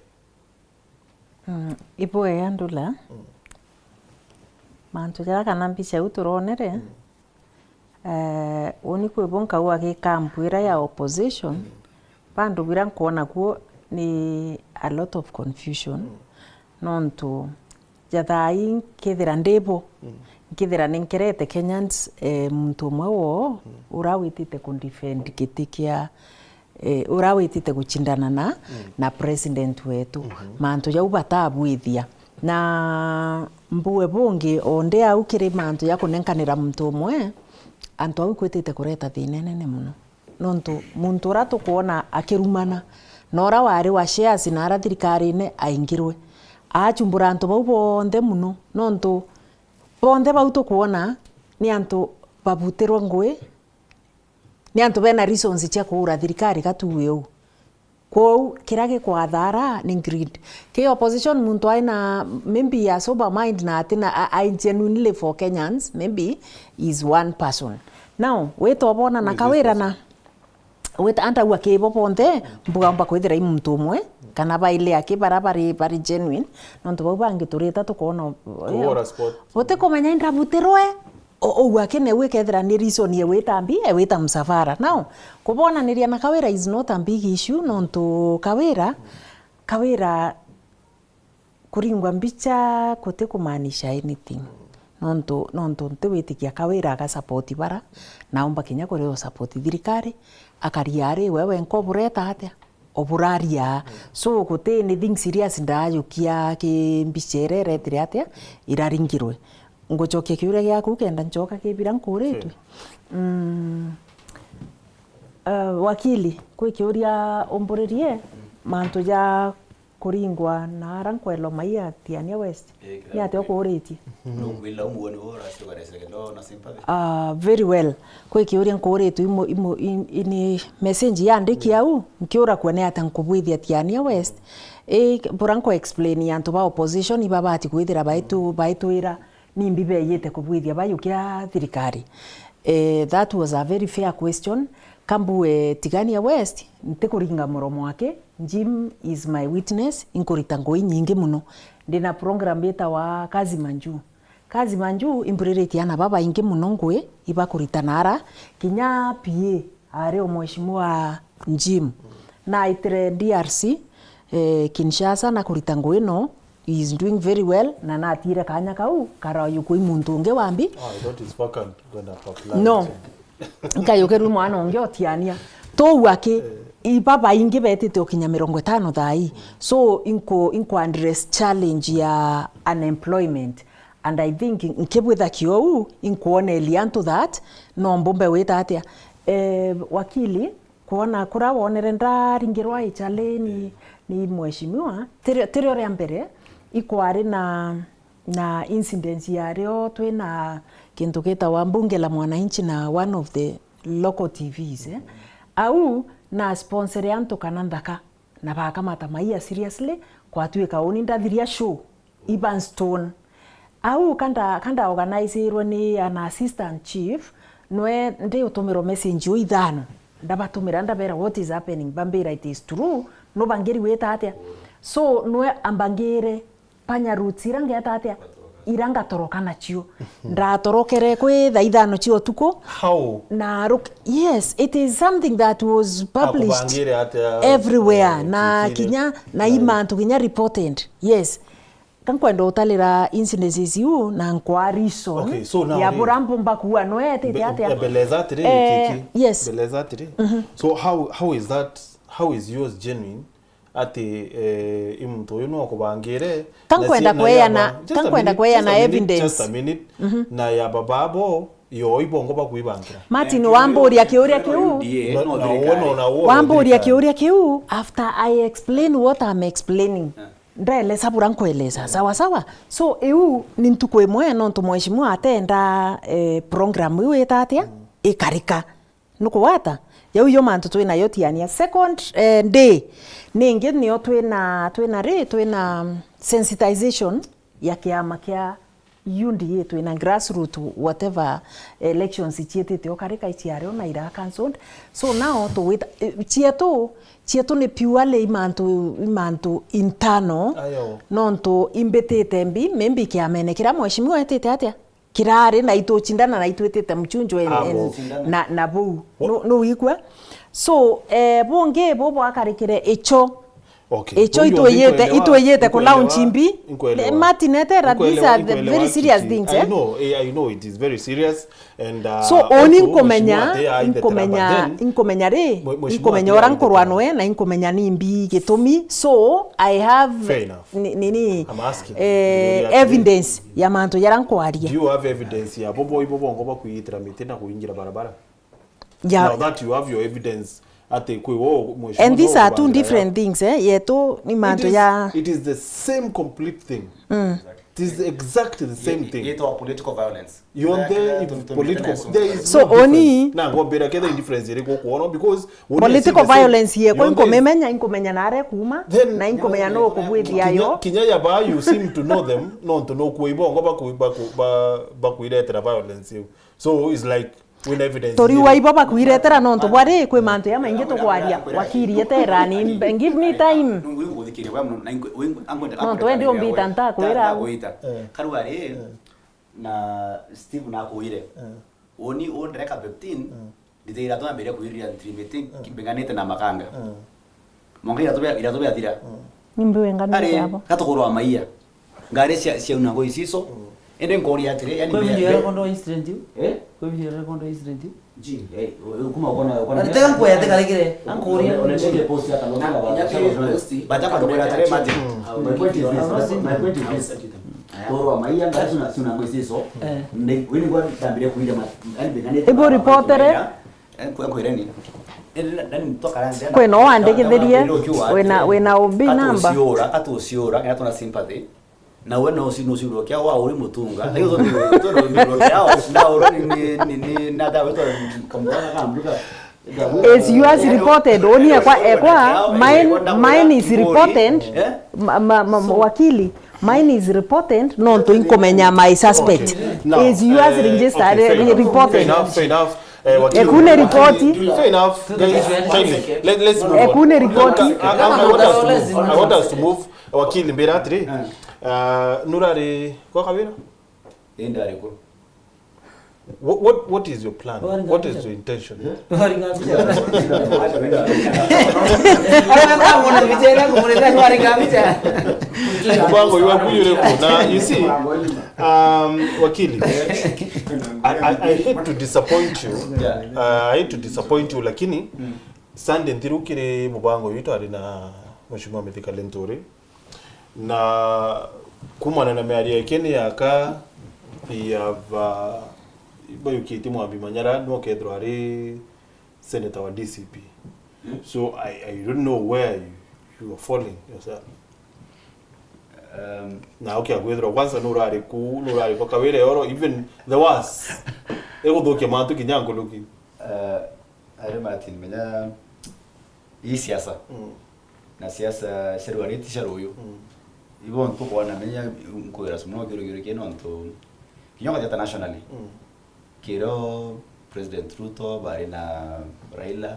Mm, ibwega Ndula. Mantu jaria kana mbicha iu turonere, eh, uni kwi bo nkauga ki camp iria ya opposition, bandu biria nkwona kuo ni a lot of confusion, nontu ja thaa ii nkethira ndi bo, nkethira ni nkerete Kenyans, eh, muntu umwe woo uria witite ku defend giti kia, eh, uria witite gucindana na, na president wetu. Mantu jau batabwithia. Na mbue bungi, o ndi au kiri mantu ja kunenkanira muntu umwe, antu au ikwitite kureta thina inene mono. Nontu muntu uria tukwona akirumana, na uria wari wa shares na aria thirikarine aingirwe, aachumbura antu bau bonthe mono, nontu bonthe bau tukwona ni antu babutirwe ngui, ni antu bena reasons cia kuura thirikari gatuue uu. Kwou kiria gikwathara ni greed. Ki opposition muntu aina maybe a sober mind na atina a, a genuinely for Kenyans, maybe is one person. Now, wita ubona na Kawira na wita anta ua kibo bonthe, mbugamba kwithira i muntu umwe, kana baili aki bara bari, bari genuine, nontu bau bangi turita tukona Kuhura spot. Utikumenya indabutirwe, o-, ou ake neu ikethira ni reason ye wita mbi, e wita msafara. Now, kubonaniria na Kawira is not a big issue, nontu Kawira, Kawira kuringwa mbicha kuti kumaanisha anything. Nontu, nontu ntiwitikia Kawira aga support bara, na aumba kinya kuria u support thirikari, akaria ari we wenka ubureta atia? Oburaria. So, guti anything serious ndajukia ki mbicha iria iretire atia iraringirwe. Ngucokia kiuria giaku kenda ncoka ki biria nkuritwe. Mm. Uh, wakili, kwi kiuria umburirie mantu ja kuringwa na ara nkwelwa mai ya Tiania West. Ni atia ukuuritie? Nungwila umuoni wo uraciogarecege ndo na sympathy. Ah, very well. Kwi kiuria nkuritwe imo, imo, in, ini message yandiki au, nkiura kua ni atia nkubwithia Tiania West. I, bura nku explain antu ba opposition ibabati kwithira baitu, baitwira nimbi beyite kubwithia bayukia thirikari. Eh, that was a very fair question. Kambue Tigania West, ntikuringa muromo wake. Jim is my witness, inkurita ngui nyingi muno. Ndina program yitawa Kazi Manju. Kazi Manju imburiritie ana babaingi muno ngui ibakuritana ara, kinya P A ari o mheshimiwa Jim. Naitire D R C, eh, Kinshasa na kurita ngui no, he is doing very well, na natire kanya kau karayukwi muntu ungi wa mbi. Ah, I thought it's vacant, kwenda apply. No. Nkayukirwe mwana ungi o Tiania. Tou aki, iba baingi betite ukinya mirongo itano thaa ii. So, inku, inku address challenge ya unemployment. And I think nkibwitha kiou, inkuonelia antu that, no mbumbe wita atia. Eh, wakili, kwona kura wonere ndaringirwa ichale ni, ni mheshimiwa, tirio, tirio ria mbere, ikwari na, na incidents ya rio twina kintu gitawa Bunge la Mwananchi na one of the local T Vs, eh. Au na sponsor antu kana nthaka, na bakamata maia seriously, kwatuika uni ndathiria show. Ivan Stone. Au kanda, kanda organizirwe ni an assistant chief, nwe ndi utumirwo message o ithano. Ndabatumira, ndabera what is happening, bambira it is true, no bangiri wita atia. So, nwe ambangire panya roots ira ngeta atia. Ira ngatoroka nacio. Ndatorokere kwi thaa ithano cia utuku. How? Na ruk-, yes, it is something that was published Akubangire atia, everywhere. Eh, Na chikire. Kinya na i mantu kinya reported. Yes. Ka nkwenda utalira incidences iu na nkwa reason Okay, so now ya ri- bura mbumba kuua no etite Be-, atia. Beleza atiri, Eh, Kiki. Yes. Beleza atiri. So how, how is that, how is yours genuine? Ati, eh, i muntu uyu no akubangire, Ka na nkwenda cie-, na kweana, yaba-, just ka a nkwenda minute, kweana just a minute, evidence. Just a minute. Na ya baba abo, yo ibongo bakwibangira. Martin, wamburia kiuria kiu. Na, na uo no, na uo Wamburia thirikari. Kiuria kiu, after I explain what I'm explaining. Ndaeleza bura nkweleza, sawa sawa. So, iu ni ntuku imwe, nontu mheshimiwa atenda, eh, program iu ita atia? Ikarika. Nukugwata? Jau iyo mantu twinayo tiania. Second, eh, day, ningi nio twina, twina ri, twina sensitization ya kiama kia U D A, twina grassroot whatever elections ciitite o karika iciario na ira cancelled. So now tugwita, eh, cietu, cietu ni purely imantu, imantu internal, Ayo. Nontu imbitite mbi, maybe kiamene kiria mheshimiwa etite atia? Kirari na itucindana na itwitite mchunjo en-, en-, Abo. Na, na buu. Wo- Nu, nu wigua? So, eh, bungi bu bwakarikire icho. Okay. Icho Bungi itwiyite, nkwelewa, itwiyite ku launch nkwelewa, mbi. Nkwelewa. Eh, Martin, etera, these are the very serious things, eh? Nkwelewa, nkwelewa, Kiki. I know, eh, I know it is very serious. And, uh, So, uni also, nkumenya, mheshimiwa ate aithete nkumenya, raba then, nkumenya ri, mwe-, mheshimiwa nkumenya ate ura aithete nkurwa raba. Noe, na nkumenya ni mbi gitumi. So, I have Fair enough. ni-, nini, I'm asking. Eh, You're evidence ya mantu jaria nkwaria. Do you have evidence ya bobo ibo bongo bakwiyitira miti na kuingira barabara? Ya. Now that you have your evidence, ati kwi wo mheshimiwa And these no are two kubangira different ya- things, eh? Yetu ni It mantu is, ya it is the same complete thing. It is exactly the same thing. Yetwa political violence. Yonthe political, there is So, no difference. Oni- Na ngwambira ketha difference iri kukwona because when you see Political the same, violence yekwa yonthe is inkumimenya, inkumenya nare kuma, Then na inkumenya no kubwithia kinya, yo. Kinya ya ba you seem to know them, nontu no kuwa ibongo baku-, baku-, ba-, bakwiretera violence iu. So it's like, wina evidence Turiwa ibo bakwiretera nontu bwari kwi mantu ya maingi tukwaria. Wakiri etera ni mbe-, give me time. Nontu endi umbita ntakwira. Karua ri, na Steve nakwire. Uni u ndereka fifteen, ndithiira twambire kwirira ntrimiti, kimbinganite na makanga. Mwanka iratu bia, iratu biathira. Nimbi wenganite abo? Ari, gatukurwa maiya. Ngari cia, ciauna ngui ciso. Indi nkoria atiri, yani Kwi video record incident iu? Eh? Kwi video record incident iu? Ji, eh, u-, kuma ukona, ukona. Ati tega nkuya, tega rikire. Ankuria. Ule, ule, ule post ya Kalonzo. Bata kwa dokora atiri, imagine. My point is this, my point is this. Kurwa maiya, ngari ciauna, ciauna ngui ciso. Eh. Ni, wini kwa ndambire kuira ma-, yani, bingane. Ibo reportere. Eh, nkwe-, nkwire ni. Eh, na, na ni mtoka rande. Kwina wandikithirie, wina, wina O B number. Atuciura, atuciura, kina tuna sympathy. Na we no uci-, no uciurwo kia wa uri mutunga. Ayo to, to, to, to, kia wa, na uri ni, ni, ni, ni, na da we to kamwana kambuka. Is yours reported? Oni ekwa, ekwa, mine, mine is reported. Eh? Ma, ma, ma, wakili, mine is reported, nontu inkumenya my suspect. Okay. Now, is yours eh, registered, okay, fair enough. Reported? Fair enough, fair enough. Eh, wakili, Ekune wakili, report. Fair enough, guys, kindly, let, let's move on. Ekune report. I, I, I want us to move. I want us to move. Wakili, mbira atiri, ah, nurari kwa kawira? Indi ari ku? What, what, what is your plan? What is your intention? Mubango iwa kuyure ku. Na, you see, um, wakili, I, I, I hate to disappoint you. Yeah. Uh, I hate to disappoint you, lakini Sunday nthiru kiri mubango yu twari na Mheshimiwa Mithika Linturi. Na kumana na miario iki ni yaka ya ba-, bayukitie Mwambi Manyara, niwe ukethirwa ari senator wa D C P. So I, I don't know where you, you are falling yourself. Um, na ukia kwithirwa kwanza nurari ku, nurari kwa Kawira Yoro, even the worst. Iguthukia mantu kinya nkuruki. Uh, ari Martin, menya ii siasa. Mm. Na siasa cia ruari ti cia ruyu. Mm. Ibo ntukwona menya nkwira sumo no kiru kiru kino ntu kinya kwa internationally. Mm. Kiro President Ruto bari na Raila,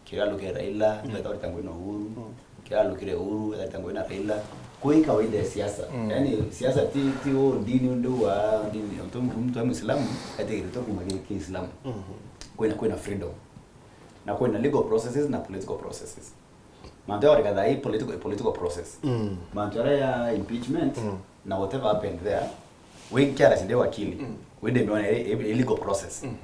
kiro alukire Raila, mm, tweta urita ngui na Uhuru, mm, kiro alukire Uhuru, eta urita ngui na Raila. Kwi kawaida ya siasa. Mm. Yaani, siasa ti, ti u ndini undu wa ndini, untu mtu wa Muislamu, atigiritwe kuma ki, Kiislamu. Mhm. Kwina, kwina freedom. Na kwina legal processes na political processes. Mantu ya orega thaa ii political, political process. Mm. Mantu yara ya impeachment, mm, na whatever happened there, wi kiara cinde wakili. Mm. Wi ndimbiona i, i, i legal process. Mhm.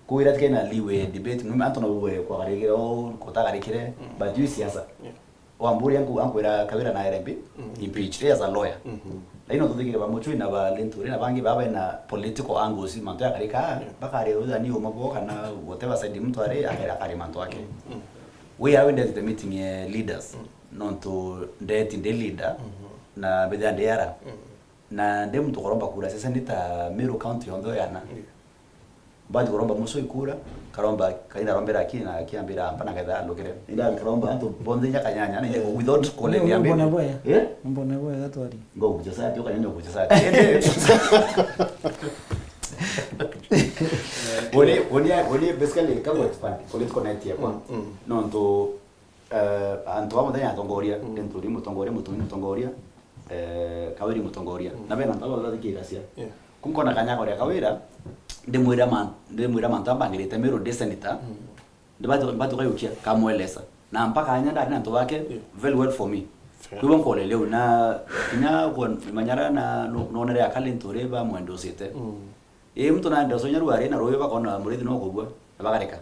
Kwira tikena liwe debate, mimi antu no uwe kwagarikire, o kutagarikire, mm, but yu siasa. Yeah. Wamburia anku-, ankwira Kawira na R M P, mm, impeached, as a lawyer. Mhm. Lakini no tuthikire ba Muchui na ba Linturi na bangi baba na political angles, mantu yakarika, yeah, bakari uthani uma bo kana whatever side mtu ari, akari, akari mantu ake. Mm. We are wendete meeting, eh, leaders. Mm. Nontu ndeti ndi leader, mhm, na mbithia ndi ara. Mm. Na ndi muntu ukaromba kura siasa ni ta Meru County yonthe yana. Yeah. Mbathi kuromba Mucui kura, karomba, kaina rombera akini na akiambira mpa na getha alukire. Ina karomba antu bonthe nya kanyanya, na ina, eh, without calling. Ni ambia mbona boya? Eh? Mbona boya gatwari? Ngo kuja sati, ukanyanya kuja sati. Ende. Woni, woni, woni basically kago expand political net yakwa. Mm, mm. Nontu, eh, antu ba muthenya atongoria, mm, Linturi mutongoria, Mutumi mutongoria, eh, Kawiri mutongoria. Mm. Na bena antu aba bathikiracia. Yeah. Kunkona kanya koria Kawira, ndimwira man-, ndimwira mantu ambangirite Meru ndi senator. Mm. Ndibati, mbati kayukia, kamwelesa. Na mpaka anya ndari na antu bake, yeah, very well for me. Fair. Kwa hivyo nkolele u na kinya kwa manyara na no-, nonere akali nturi ba mwendo usite. Mm. Ii, muntu naenda uconya ruari na ruuyu bakona murithi no kugua, na bagareka.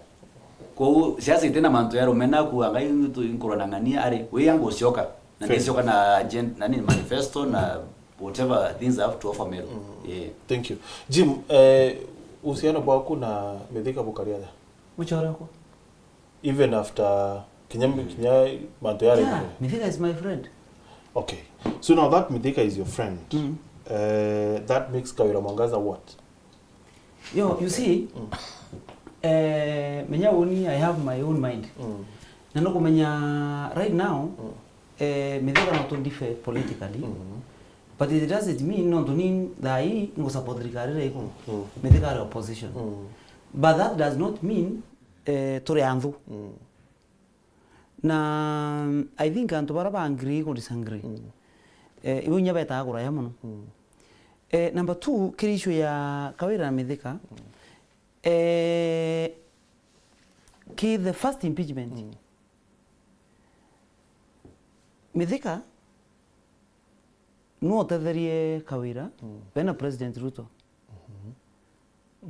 Kwou siasa iti na mantu ya rumena kuuga ngai tu-, nkurwa na ng'ania ari, wi yangu ucioka. Na fair. Ndicioka na agenda, na nini, manifesto, na whatever things I have to offer Meru. Mm. Ii. Thank you. Jim, eh, uhusiano bwaku na Mithika bukari atia? Muchore kwa. Even after kinya, kinya mantu yari. Yeah, Mithika is my friend. Okay. So now that Mithika is your friend, mm, eh, that makes Kawira Mwangaza what? Yo, you see, mm, eh, menya uni, I have my own mind. Mm. Na no kumenya right now, mm, eh, Mithika no tu differ politically. Mm. But it doesn't mean no tu ni thaa ii ngo support thirikari ira iku. Mm. Mithika ari opposition. Mm. But that does not mean, eh, turi anthu. Mm. Na I think antu bara ba agree ku disagree. Mm. Eh, iu inya betaga kuraya mono. Mm. Eh, number two, kiri issue ya Kawira na Mithika. Mm. Eh, ki the first impeachment. Mm. Mithika no utetherie Kawira, mm, bena President Ruto. Mhm.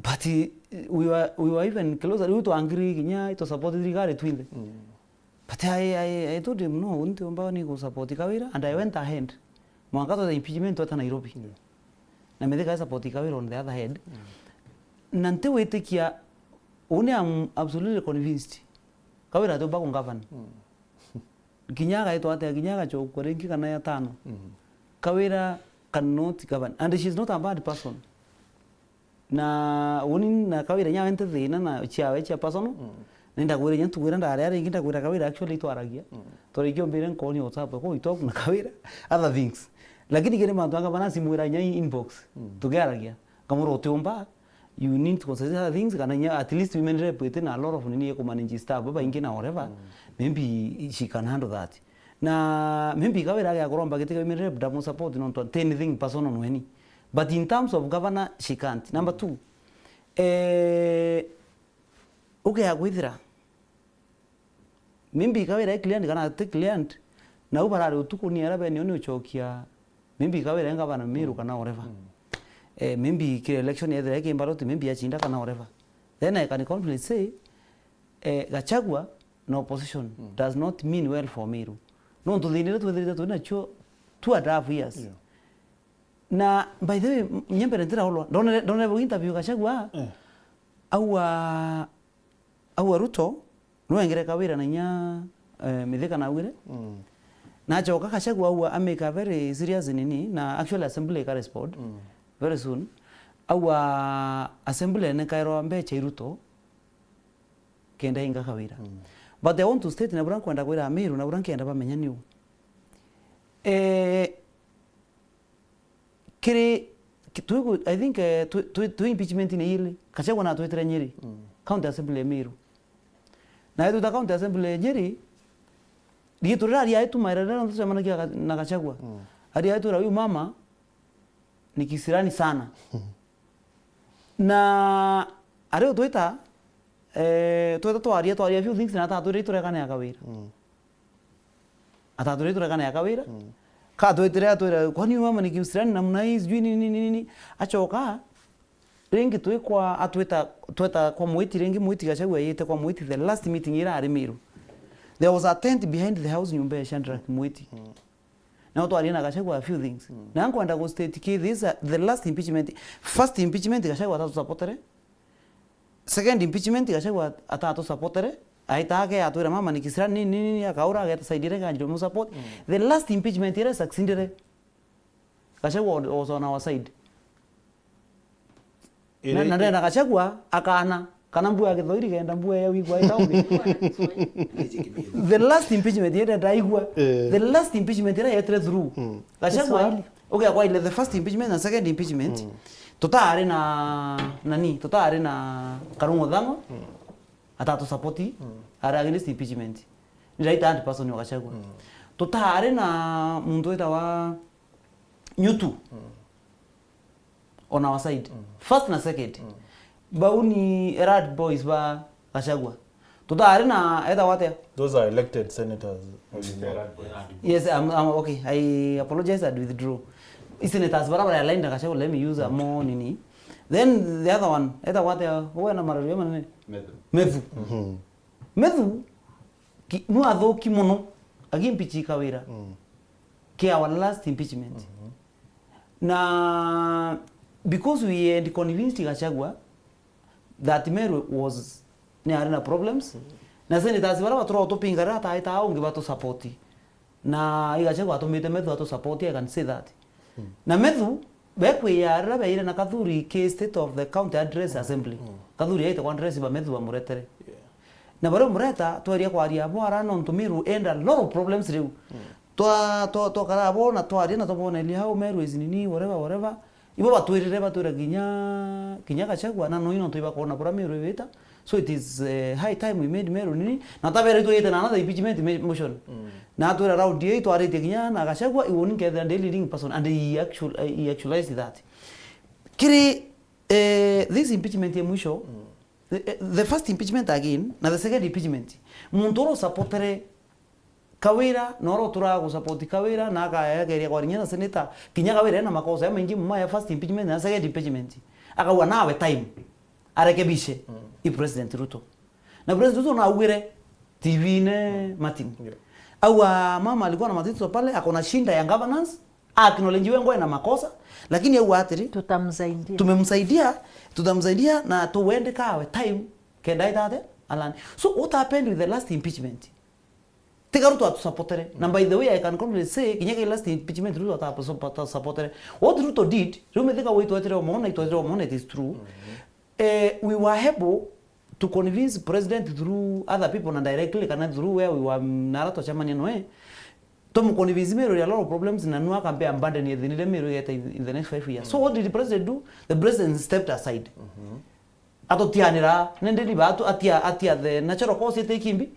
But, eh, we were, we were even closer. Riu twa agree kinya ito support thirikari twinthe. Mm. But I, I, I told him, "No, ntiumba ni ku support Kawira," and I went ahead. Mwanka tweta impeachment tweta Nairobi. Yeah. Na Mithika support Kawira on the other hand. Mm. Na ntiwitikia, uni I'm absolutely convinced. Kawira atiumba ku govern. Mm. Kinya agaitwa atia, kinya agacokua ringi kana ya tano. Mm. Kawira cannot govern. And she's not a bad person. Na uni na Kawira nyawe nti thina na ciawe cia personal. Mm. Ni ndakwira nya ntuku iria ndaria ringi ndakwira Kawira actually itwaragia. Mm. Twari kiombire nkoni WhatsApp kwa itwa na Kawira. Other things. Lakini kiri mantu anga bana simwira nya inbox. Mm. Tukiaragia. Kamura utiumba, you need to consider other things, kana nya at least women rep iti na a lot of nini ya ku manage staff, babaingi na whatever. Mm. Maybe she can handle that. Na maybe Kawira agia kuromba giti kia women rep, ndamu support nontu ti anything personal nweni. But in terms of governor, she can't. Number two, eh, ukea kwithira, maybe Kawira e client kana ati client, nau barari utuku ni ara bene ni ucokia, maybe Kawira e ngavana Meru kana whatever. Mm. Eh, maybe kiri election yethira e ki ballot, maybe achinda kana whatever. Then I can confidently say, eh, Gachagua na opposition, mm, does not mean well for Meru. Nontu thina iria twithirite twi nacio two and a half years. Yeah. Na by the way, m-, nyembere ntiraulwa. Ndonere, ndonere bu interview Gachagua. Eh. Aua, aua Ruto, nwengere Kawira na inya, eh, Mithika na augire. Mm. Na acoka Gachagua aua, I make a very serious nini, na actually assembly ika respond, mm, very soon. Aua assembly nikairwa mbecha i Ruto, kenda inga Kawira. Mm. But I want to state na bura nkwenda kwira Amiru, na bura nkienda bamenya niu. Eh, kiri, ki-, twi ku-, I think, eh, twi, twi, twi impeachment ni ili. Gachagua na twitire Nyeri. Mm. County Assembly ya Meru. Na yetu ta County Assembly ya Nyeri, riitwa riraria aitumaira riria tucemanagia ga-, na Gachagua. Mm. Ari atwira, "Huyu mama ni kisirani sana." Na ari utwita, eh, tweta twaria, twaria few things na atatwira iturekane ya Kawira. Mm. Atatwira iturekane ya Kawira. Mm. Ka twetire atwira, "Kwani huyu mama ni kisirani namna hii, sijui nini, nini, nini." Achoka, ringi twi kwa, atwita, tweta kwa Mwiti, ringi Mwiti Gachagua yite kwa Mwiti, the last meeting ira ari Meru. There was a tent behind the house, nyumba ya Shadrack Mwiti. Mm. Nao twaria na Gachagua a few things. Mm. Na nkwenda gu state ki this, uh, the last impeachment, first impeachment Gachagua atatu supportere. Second impeachment Gachagua atatu supportere. Aita ake atwira mama ni kisirani nini, nini, akaura ageta side ire kanjiro mu support. Mm. The last impeachment ire succeedere. Gachagua was on our side. Na, na ndenda Gachagua akana kana mbua ya Githoiri kenda mbua ya wigwa itaumbi. The last impeachment yenda ndaigua. Eh. The last impeachment ira yetire through. Mm. Gachagua, Kiswahili. Okay, kwa ile the first impeachment na second impeachment, mm, tutari na nani, tutari na Karungo Thang'o, mm, atatu support, mm, ari against impeachment. Ni right hand person wa Gachagua. Mm. Tutari na muntu witawa Nyutu. Mm. On our side. Mm. First na second. Mm. Bau ni erad boys ba Gachagua. Tutari na eta watia? Those are elected senators. Yes, I'm, I'm, okay. I apologize, I withdraw. I senators bara bara aligned na Gachagua, let me use a more nini. Then the other one, eta watia? Uwe na mararu ya manene. Methu. Methu. Mm-hmm. Methu, ki-, nu athuki muno. Agimpeach Kawira. Mm. Ki our last impeachment. Mm-hmm. Na because we had convinced Gachagua that Meru was, ni ari na problems. Mm. Na senators bara batura utupinga rira ataita ungi batu support. Na i Gachagua atumite Methu atu support, I can say that. Mm. Na Methu, bekwiyarira beire na Kathuri ki State of the County Address Assembly. Mm. Kathuri aite kwa address ba Methu bamuretere. Yeah. Na baria mureta, twaria kwaria abo ara nontu Meru enda a lot of problems riu. Mm. Twa, twa, twakara abo na twaria na twaboneria how Meru is nini, whatever, whatever. Ibo batwirire, batwira kinya, kinya Gachagua, na noi nontu ibakwona bura Meru iwita. So it is, eh, high time we made Meru nini. Na tabere itwite na another impeachment me-, motion. Mm. Na twira round ii twaritie kinya na Gachagua, iwoni nkethira ndi leading person, and he actual-, he actualized that. Kiri, eh, this impeachment ya mwisho, mm, the, eh, the first impeachment again, na the second impeachment, muntu ura usupportere Kawira, na ura uturaga gusupport Kawira, na akaegeria kwaria na senator, kinya Kawira ena makosa jamaingi muma ya first impeachment na second impeachment. Akauga nawe time arekebishe, mm, i President Ruto. Na President Ruto naugire T V-ine, mm, Martin. Yeah. Auga mama alikuwa na matatizo pale, ako na shinda ya governance, acknowledge we ngwe na makosa, lakini auga atiri, tutamsaidia. Tumemsaidia, tutamsaidia na tuwende kawe time, kenda itate, alani. So what happened with the last impeachment? Tiga Ruto atusupportere. Na by the way, I can confidently say, kinya ki last impeachment Ruto ata-, ata-, atusupportere. What Ruto did, riu mithika we itwetire omona, itwetire omona, it is true. Mm-hmm. Eh, we were able to convince president through other people na directly kana through where we were, na ara twacemania noe. Tumuconvince Meru a lot of problems na nu akambe abandon ethini ria Meru igeta in, in the next five years. So what did the president do? The president stepped aside. Mm-hmm. Atutianira, nende ni batu atia, atia the natural cause ite ikimbi,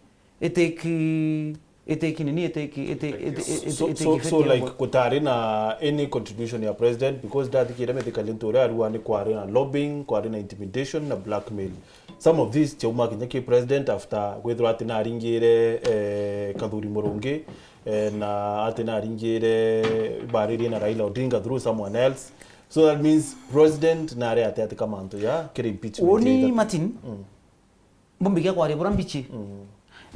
ite ki-, ite ki nini, ite ki-, ite, ite, ite, ite, so, ite so, ki so, effect like, yako. Gutari na any contribution ya president, because ndathikire mithikali ntu uria arua ni kwari na lobbying, kwari na intimidation na blackmail. Some of these chauma kinya ki president after gwithirwa ati naringire, eh, Kathuri Murungi, eh, na ati naringire baririe na Raila Odinga through someone else. So that means president nare ati ati kamantu ya kiri impeachment. Woni either. Martin, mm, mbumbikia kwaria bura mbichi. Mm.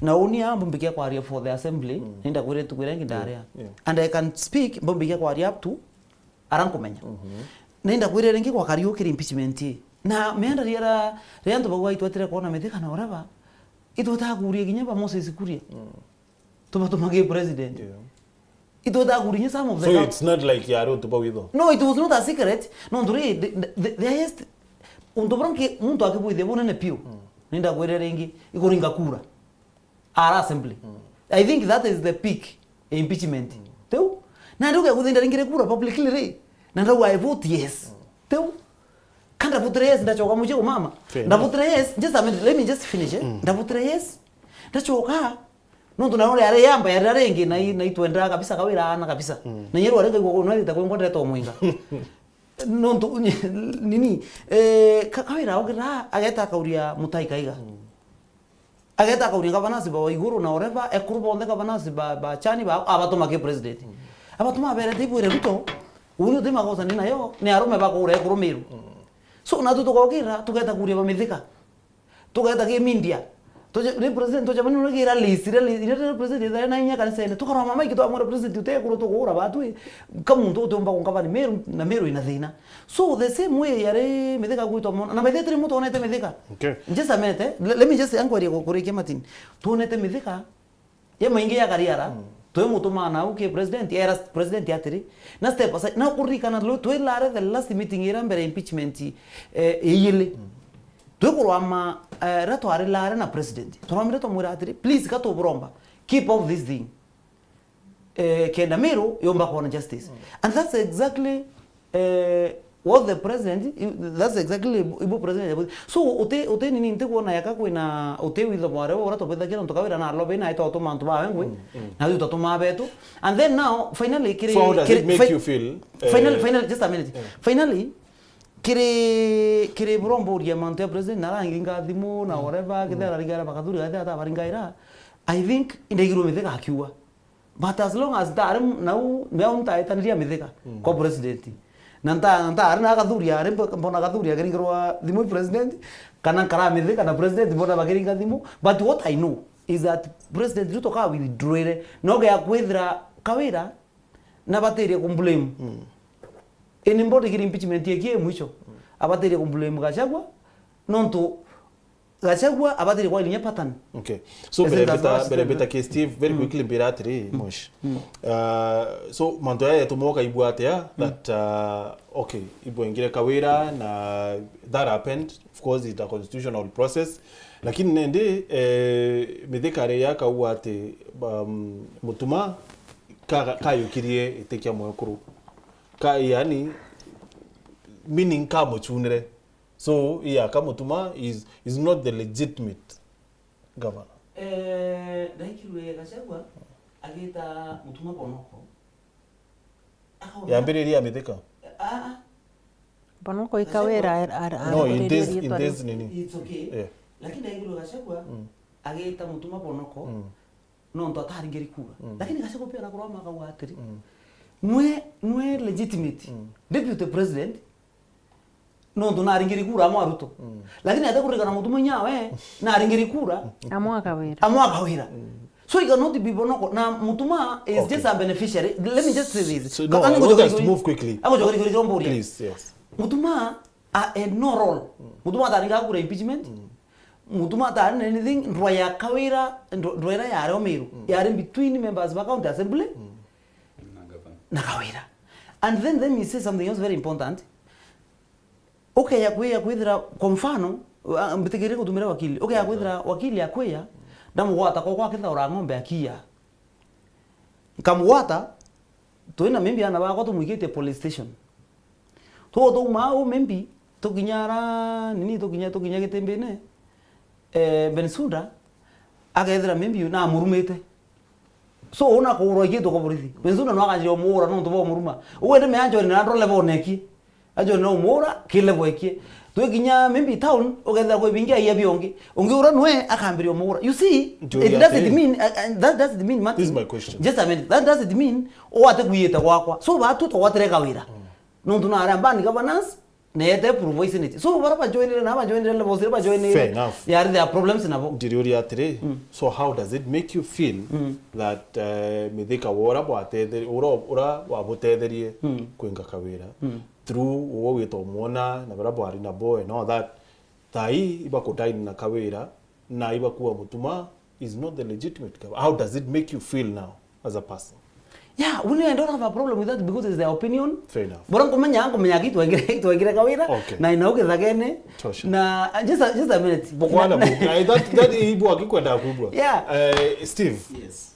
Na uni a mbumbikia kwaria for the assembly, mm, ninda kwire tukwire ngi ndaria. Yeah, yeah. And I can speak, mbumbikia kwaria up to ara nkumenya. Mm-hmm. Ninda kwire ringi kwa kariu kiri impeachment ii. Na mienda riera, ria antu bau itwetire kuona mithika na whatever, itwetaga kuria kinya ba Moses Kuria. Mm. Tubatumage president. Yeah. Itwetaga kuria kinya some of the So gov- it's not like yari utuba witho. No, it was not a secret. No, nduri, the, the, the highest, untu bura nki-, muntu akibwithia bunene piu. Mm. Ninda kwire ringi, ikuringa kura. Ara assembly. Mm. I think that is the peak ya impeachment. Mm. Tiu? Na ndio guthinda ringire kura publicly ri. Na ndauga, "I vote yes." Mm. Tiu? Ka ndavutire yes, ndachoka mucii umama. Fair enough. Ndavutire yes, just a minute, let me just finish, eh? Mm. Ndavutire yes. Ndachoka, Nontu nayo riari yamba ya riria ringi na i-, na itwendaa kabisa Kawira aana kabisa. Na nyeri wari ngaigua kuna rita kwingwa ndeta omwinga. Nontu nini, eh, Ka-, Kawira ogira ageta akauria Mutai Kaiga. Ageta akauria governors ba Waiguru na whatever, ekuru bonthe governors ba, ba Chani ba, abatuma ki president. Abatuma aberete ibwire Ruto, uni uti magoca ni nayo, ni arume bakura ekuru Meru. So, natu tukokira, tugeta kuria ba Mithika. Tugeta ki media. Tuje, ri president, tuje bani gira list, ira li-, ira ri president, ira na inya kanisene. Tukaroma maiki twamwira president, utekuru tukura batwi. Ka muntu utiumba kunkabani Meru, na Meru ina thina. So, the same way yari Mithika gwitwa mona. Na by the way, tiri muntu onete Mithika. Okay. Just a minute, eh. Le-, let me just inquiry ku-, kurikia Martin. Tuonete Mithika, ye maingi ya kariara, twi mutuma nau ki president, era president atiri, na step aside, na kuririkana lu-, twi lare the last meeting ira mbere impeachment, eh, iyili. Twi kurwama, eh, ra twari lare na president. Turwamire twamwira atiri, "Please, ka tuburomba. Keep off this thing." Eh, kenda Meru yomba kwona justice. And that's exactly, eh, what the president, that's exactly ibu president yabu-, so, uti, uti nini nti kuona yaka kwina uti witho mware ura tubithagia nontu Kawira na alobe na aita utuma antu bawe ngwi, na yu tatuma betu. And then now, finally, kiri, So how does kiri, it make fi-, you feel? Finally, Eh, finally, just a minute. Yeah. Finally, kiri, kiri buromboria mantu ya president na arangiringa thimu na whatever, kithera aringaira bakathuri, athera atabaringaira. I think, indaigirwe Mithika akiuga. But as long as ntari m-, nau, nau ntaetaniria Mithika kwa president. Na nta-, ntari na Gathuri, ari mbo-, mbona Gathuri akiringirwa thimu i president, kana nkara Mithika na president mbona bakiringa thimu. But what I know is that President Ruto ka withdrawire, no gea kwithira Kawira na batirie kumblame. Anybody kiri impeachment yeki mwisho, abatirie kumblame Gachagua, nontu Gachagua abatirie kwariria pattern. Okay. So, Ese mbere mbita, that's mbere mbita ki Steve, very quickly mbira atiri, Mosh. Uh, so, mantu aya yatuma ukaigua atia that, uh, okay, ibwengire Kawira na that happened. Of course, it's a constitutional process. Lakini nendi, eh, Mithika riria akauga ati, um, Mutuma ka-, kayukirie iti kia mwekuru. Ka, yani, meaning kamuchunire. So, yeah, ka Mutuma is, is not the legitimate governor. Eh, ndaikirwe Gachagua, agita Mutuma Bonoko. Akaona Yambiriria ya Mithika? Ah, ah. Bonoko i Kawira ar-, ar-, No, in this, in this nini? It's okay. Yeah. Lakini ndaikirwe Gachagua, agita Mutuma Bonoko, nontu ataringiri kura. Lakini Gachagua pia arakurwa makauga atiri, nwe, nwe legitimate deputy president, nontu naringiri kura amwe a Ruto. Lakini ate kuririkana Mutuma inyawe, naringiri kura Amwe a Kawira. amwe a Kawira. So he cannot be Bonoko. Na Mutuma is Okay. just a beneficiary. Let me just say this. So, no, Ka-, I want us to move quickly. Agocoka riko riko mburia. Please, yes. Mutuma a, a no role. Mutuma ataringa kura impeachment. Mutuma atari na anything, ndwa ya Kawira, ndwa, ndwa ira yari o Meru. Yari between members ba county assembly na Kawira. And then let me say something else very important. Ukeya kwiya kwithira, kwa mfano, ah, mbitikirie gutumira wakili. Ukeya kwithira wakili akwiya, ndamugwata kwa kwa kithaura ng'ombe akiya. Nkamugwata, twina maybe ana bakwa tumwikitie police station. Tugutuuma au maybe, tukinya ara, nini, tukinya, tukinya Gitimbine, eh, Bensouda, akethira maybe namurumite. So, una kuurwa ikiitwe kwa borithi. Bensouda no akanjire umuura nontu bwa umuruma. Ugu indi me anjoni na ndoro level onekie. Anjoni no umuura, ki level ekie. Twikinya maybe town, ukethira kwi bingi aiya biongi. Ungi ura nwe akambiria umuura. You see, Ndio it ya doesn't three. mean, uh, uh, that doesn't mean, Martin. This is my question. Just a minute. That doesn't mean, ugwate kwiyite gwakwa. So, batu tugwatire Kawira. Nontu na aria mbani governance, neete provisionity. So, bara bajoinire na bajoinire levels iria bajoinire. Fair enough. Yari there are problems nabo. Ndiriuria atiri, so how does it make you feel that, eh, Mithika wa ura bwatetherie, ura, ura wabutetherie kwinga Kawira through uwe wita umwona na bara bwari nabo and all that, thaa ii ibakudaini na Kawira na ibakua Mutuma is not the legitimate governor. How does it make you feel now as a person? Yeah, we, I don't have a problem with that because it's their opinion. Fair enough. Bora nkumenya, nkumenya ki twengire, twengire Kawira, Okay. na ina ukithagene. Tosha. Na, uh, just a, just a minute. Bukwana Na, bu-, eh, that, that ibu akikwenda kubwa. Yeah. Eh, Steve. Yes.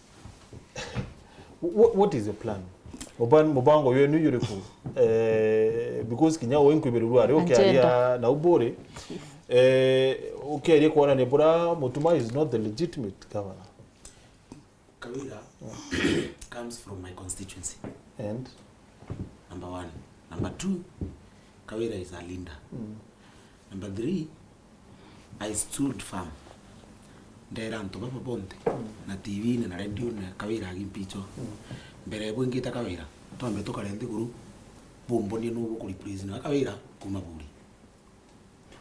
Wh-, what is your plan? Muban-, mubango yenu yuriku? Eh, because kinya we nkwibirurwa ari ukiaria Agenda. na uburi. Eh, ukiaria kuona ni bura Mutuma is not the legitimate governor. Kawira comes from my constituency. And? Number one. Number two, Kawira is a leader. Mm. Number three, I stood firm. Ndera antu baba bonthe, mm, na T V-ini na radio-ini, Kawira agimpichwa. Mm. Mbere bwingite Kawira, twambe tukare nthiguru, bumbonie nuu bukureplace na Kawira kuma Buuri.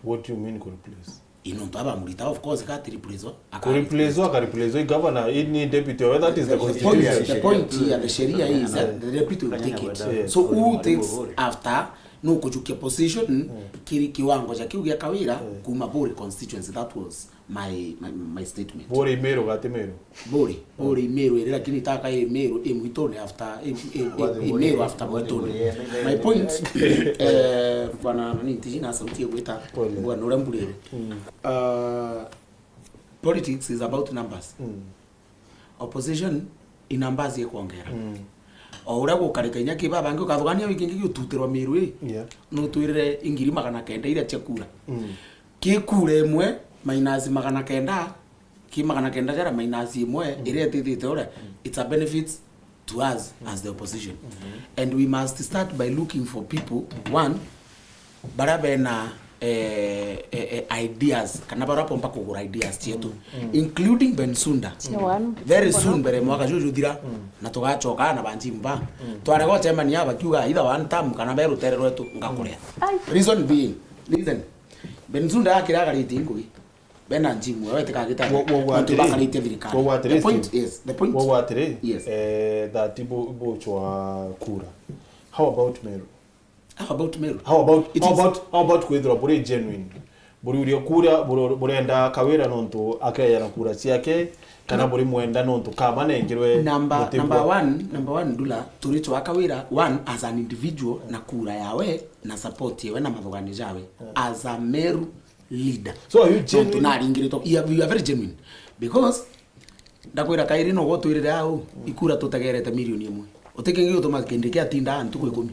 What do you mean ku replace? Ino ntu abamurita, of course, ka ati replace, aka Ku replace, aka replace governor, i ni deputy, well, that is the The point, constitution. The point here, the sheria is that the deputy will take it. Yeah. So who takes after, no kuchukia position, kiri kiwango cha kiu gia Kawira, kuma Buuri constituency, that was my, my, my statement. Buuri Meru gati Meru. Buuri, Buuri Meru iri, lakini taka i Meru, i mwituni after, i, i, i, i Meru after mwituni. My point, eh, bwana nani, ntiji na sauti ya gwita, bwana uria mburire. Uh, politics is about numbers. Mm. Opposition i numbers ikwongera. Mm. O uria gukarika inya ki babangi ukathugania wiki ingi giututirwa Meru i. Yeah. Nutwirire ingiri magana kenda iria cia kura. Mm. Ki kura imwe minus magana kenda, ki magana kenda jara minus imwe, mm, iria itithite uria, mm, it's a benefit to us, mm, as the opposition. Mm-hmm. And we must start by looking for people, mm, one, baria bena, eh, eh, eh, ideas, kana baria bomba kugura ideas cietu, mm, mm, including Bensouda. Cia one. Very soon, mbere mwaka juju juthira, mm, na tugachoka na banjimba. Mm. Twarega uchemania bakiuga either one term kana be rutere rwetu, ngakuria. Ai. Reason being, listen, Bensouda akira agarite ngugi. Bena njimu, we tikagita. Wo-, wo-, wo-, atiri. Bakaritie thirikari. Wo-, wo-, atiri, the point Steve. Is, the point. Wo-, wo-, atiri, yes, eh, that ibo-, ibochwa kura. How about Meru? How about Meru? How about, it how is about, how about kwithirwa buri genuine? Buriuria kura, buri-, burenda Kawira nontu akeyana kura ciake, kana, no, buri mwenda nontu kama nengirwe number, mutigwa? Number one, number one, Ndula, turichwa Kawira, one, as an individual, na kura yawe, na support yawe, na mathugani jawe. Yeah. As a Meru leader. So are you genuine? Tontu naringiritwo, you are, you are very genuine. Because, ndakwira kairi no gutwirire au, mm, ikura tutegerete milioni imwe. Utikingi utuma Kindiki atinda ntuku ikumi.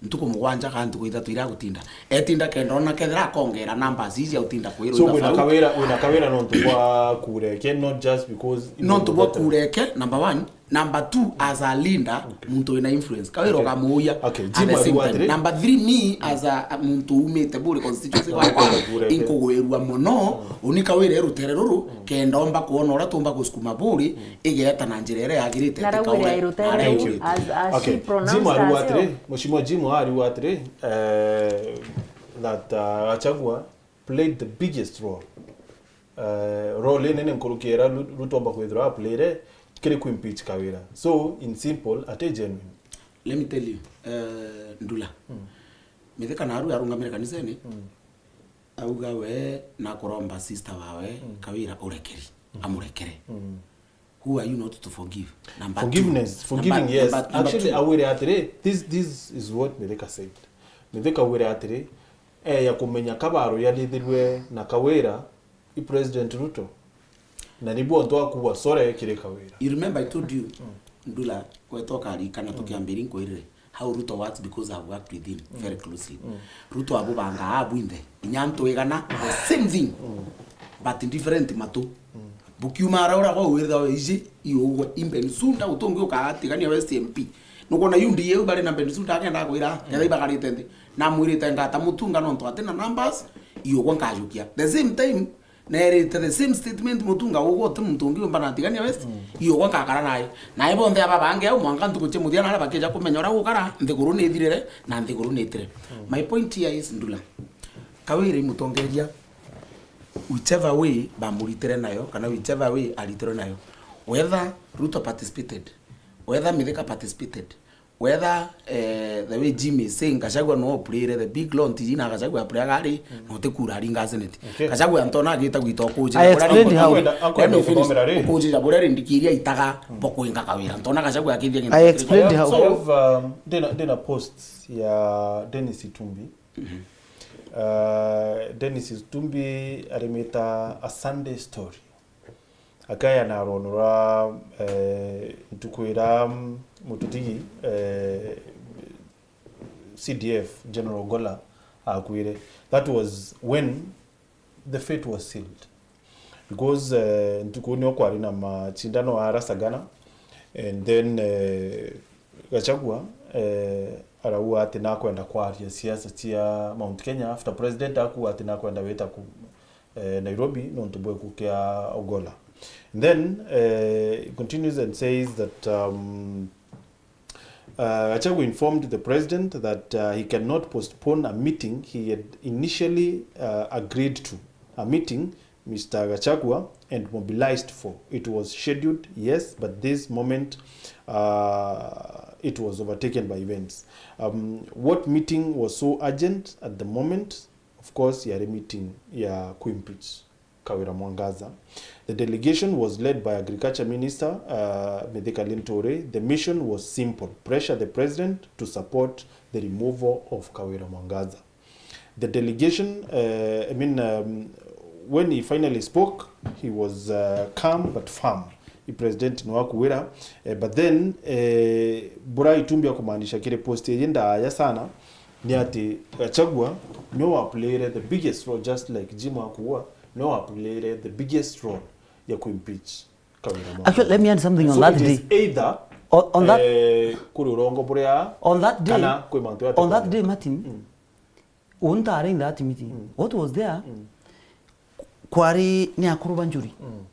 Ntuku mugwanja kana ntuku ithatu iria agutinda. Etinda kenda ona kethira akongera numbers ici autinda kwirwa. So, wina Kawira, wina Kawira nontu bwa kura eke, not just because nontu bwa kura eke, number one. Number two, as a leader, okay, muntu wina influence. Kawira, okay, ukamuuya. Okay, at Jim the same ariuga time atiri. Number three, me as a, a muntu umite Buuri constituency, okay, gwakwa, kura eke, inkugwirua mono, mm, uni Kawira e rutere ruru, mm, kenda omba kwona uria tumba gusukuma Buuri, mm, igeta na njira iria yagirite. Na Rauire ai rutere ruru, as, as she pronounced herself. Okay, Jim ariuga atiri, Mheshimiwa Jim ariuga atiri, eh, that, uh, Gachagua played the biggest role. Eh, role inene nkuruki iria Ru-, Ruto omba kwithirwa aplayire kiri ku impeach Kawira. So, in simple, ati genuine. Let me tell you, eh, Ndula. Mm. Mithika naru arungamire kanisene, mm, auga we nakuromba sister wawe, mm, Kawira urekeri, mm, amurekere. Mm. Who are you not to forgive? Number two. Forgiveness, number, forgiving, yes. Number, number two. Actually, awire atiri, this, this is what Mithika said. Mithika awire atiri, eh, ya kumenya kabaru yalithirwe na Kawira, i President Ruto. Na nibu ontu akuwa sore kiri Kawira. You remember I told you, mm, Ndula, gweta ukarikana, mm, tukiambiri nkwirire how Ruto works because I've worked with him, mm, very closely. Mm. Ruto abubangaa bwinthe, inya antu igana, the same thing, mm, but different matu. Mm. Bukiuma ara ura kwa witha iji iugwe i Bensouda utungi ukatigania West M P. Nukwona U D A bari na Bensouda akenda kwira, mm, ketha ibakarite nthi. Namwirite ngata Mutunga nontu atina numbers, iugwe nkajukia. The same time, nerite the same statement Mutunga ugwe uti muntu ungi umba na Tigania West, mm, iugwe nkakara naye. Naye bonthe aba bangi au mwanka ntuku cia muthia naria bakija kumenya uria gukara, nthiguru ni ithirire na nthiguru ni itire. Mm. My point here is, Ndula, Kawira i mutongeria, whichever way bamuritire nayo, kana whichever way aritirwe nayo, whether Ruto participated, whether Mithika participated, whether, eh, the way Jim is saying, Gachagua no play the big role, ntiji na Gachagua play gari, mm, no te kura aringa senate. Okay. Gachagua ntona agita gwita okujira. I explained how. Let me finish. Let me finish. Okujira buria rindiki iria itaga, mm, bokwinga Kawira. Ntona Gachagua akithia gintu. I explained how. So, um, ndina, ndina post ya Dennis Itumbi. Mm-hmm. Uh, Dennis Itumbi arimita a Sunday story. Akayana rwono rwa, eh, ntuku ira, mm, mututigi, eh, C D F General Ogolla akuire. That was when the fate was sealed. Because, eh, ntuku nio kwari na macindano ara Sagana, and then, eh, Gachagua, eh, arauga ati nakwenda kwaria siasa cia Mount Kenya after president akuga ati nakwenda wita ku, eh, Nairobi nontu bwa gikuu kia Ogolla. And then, eh, he continues and says that, um, uh, Gachagua informed the president that, uh, he cannot postpone a meeting he had initially, uh, agreed to, a meeting Mister Gachagua and mobilized for. It was scheduled, yes, but this moment, uh, it was overtaken by events. Um, what meeting was so urgent at the moment? Of course, yari meeting ya kuimpeach Kawira Mwangaza. The delegation was led by Agriculture Minister, uh, Mithika Linturi. The mission was simple: pressure the president to support the removal of Kawira Mwangaza. The delegation, uh, I mean, um, when he finally spoke, he was, uh, calm but firm. I president ni wakuwira, eh, but then, eh, bura itumbi ya kumaanisha kiri post iji ndaya sana ni ati Gachagua no wa playire the biggest role, just like Jim akuwa, no wa playire the biggest role ya kuimpeach Kawira Mwangaza. Actually, let me add something on So that it is day. Either, On, on that, eh, kuri urongo buria on that day, kana kwi mantu ya on that tekwenda. Day, Martin, mm. Untare in that meeting. Mm. What was there? Mm. Kwari ni akuru ba Njuri. Mm.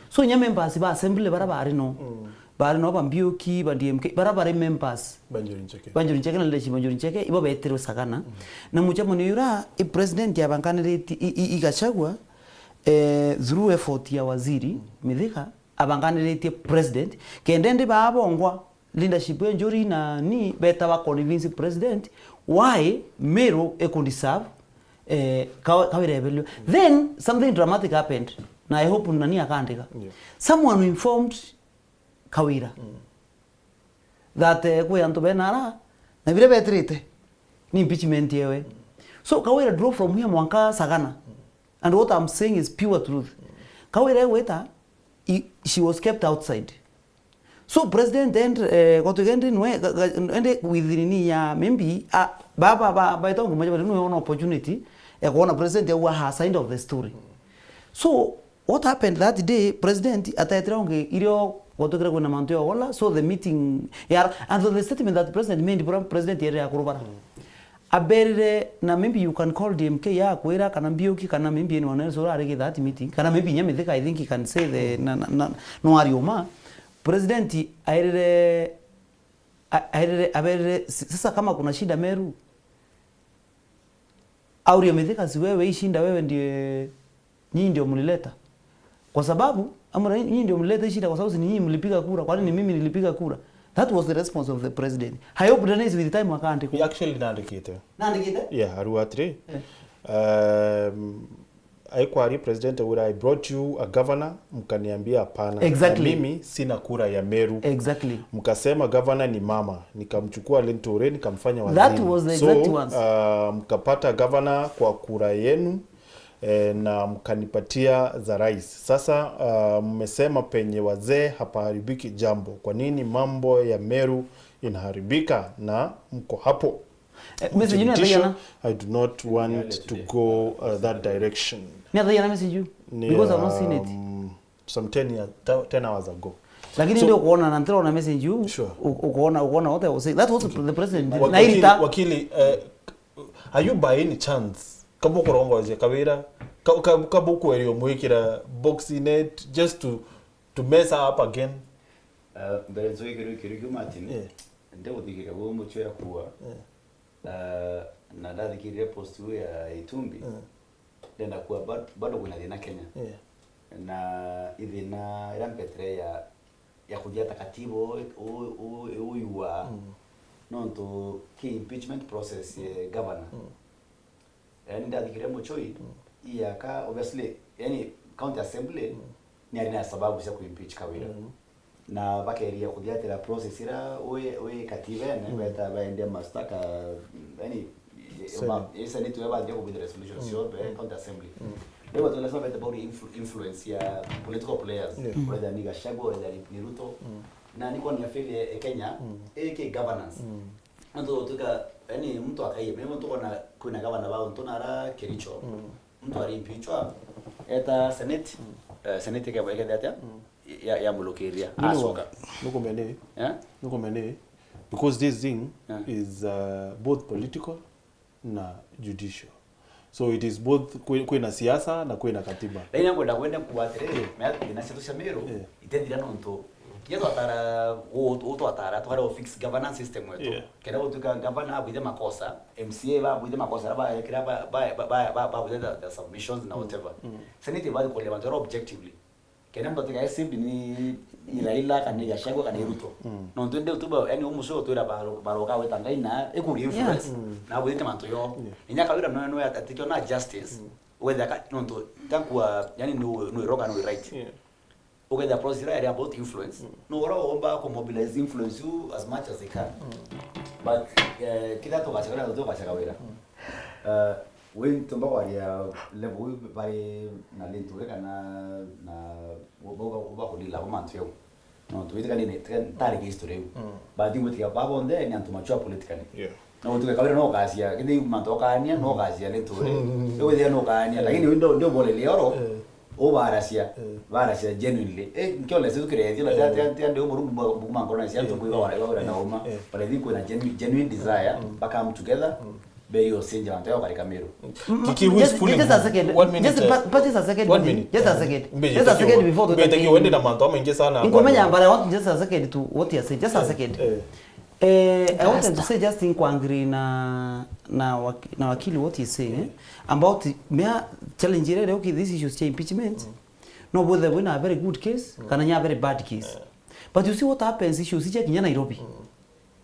So inya members ba assembly bara bari no. Mm. Bari no ba Mbiuki, ba D M K, bara bari members. Ba Njuri Ncheke. Ba Njuri Ncheke na leadership ba Njuri Ncheke, ibo betirwe Sagana. Mm. Na mucemanio ura i president yabanganiritie i, i, i Gachagua, eh, through effort ya waziri, mm. Mithika, abanganiritie president, kenda ndi babongwa leadership ya Njuri na ni beta ba convince president why Meru e could serve, eh, Ka-, Kawira ebelio. Then something dramatic happened, na I hope nani akandika. Yeah. Someone informed Kawira that, eh, kwi antu benara na bire betirite ni impeachment yewe. So Kawira drove from here mwanka Sagana. And what I'm saying is pure truth. Kawira egwita, he, she was kept outside. So president and, eh, gotugendi nwe, ga-, ga-, ende with nini ya maybe, ah, baba, ba, ba, itongo moja bali nwe ona opportunity ya kuona president ya ha side of the story. So what happened that day, president atetira onge irio gotukira kwina mantu ya Ogolla, so the meeting ya, and the statement that president made, bura president yere ya kurubara. Aberire, na maybe you can call D M K ya kwira, kana Mbiuki, kana maybe anyone else urari that meeting, kana maybe inya Mithika, I think he can say the, na, na, na, no ariuma. President airire, a-, airire, aberire, "Si-, sasa kama kuna shida Meru, auria Mithika, si wewe hii shida wewe ndiye, nyinyi ndio mlileta." Kwa sababu, amwira, "Nyinyi ndio mlileta hii shida kwa sababu si ni nyinyi mlipiga kura, kwani ni mimi nilipiga kura?" That was the response of the president. I hope Dennis with time akaandikwa. He actually naandikite. Naandikite? Yeah, arua atiri. Yeah. Um, aikwaria president wira, "I brought you a governor, mkaniambia hapana." Exactly. Na mimi sina kura ya Meru. Exactly. Mkasema governor ni mama, nikamchukua Linturi, nikamfanya waziri. That was the exact So, ones. Uh, mkapata governor kwa kura yenu, eh, na mkanipatia za rais. Sasa, uh, mmesema penye wazee hapaharibiki jambo. Kwa nini mambo ya Meru inaharibika na mko hapo? Eh, message ni Thibitisho, athayana? I do not want to go, uh, that direction. Ni athayana message you? Ni, Because I've not seen it. Um, some ten years, te-, ten hours ago. Lakini So- ndio kuona na ntirona message you. Sure. U-, ukuona, ukuona what I was saying. That was the president. Wa-, Na irita. Wakili, wakili, eh, are you by any chance, kaba ukurongoreria Kawira, ka-, ka-, kaba ukweria umwikira boxing net just to, to mess her up again? Uh, mbere nzoe kiru kiru kiu Martin, Yeah. ndiguthikirira bu mucho ya kuwa. Yeah. Uh, na ndathikirire post iu ya Itumbi. Yeah. Ndenda kuwa bad-, bado kwina thina Kenya. Yeah. Na ithina ira mpetere ya, ya kuthia takatibu u, u, u, uyua. Mm. Nontu ki impeachment process, eh, governor. Mm. Yani ndathikire Muchoi, mm, iyaka, obviously, yani county assembly, mm, ni ari na sababu cia kuimpeach Kawira. Mm. Na bakeria kuthiatira process ira wi, wi katibene, mm, beta baendia mastaka, yani, Senate. Senate we bathia kubwithia resolution, mm, ciothe, mm, county assembly. Mm. Riu watu lazima bete about influ-, influence ya political players. Yeah. Mm. Whether ni Gachagua, whether ni, ni Ruto. Mm. Na ni kwona failure ya Kenya, mm, ii ki governance. Mm. Antu tuka, yani, mtu akaiye, mimi mtu kona kwina gavana wa untu nara Kericho. Mm. Mtu ari impeachwa, eta Senate, mm, Eh, Senate ikethia atia? Ya, ya murukiria. Nini wa- Acoka. Nukumene. Eh? Nukumene. Because this thing Yeah. is uh, both political na judicial. So it is both kwi- kwina siasa na kwina katiba. Lakini ngwenda kwenda kuwa atiri, mea thina cietu cia Meru, Yeah. itethira nontu. Kinya twatara, u- u- twatara, tware o fix governance system wetu. Yeah. Kenda gutuika governor abwithe makosa, M C A babwithe makosa, aria baekira ba- ba- ba- ba- ba- babwithe the, the submissions na whatever. Senate ibathi kuria bantu baria objectively. Kenda muntu atiga saved ni, ni Raila kana ni Gachagua kana ni Ruto. Nontu ndi utuba, yani, umucio utwira baro-, baroka wita Ngai na ikuria influence. Na abwithite mantu yo. Inya Kawira no, no atikiona justice. Wetha ka, nontu, takuwa, yani, no, no wrong kana no right. Yeah. Ukethia process iria yari about influence. No ura womba ku mobilize influence you as much as they can. But, eh, kithia tugacagura, tugacagura wira. Eh, we ntumba kwaria level we bari na Linturi kana na bau ba, ba kulila bo mantu yau. No, tu, tika ni, tika, ntari ki history iu. But ngwitikia ba bonthe ni antu mature politically. Yeah. No, tuge Kawira no ukacia, kithi mantu ukaania, no ukacia Linturi. Riu withia no ukaania, lakini we ndo, ndo bolele oro, ubaracia, baracia genuinely. Eh, nkiona cio tukirethio, na tia, tia, tia, ndi Murungu mbu-, mbuma nkona cia antu kwiga wara, wara na uma. But I think when a genuine, genuine desire, ba come together, be yo senja antu yao karika Meru. Kiki, who is Just, fooling just a who? Second. One minute, Just, eh, but, but just a second, one buddy. Minute. Just a second. Mbe Just a yeteki second u-, before mbe yeteki tuendelee. Wende na mantu amaingi sana. Nkumenya, but I want just a second to what you say. Just a second. Eh. Eh, I wanted to say just in kuangri na, na waki-, na wakili what he's saying, eh? About mea challenge ire leo ki these issues cha impeachment. No bwithe bwina a very good case, kana nya very bad case. But you see what happens, issues ija kinya Nairobi.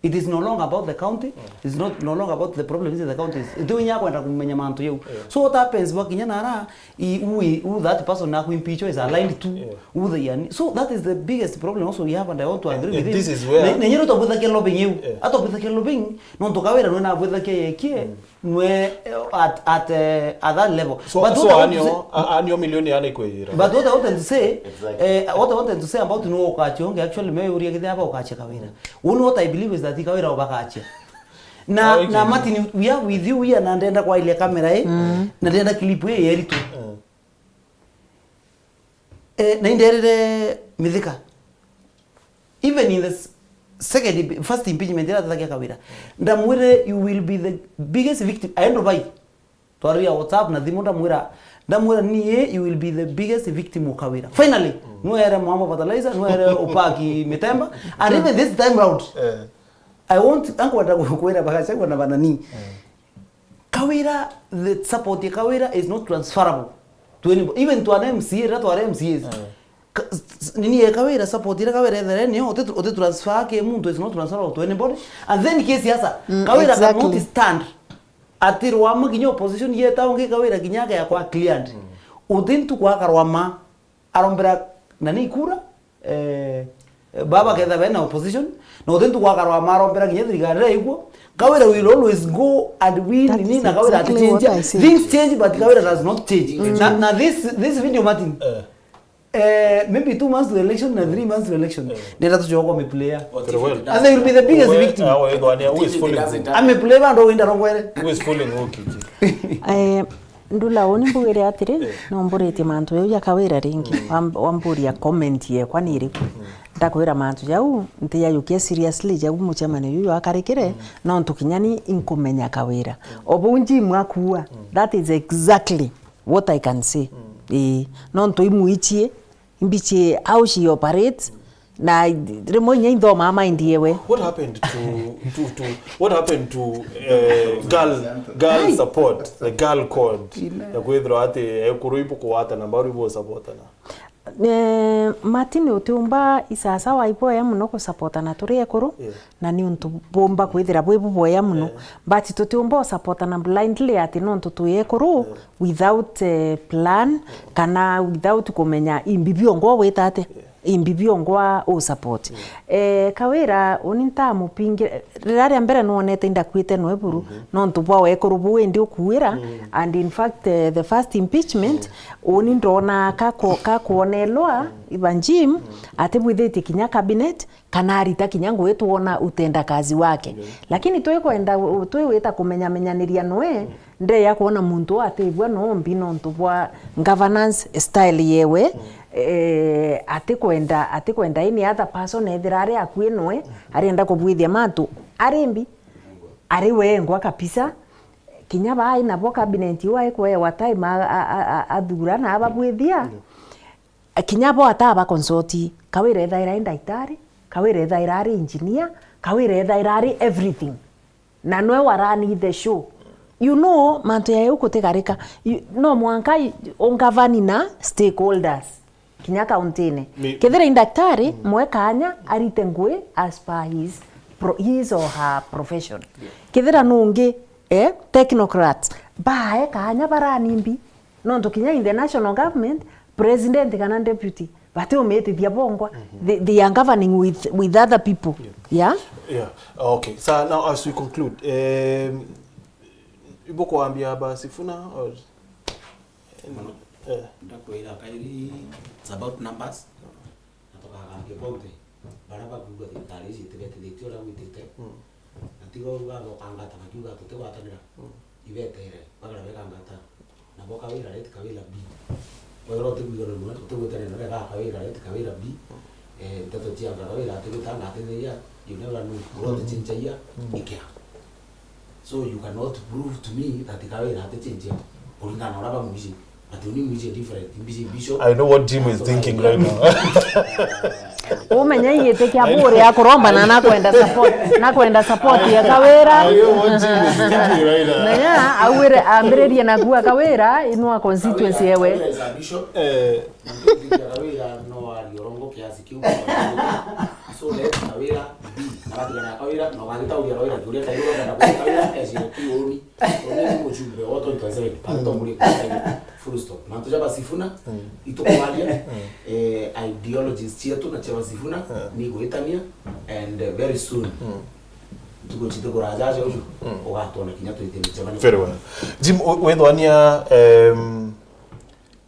It is no longer about the county. It's not, no longer about the problems in the counties. Iti winya kwenda kumenya mantu yau. So what happens bwa kinya nara, i, who, i, who that person na kuimpeach is aligned to, who they are. So that is the biggest problem also we have, and I want to agree with him. This is where na, na nyero to bwitha ke lobbying yau. Ato bwitha ke lobbying, no to Kawira no na bwitha ke yekie. Nwe, eh, at, at, eh, at that level. So, but so what I want to anio, say, a-, anio milioni ana ikwira. But what I wanted to say, exactly, eh, what I wanted to say about no ukachonge, actually, me uria githia ba ukache Kawira. One what I believe is that Kawira ubakache. Na, na Martin, we are with you here, na ndenda kwa ile camera, eh? Na ndenda clip, eh, yeritu. Eh, na inderire Mithika. Even in the s-, second imp-, first impeachment, ira tathagia Kawira. Ndamwire, "You will be the biggest victim." Aendo bai. Twariria WhatsApp na thimu, ndamwira, ndamwira, "Niye, you will be the biggest victim of Kawira." Finally, nwere Mwamba fertilizer, nwere Upaki Mitemba, and even this time round, I want, ankwenda kukwira bagacagwa na banani. Kawira, the support ya Kawira is not transferable to anybody. Even to an M C A, rira tware M C As. Ka-, s-, s-, nini ya Kawira, support ira Kawira ethere niyo, uti, uti transfer ki muntu is not transferable to anybody. And then ki siasa, Kawira cannot stand. Ati rwama kinya opposition yeta ungi Kawira kinya ake yakwa cleared. Uti ntu kwa karwama. Arombera nani kura? Eh, baba ketha bena opposition, na uti ntu kwa karwama arombera kinya thirikari ira iguo. Kawira will always go and win. That is nini na Kawira exactly what I said. Things change, but Kawira does not change. Na, na this, this video, Martin, eh, maybe two months to the election na three months to the election. Nenda tucoka me player. Very well. And they will be the biggest victim. Who is fooling who? Ame play bando winda rongwere. Who is fooling who, Kiki? Eh, Ndula, uni mbugire atiri, no mburitie mantu jau ja Kawira ringi. Wam-, wamburia comment yekwa ni iriku? Ndakwira mantu jau, ntiyayukia seriously jau mucemanio juju jwakarikire, nontu kinya ni inkumenya Kawira. O bau njimwakua, that is exactly what I can say. Ii, nontu imwichie, imbichie how she operates, na rimwe inya inthomaa mind yewe. What happened to, to, to, what happened to, eh, girl, girl support, the girl code? Ya kwithirwa ati ekuru ibu kuwatana mbaru ibu supportana. Eh, Martin, utiumba isasa waiboya muno kusupportana turi ekuru, na ni untu bumba kwithira bwi buboya muno. But tutiumba usupportana blindly ati nontu twi ekuru, without, eh, plan, kana without kumenya imbi biongwa wita atia. Imbi biongwa u support. Eh, Kawira, uni ntamupingi-, riria ria mbere nwonete indakuite nwe buru, nontu bwa wekuru buu indi ukuira, and in fact, eh, the first impeachment, uni ndona kako-, kakwonelwa, iba Jim, ati bwithitie kinya cabinet, kana arita kinya ngugi twona utenda kazi wake. Lakini twikwenda, twiwita kumenyamenyaniria nwe, ndeya kwona muntu uu atibua no mbi nontu bwa governance style yewe, Eh, atikwenda, atikwenda any other person ethira ari akui nwe, arenda kubwithia mantu ari mbi, ari wengwa kabisa. Kinya baai nabo cabinet iu aikwewa time a, a, a, a, athura na ababwithia. Kinya bo ataba consult, Kawira ethaira ari ndagitari, Kawira ethaira ari engineer, Kawira ethaira ari everything. Na nwe warani the show. You know, mantu ya iu gutigarika. You, no mwanka ungavani na stakeholders. Kinya kauntine. Ni- Kethira i ndagitari, mwe kanya arite ngui as per his, pro, his or her profession. Kethira nungi, eh, technocrats, bae kanya barani mbi. Nontu kinya in the national government, president kana deputy, batiumitithia bongwa. They, they are governing with, with other people. Yeah. Yeah. Okay. So now, as we conclude, um, ibukwambia ba Sifuna or, eh, Ndakwira kairi, it's about numbers. Na tukagambia bonthe baria bakuuga thirikari ici itibetithitie uria gwitite. Na tiga uga bokangata bakiuga tutigwatanira. Ibetere, bagara bekangata. Nabo Kawira right, Kawira B. Wethira utiguigana nwe, utigwitanira na rega Kawira right, Kawira B. Eh, nteto cia anga Kawira atigwita anga atithiria, you never know. Uria utichinchagia, ikea. So you cannot prove to me that Kawira atichinchia kuringana na uria bamwiji. But uni mwiji different, mbiji bishop. I know what Jim is thinking right now. Umenya igiti kia bure ya kuromba na nakwenda support, nakwenda support ya Kawira. I know what Jim is thinking right now. Menya awire ambiririe na kuwa Kawira inua constituency yewe. Kawira is a bishop. Eh. Na ndio ndio Kawira no ari orongo kiasi kiu. So let Kawira be. Na batigana Kawira no bagitauria Kawira kuria Kawira na Kawira as your P O ni. Uni ni mujumbe wa twenty twenty-seven. Pale to muri. Full stop. Mantu ja ba Sifuna, itukwaria, eh, ideologies cietu na cia ba Sifuna, ni gwitania, and, eh, very soon, tuguchite kuraja aja uju, ugatwona kinya twitini chemani. Very well. Jim, we-, wethwania, um,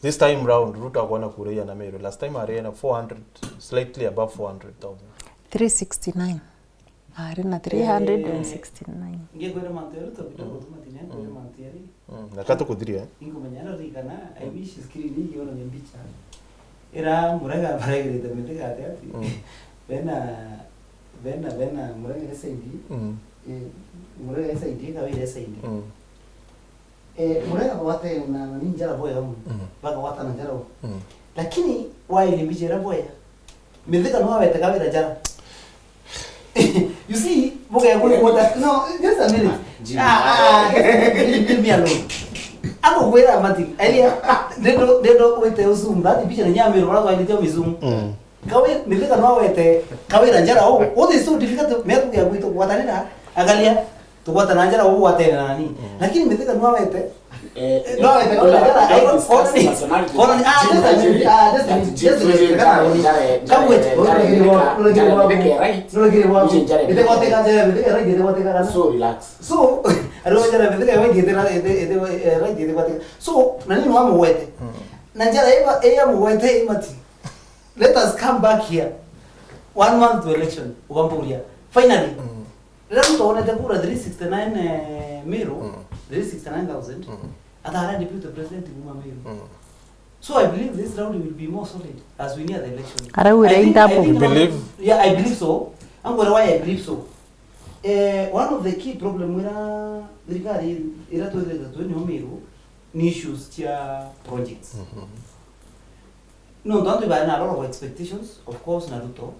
this time round, Ruto akwona kura ya na Meru. Last time ari na four hundred, slightly above four hundred thousand. Three sixty-nine. Ari na three hundred and sixty-nine. Ngikwira mantu ya Ruto, Peter Gutuma tinya nkwire mantu ya ri. Mm, na katu kuthiria, eh? Inkumenya no rikana, I wish screen hii yonanie mbicha. Ira Murega baregirite mithika ati ati. Mm. Bena, bena, bena Murega S I D. Mm. Eh, Murega S I D, Kawira S I D. Mm. Eh, Murega gwate na, na ni njara boya umu. Mm. Baka gwata na njara umu. Mm. Lakini waile mbicha ira boya. Mithika no awete Kawira njara. You see, boke ya kule water. No, just a minute. Ah, ah, ah, leave me alone. Ako kwira mati. Elia, nendo, nendo wete usumba, mbicha na nyame, wala kwa ndio mizungu. Mm. Kawira, mithika no awete Kawira njara, oh, what is so difficult? Me kuya kwitu gwatanira, angalia. Tugwata na njara ugwatene na nani. Mm. Lakini mithika no awete. Eh, no awete Kawira njara. Ona ni, ah, just a minute, ah, just a minute, just a minute. Kawira, no, no, no, no, no, no, no, no, no, no, no, ite gwateka njara, mithika right, ite gwateka kana. So relax. So, aro njara mithika right, ite right, ite, ite, eh, right, ite gwateka. So, na nini wamugwete? Mm. Na njara eba, eya mugwete imati. Let us come back here. One month to election, ukamburia. Finally, mm, riria Ruto onete kura three sixty-nine, eh, Meru, mm, three sixty-nine thousand, mm, atara deputy president kuma Meru. Mm. So I believe this round will be more solid as we near the election. Arauire I think, I interval. Think, believe? Yeah, I believe so. Angwere why I believe so. Eh, one of the key problem ira thirikari ira twethirite twi nio Meru ni issues cia projects. Mm-hmm. Nontu antu ibari na a lot of expectations, of course, na Ruto.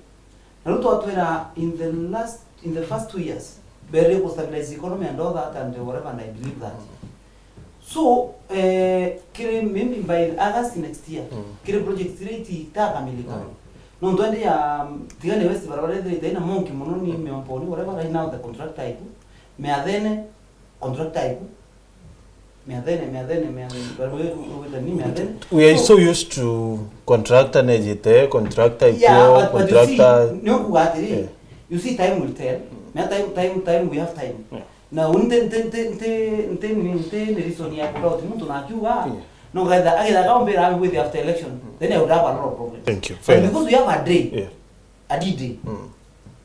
Na Ruto atwira in the last, in the first two years, berie ku stabilize economy and all that and whatever, and I believe that. So, eh, kiri maybe by August next year, mm, kiri projects iria iti-, itakamilika. Mm. Nontu ende ya, um, Tigania West barabara ithirite ina monki mono ni Miomponi, whatever, right now the contractor iku. Miathene, contractor iku. Miathene, miathene, miathene. Bari we, we, we, ni miathene. We are so, so used to contractor nejite, contractor, yeah, ikuo, but, but contractor. You see, nio kuga atiri, yeah, you see, time will tell. Mm. Na time, time, time, we have time. Yeah. Na uni nte, nte, nte, nte, nte, nte, nte, nte reason ya kudoubt muntu na akiuga, yeah, no, gaitha, agetha kaumbira abe with after election, mm, then I would have a lot of problems. Thank you. But fair enough. Because we have a day, yeah, a D-Day, mm,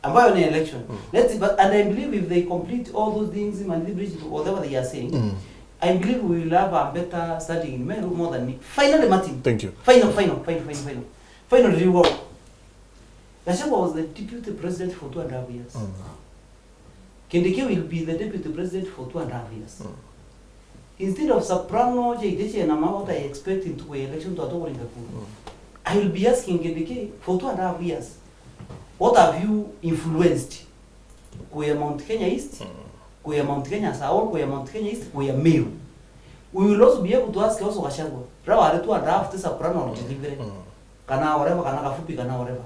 ambayo ni election. Mm. Let's, but, and I believe if they complete all those things, Malindi Bridge, whatever they are saying, mm, I believe we will have a better standing in Meru more than me. Finally, Martin. Thank you. Final, final, final, final, final. Final reward. Gachagua was the deputy president for two and a half years. Mm. Kindiki will be the deputy president for two and a half years. Mm. Instead of soprano, je, je, je, na ma, what I expect into the election to atoka kuringa kura. Mm. I will be asking Kindiki for two and a half years, what have you influenced? Kuya Mount Kenya East, Mm. kuya Mount Kenya South, kuya Mount Kenya East, kuya Meru. We will also be able to ask also Gachagua. Rau ari two and a half, ti soprano or delivery. Mm. Kana whatever, kana kafupi, kana whatever.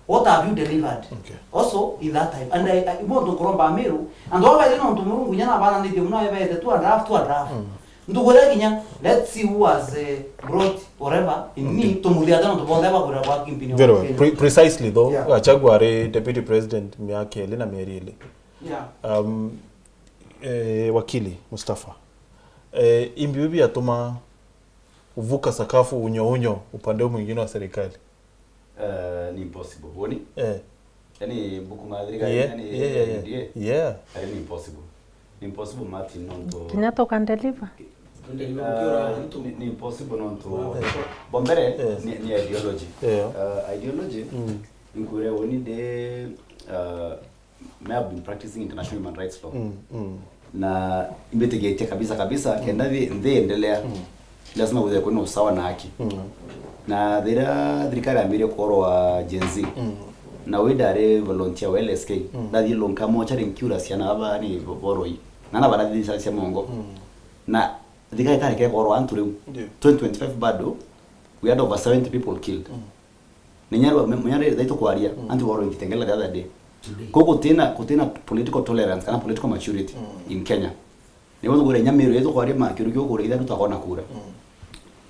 What have you delivered? Okay. Also in that time. And I, I want to kuromba Meru. And all by then, nontu Murungu nyana bana nite muna ebete two and a half, two and a half. Mm. Ndugure kinya, let's see who has, eh, brought whatever in me, Okay. tumuthia tena nontu bonthe bagwira kwa kimpini Very wa well. Kenya. Pre-, precisely though, Yeah. Gachagua ari deputy president miaka iri na mieri iri. Yeah. Um, eh, wakili Mustafa, eh, imbi bibi atuma uvuka sakafu unyo unyo upande mwingine wa serikali? Eh, ni impossible. Woni? Eh. Yani, bukuma thirikari, Yeah, yani, yeah, yeah, yeah. U D A. Yeah. Yani, ni impossible. Ni impossible, Martin, nontu Kinya tuka deliver. Ah, ni, ni impossible nontu, Eh. Bwa mbere, Eh. ni, ni ideology. Yeah. Ah, ideology, Mm. inkwire woni ndi, ah, me have been practicing international human rights law. Mm, mm. Na imbitigitie kabisa kabisa, Mm. kenda thi, nthi endelea, Mm. lazima guthe kwina usawa na haki. Mm. Na thira thirikari yambirie kuorwa Gen Z, Mm. na we ndari volunteer wa L S K, Mm. ndathie Lonka mochari nkiura ciana baba ni bo-, boroi. Na na barathi cia, cia mongo. Mm. Na thirikari itarekere kuorwa antu riu. Ndio. Twenty twenty-five bado, we had over seventy people killed. Mm. Ni nyarwa, me-, munyari thaitu kwaria, Mm. antu boroi Kitengela the other day. Today. Ko gutina, gutina political tolerance kana political maturity Mm. in Kenya. Nigo tugwire Nyamiru yetu kwaria ma kiuru kiu kuria ithatu twakona kura. Mm.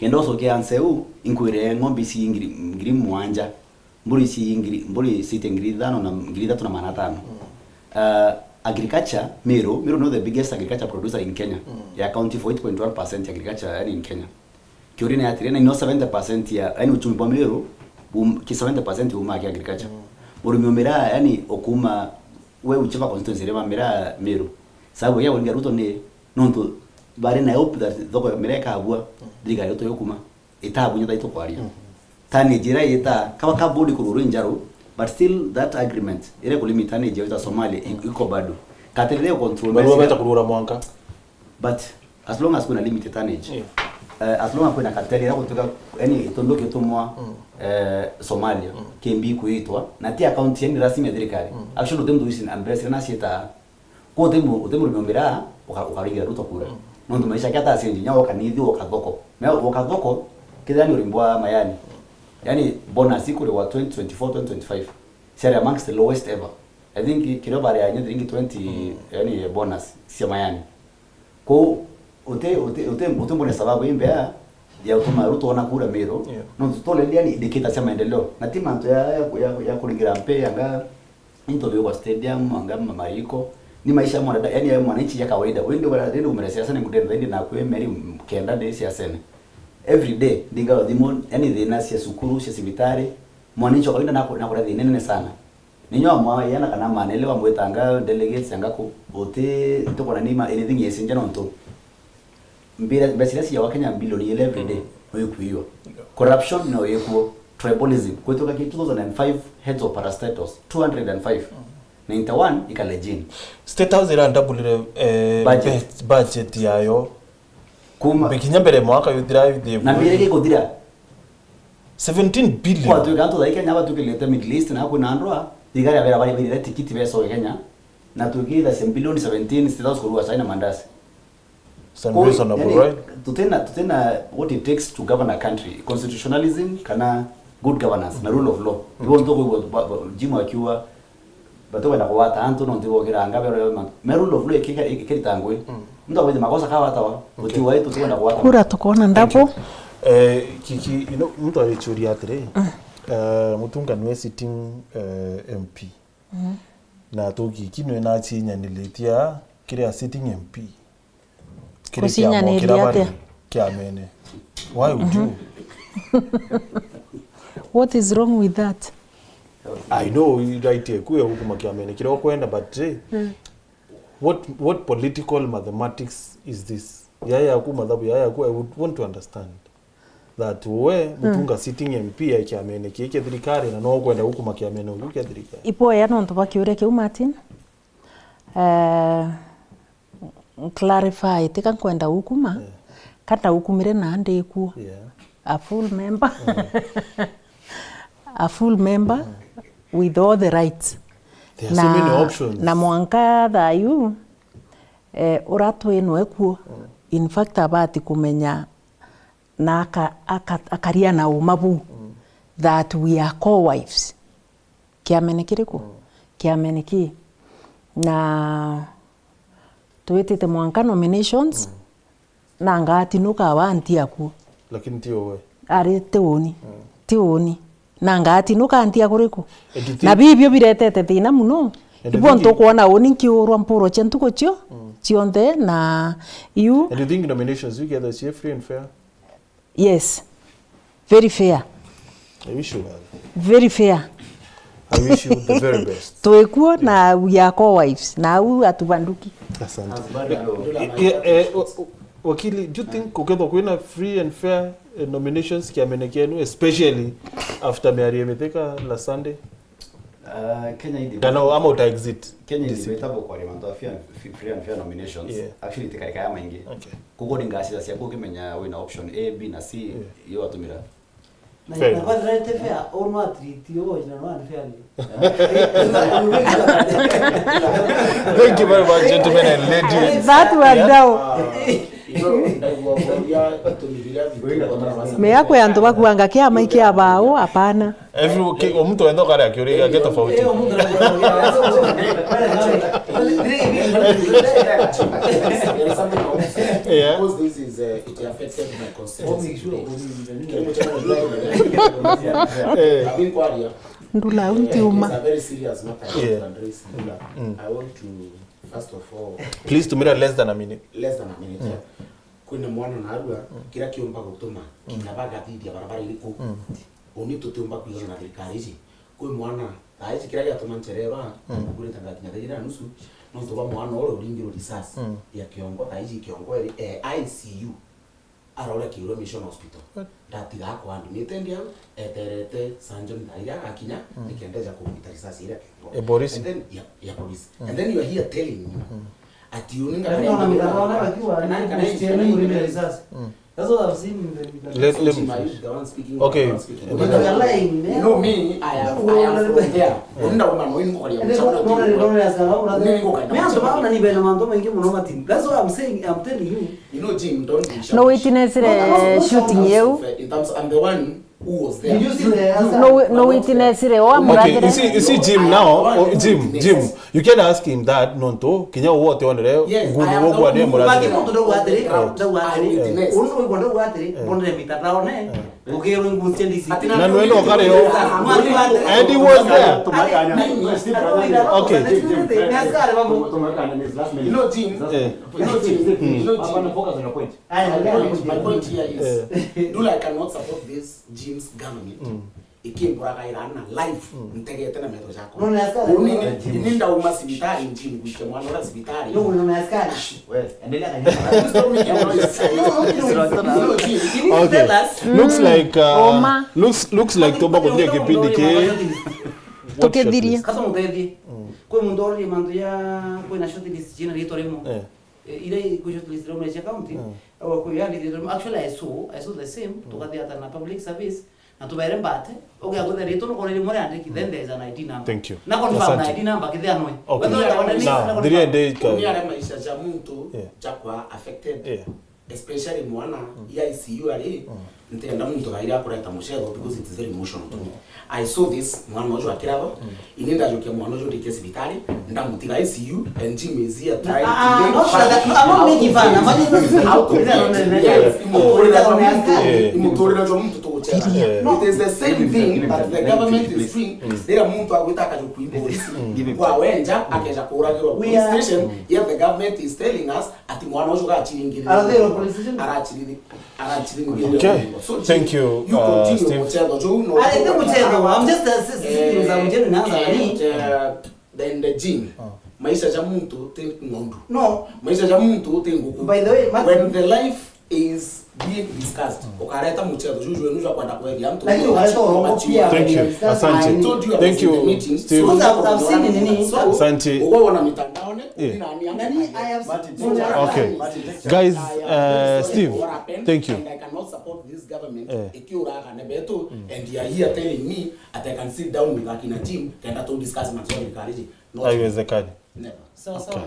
Kenda ucoke answer u, inkwire ng'ombe ici ngiri, ngiri mwanja, mburi ici ngiri, mburi cite ngiri ithano na ngiri ithatu na magana atano. Mm. Uh, agriculture, Meru, Meru no the biggest agriculture producer in Kenya. Mm. Ya account for eight point one percent agriculture, yani in Kenya. Kiuria ni atiri, na ino seventy percent ya, yani uchumi bwa Meru, um, ki seventy percent umaa ki agriculture. Mm. Murimi wa miraa, yani ukuma we ucheva constituency ria miraa Meru. Sababu ya kuringa Ruto ni nontu bari na hope that thoko ya miraa ikabua, Mm. thirikari Ruto yukuma, itabunya thaitu kwaria. Mm. Tani njira ita, kaba ka board kururu njaru, but still that agreement, ire kulimit tani njira ita Somalia, i-, Mm. iko bado. Katirire control Barua message. Beta kurura mwanka. But as long as kuna limited tonnage, Yeah. eh, as long as kuna cartel ya kutuka, yani, itundu gitumwa, Mm. eh, Somalia, Mm. K B kuitwa, na ti account yani rasmi ya thirikari. Mm. Actually, uti mtu wisi na mbesa na cieta, ko uti mu-, uti murimi wa miraa, uka-, ukaringira Ruto kura. Mm. Nontu maisha yake atacenji, nya ukanithio ukathoko. Na ukathoko, kithira ni urimi bwa mayani. Yani, bonus ikuriwa twenty twenty-four, twenty twenty-five. Ciari amongst the lowest ever. I think kiria bari anya thiringi twenty, Mm. yani, bonus cia mayani. Kou uti, uti, uti, uti mbone sababu imbea ya utuma Ruto ona kura Meru. Yeah. No tutoleria ni indicator cia maendeleo. Na ti mantu ya, ya, ya, ya kuringira mpe, anga into biu kwa stadium, anga ma-, mariko. Ni maisha ya mwanada-, yani ya mwananchi ya kawaida. Wendi wala, wendi umere siasa ni mudende, wendi na kwe meri, m-, kenda de siasa ni. Every day, ndinga thimu, yani thina cia cukuru, cia cibitari. Mwananchi wa kawaida nako-, nakora thina nene sana. Ninyo amwe yana kana manele wamwitanga delegates anga ku, uti, tukona ni ma anything yesinja nontu mbira, mbeca iria ciawa Kenya bilioni ile every day, Mm. no ikuiwa. Yeah. Corruption no ikuo. Tribalism. Kwituka ki two thousand and five heads of parastatals, two hundred and five. Mm. Ninety-one ikale jini. State House irandabulire, eh, Budget. Budget, budget yayo. Kuma Mbe-, kinya mbere mwaka yuthira, yuthira. Na mbere gikuthira. Seventeen billion. Kwatuika antu thai Kenya batukilite Middle East na kwina andwa, thigari abera bari birire tikiti besoe Kenya, na tukitha se billion seventeen, state house kurua chai na mandazi. It's unreasonable, right? Tutina, tutina what it takes to govern a country. Constitutionalism kana good governance na rule of law. Mm. Ibo ntukwigua ba-, ba-, Jim akiuga, batikwenda kugwata antu nontu ibokiranga bero ma-, me rule of law ikika-, ikirita ngui. Mm. Muntu akwite makosa kawatawa, Okay. Uti wai tutikwenda kugwata. Kura tukona Thank you. Ndabu. Eh, kiki, you know, muntu arichuria atiri, Mm. eh, Mutunga niwe sitting, eh, M P. Mm. Na tuki, ki niwe nacinyanilitia kiria sitting M P. Kiri kiama Kucinyaniria kira bari atia? Kiamene. Why would you? What is wrong with that? I know, right, eh, kuya gukuma kiamene kiria ukwenda, but, eh, Mm. what, what political mathematics is this? Yaya yaku, mathabu yaya yaku, I would want to understand that we, Mutunga, sitting M P ya kiamene kii kia thirikari, na no ukwenda gukuma kiamene uju kia thirikari. Ipoya nontu bwa kiuria kiu, Martin. Eh, clarify, tika nkwenda gukuma, yeah, kana ukumire na ndikuo. Yeah. A full member. Mm. A full member, mm, with all the rights. There are so many options. Na mwanka thayu, eh, uratwinwe kuo. Mm. In fact, abati kumenya na aka-, aka-, akaria na uma buu, mm, that we are co-wives. Kiamene kiriku? Mm. Kiamene ki? Na twitite mwanka nominations, mm, na ngatinuka wa nti akuo. Lakini ti uwe. Ari ti uni. Mm. Ti uni. Na ngatinuka nti akuriku. And you think... Na bibio biretete thina muno. And you... Ibo think ntukwona uni nkiurwa mpuro cia ntuku cio, mm, cionthe, na iu. And you think nominations you get is free and fair? Yes. Very fair. I wish you well. Very fair. I wish you the very best. Twikuo na we are co-wives. Na au atubanduki. Asante. Eh, eh, eh, wa-, wa-, wakili, do you think kukethwa kwina free and fair, eh, nominations kiamene kienu, especially after miario imitwika last Sunday? Uh, Kenya idi... Kana ama uta exit? Kenya idi D C P. Betabo kwa mantu ya fair, free and fair nominations. Yeah. Actually, tikarika ya maingi. Okay. Koguo ni ngacira ciaku ukimenya wina option A, B na C, yeah, iyo watumira. Na... Fair enough. Na kwa rete fair, o no atreat yo, na no unfairly. Thank you very much, gentlemen and ladies. That was... Yeah. Down. Mea kwi antu bakuanga kiama ikia bao, hapana. Every ki-, o muntu wentha ukaria kiuria giake tofauti. Eh, o muntu... Yeah. Because this is, uh, it affected my constituency today. Eh. Ndula, unti uma. It's a very serious matter. Yeah. Ndula. Mm. I want to, first of all... Please, tumira less than a minute. Less than a minute, mm, yeah. Kwina mwana narua, mm, kiria kiumba gutuma, mm, kinya bagathithia barabara iriku. Mm. Uni tutiumba kwigana na thirikari iji. Kwi mwana, thaa iji kiria giatuma nchererwa, mm, ngurite ngakinya thaa ijiri na nusu, nontu bwa mwana uria uringirwe risasi, mm, ya kiongo, thaa iji kiongo eri, eh, I C U. Arauria kiurwa Mission Hospital. What? Ndatiga akwa andumite ndia, eterete surgeon thaa iria agakinya, mm, nikenda eja kumwita risasi iria kiongo. E, polisi? And then, ya, ya polisi. Mm. And then you are here telling me, mm, ati uni... Lakini ngakari ona mitandao na wakiwa, nani kana post ya nini risasi? Mm. That's what I've seen in the, in the... Let, let me finish. Okay. But you are lying, man. You know me, I am, I am from there. Uni ndauma no ini kukaria. Mimi niko kaina. Me antu baona ni bena mantu maingi muno, Martin. That's what I'm saying, I'm telling you. You know, Jim, don't be... No witnessire shooting yeu? In terms, I'm the one who was there. Did you see the... No, no witnessire o amurathire. Okay, you see, you see Jim now, oh, Jim, Jim, you can ask him that, nontu kinya wote onere, yes, nguni I am the one who... Muntu ndauga atiri, ndauga atiri. Unu wigwa ndauga atiri, mbonere mitandaone, ukirwe ngucia ndisi. Na nwe no kare o. And he was there. Okay. You know, Jim, eh, you know, Jim, you know, Jim. Hapana, focus on your point. Aya, my point, my point here is, eh, Ndula, I cannot support this Jim's government. Mm. Ikimburaga ira na life, mm, ntegete na metho jakwa. No, na askari... Uni, ni ndauma cibitari, Jim, gwike mwana ura cibitari. No, no, na askari. We, endelea na nyumba. Stop making noise. No, no, no, no, Jim. Okay. Looks like, uh, looks, looks like tumba kuthia kipindi ki. Tukithirie. Kata mutethie. Mm. Kwi muntu ori mantu ya, kwina shortlist jina ritwa rimwe. Eh. Eh, ira ikwi shortlist rimwe cia county. Mm. Au kwi ya ritwa rimwe. Actually, I saw, I saw the same. Mm. Tukathia ata na public service. Na tubaire mbate, ugiagutha ritwa nukorire rimwe riandiki, then there is an I D number. Thank you. Na confirm na... Asante. I D number kithia nwe. Okay. Whether you are on the list na confirm. Uni aria maisha ja muntu, yeah, jakwa affected. Yeah. Especially mwana, mm, ya I C U ari, mm, ntenda muntu kairi akureta mucetho because it is very emotional to me. Mm. I saw this, mwana ucio akiraba, mm. Ini ndajukia mwana ucio ndike cibitari, ndamutiga I C U, and Jim is here trying to make fun. Ah, ah, I'm not making fun. I'm just... How to make it. Yes, imuturire jwa muntu, imuturire jwa muntu tuguchera. Yeah. It is the same thing that the government is doing. Riria muntu agwita akajukia iborisi, kwa wenja, akeja kuragirwa police station, yet the government is telling us ati mwana ucio gachiringirire. Arathirwo police station? Arachirithi-, arachirithi-. Okay. So, thank you, you uh, continue Steve. Muchetho juu no... Arete muchetho, I'm just, uh, s-, s-, eh, s-, I'm just answering. And, uh, then the Jim. Oh. Maisha ja muntu ti ng'ondu. No. Maisha ja muntu ti nguku. By the way, Martin, when the life is being discussed, ukareta muchetho juju wenu jwa kwenda kweria antu. Lakini ukareta urongo pia. Thank you. Asante. I told you about the meeting. Thank you, Steve. So, I've seen nini? So, asante. Ugo wona mitandaone, yeah, nani, nani, I have seen. Okay. Guys, uh, Steve, thank you. And I cannot support this government, eh, ikiuraga ne betu, and you are here telling me that I can sit down with akina Jim, kenda to discuss mantu ya thirikari ji. Not. Haiwezekani. Never. So, so. Okay.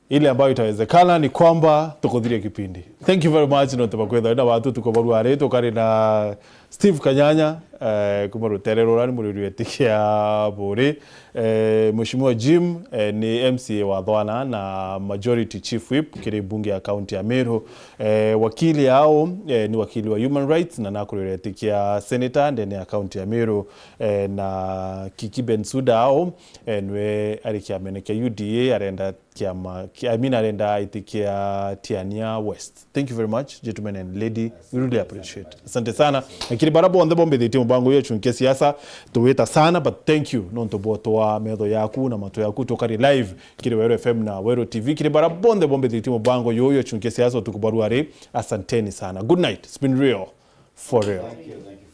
Ile ambayo itawezekana ni kwamba tukuthiria kipindi. Thank you very much, no tuba kwetha na watu tuko barua ari tukari na Steve Kanyanya, eh, kuma rutere rura ni muriri wetikia buri, eh, Mheshimiwa Jim, eh, ni M C A wa Thwana na Majority Chief Whip kiri bunge ya kaunti ya Meru, eh, wakili ao, eh, ni wakili wa human rights na nakurira etikia senator ndene ya kaunti ya Meru, eh, na Kiki Bensuda ao, eh, nwe ari kiamene kia U D A arenda kiama, ki-, I mean, arenda aitikia Tiania West. Thank you very much, gentlemen and lady. We really appreciate. Asante sana. Na kiri bara bonthe bombithitie mubango uyu chunkia siasa, tuwita sana, but thank you nontu bwotwa metho yaku na matu yaku tukari live kiri Weru F M na Weru T V. Kiri bara bonthe bombithitie mubango uyu chunkia siasa utuku barua ari, asanteni sana. Good night. It's been real. For real. Thank you, thank you,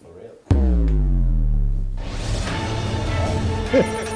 for real.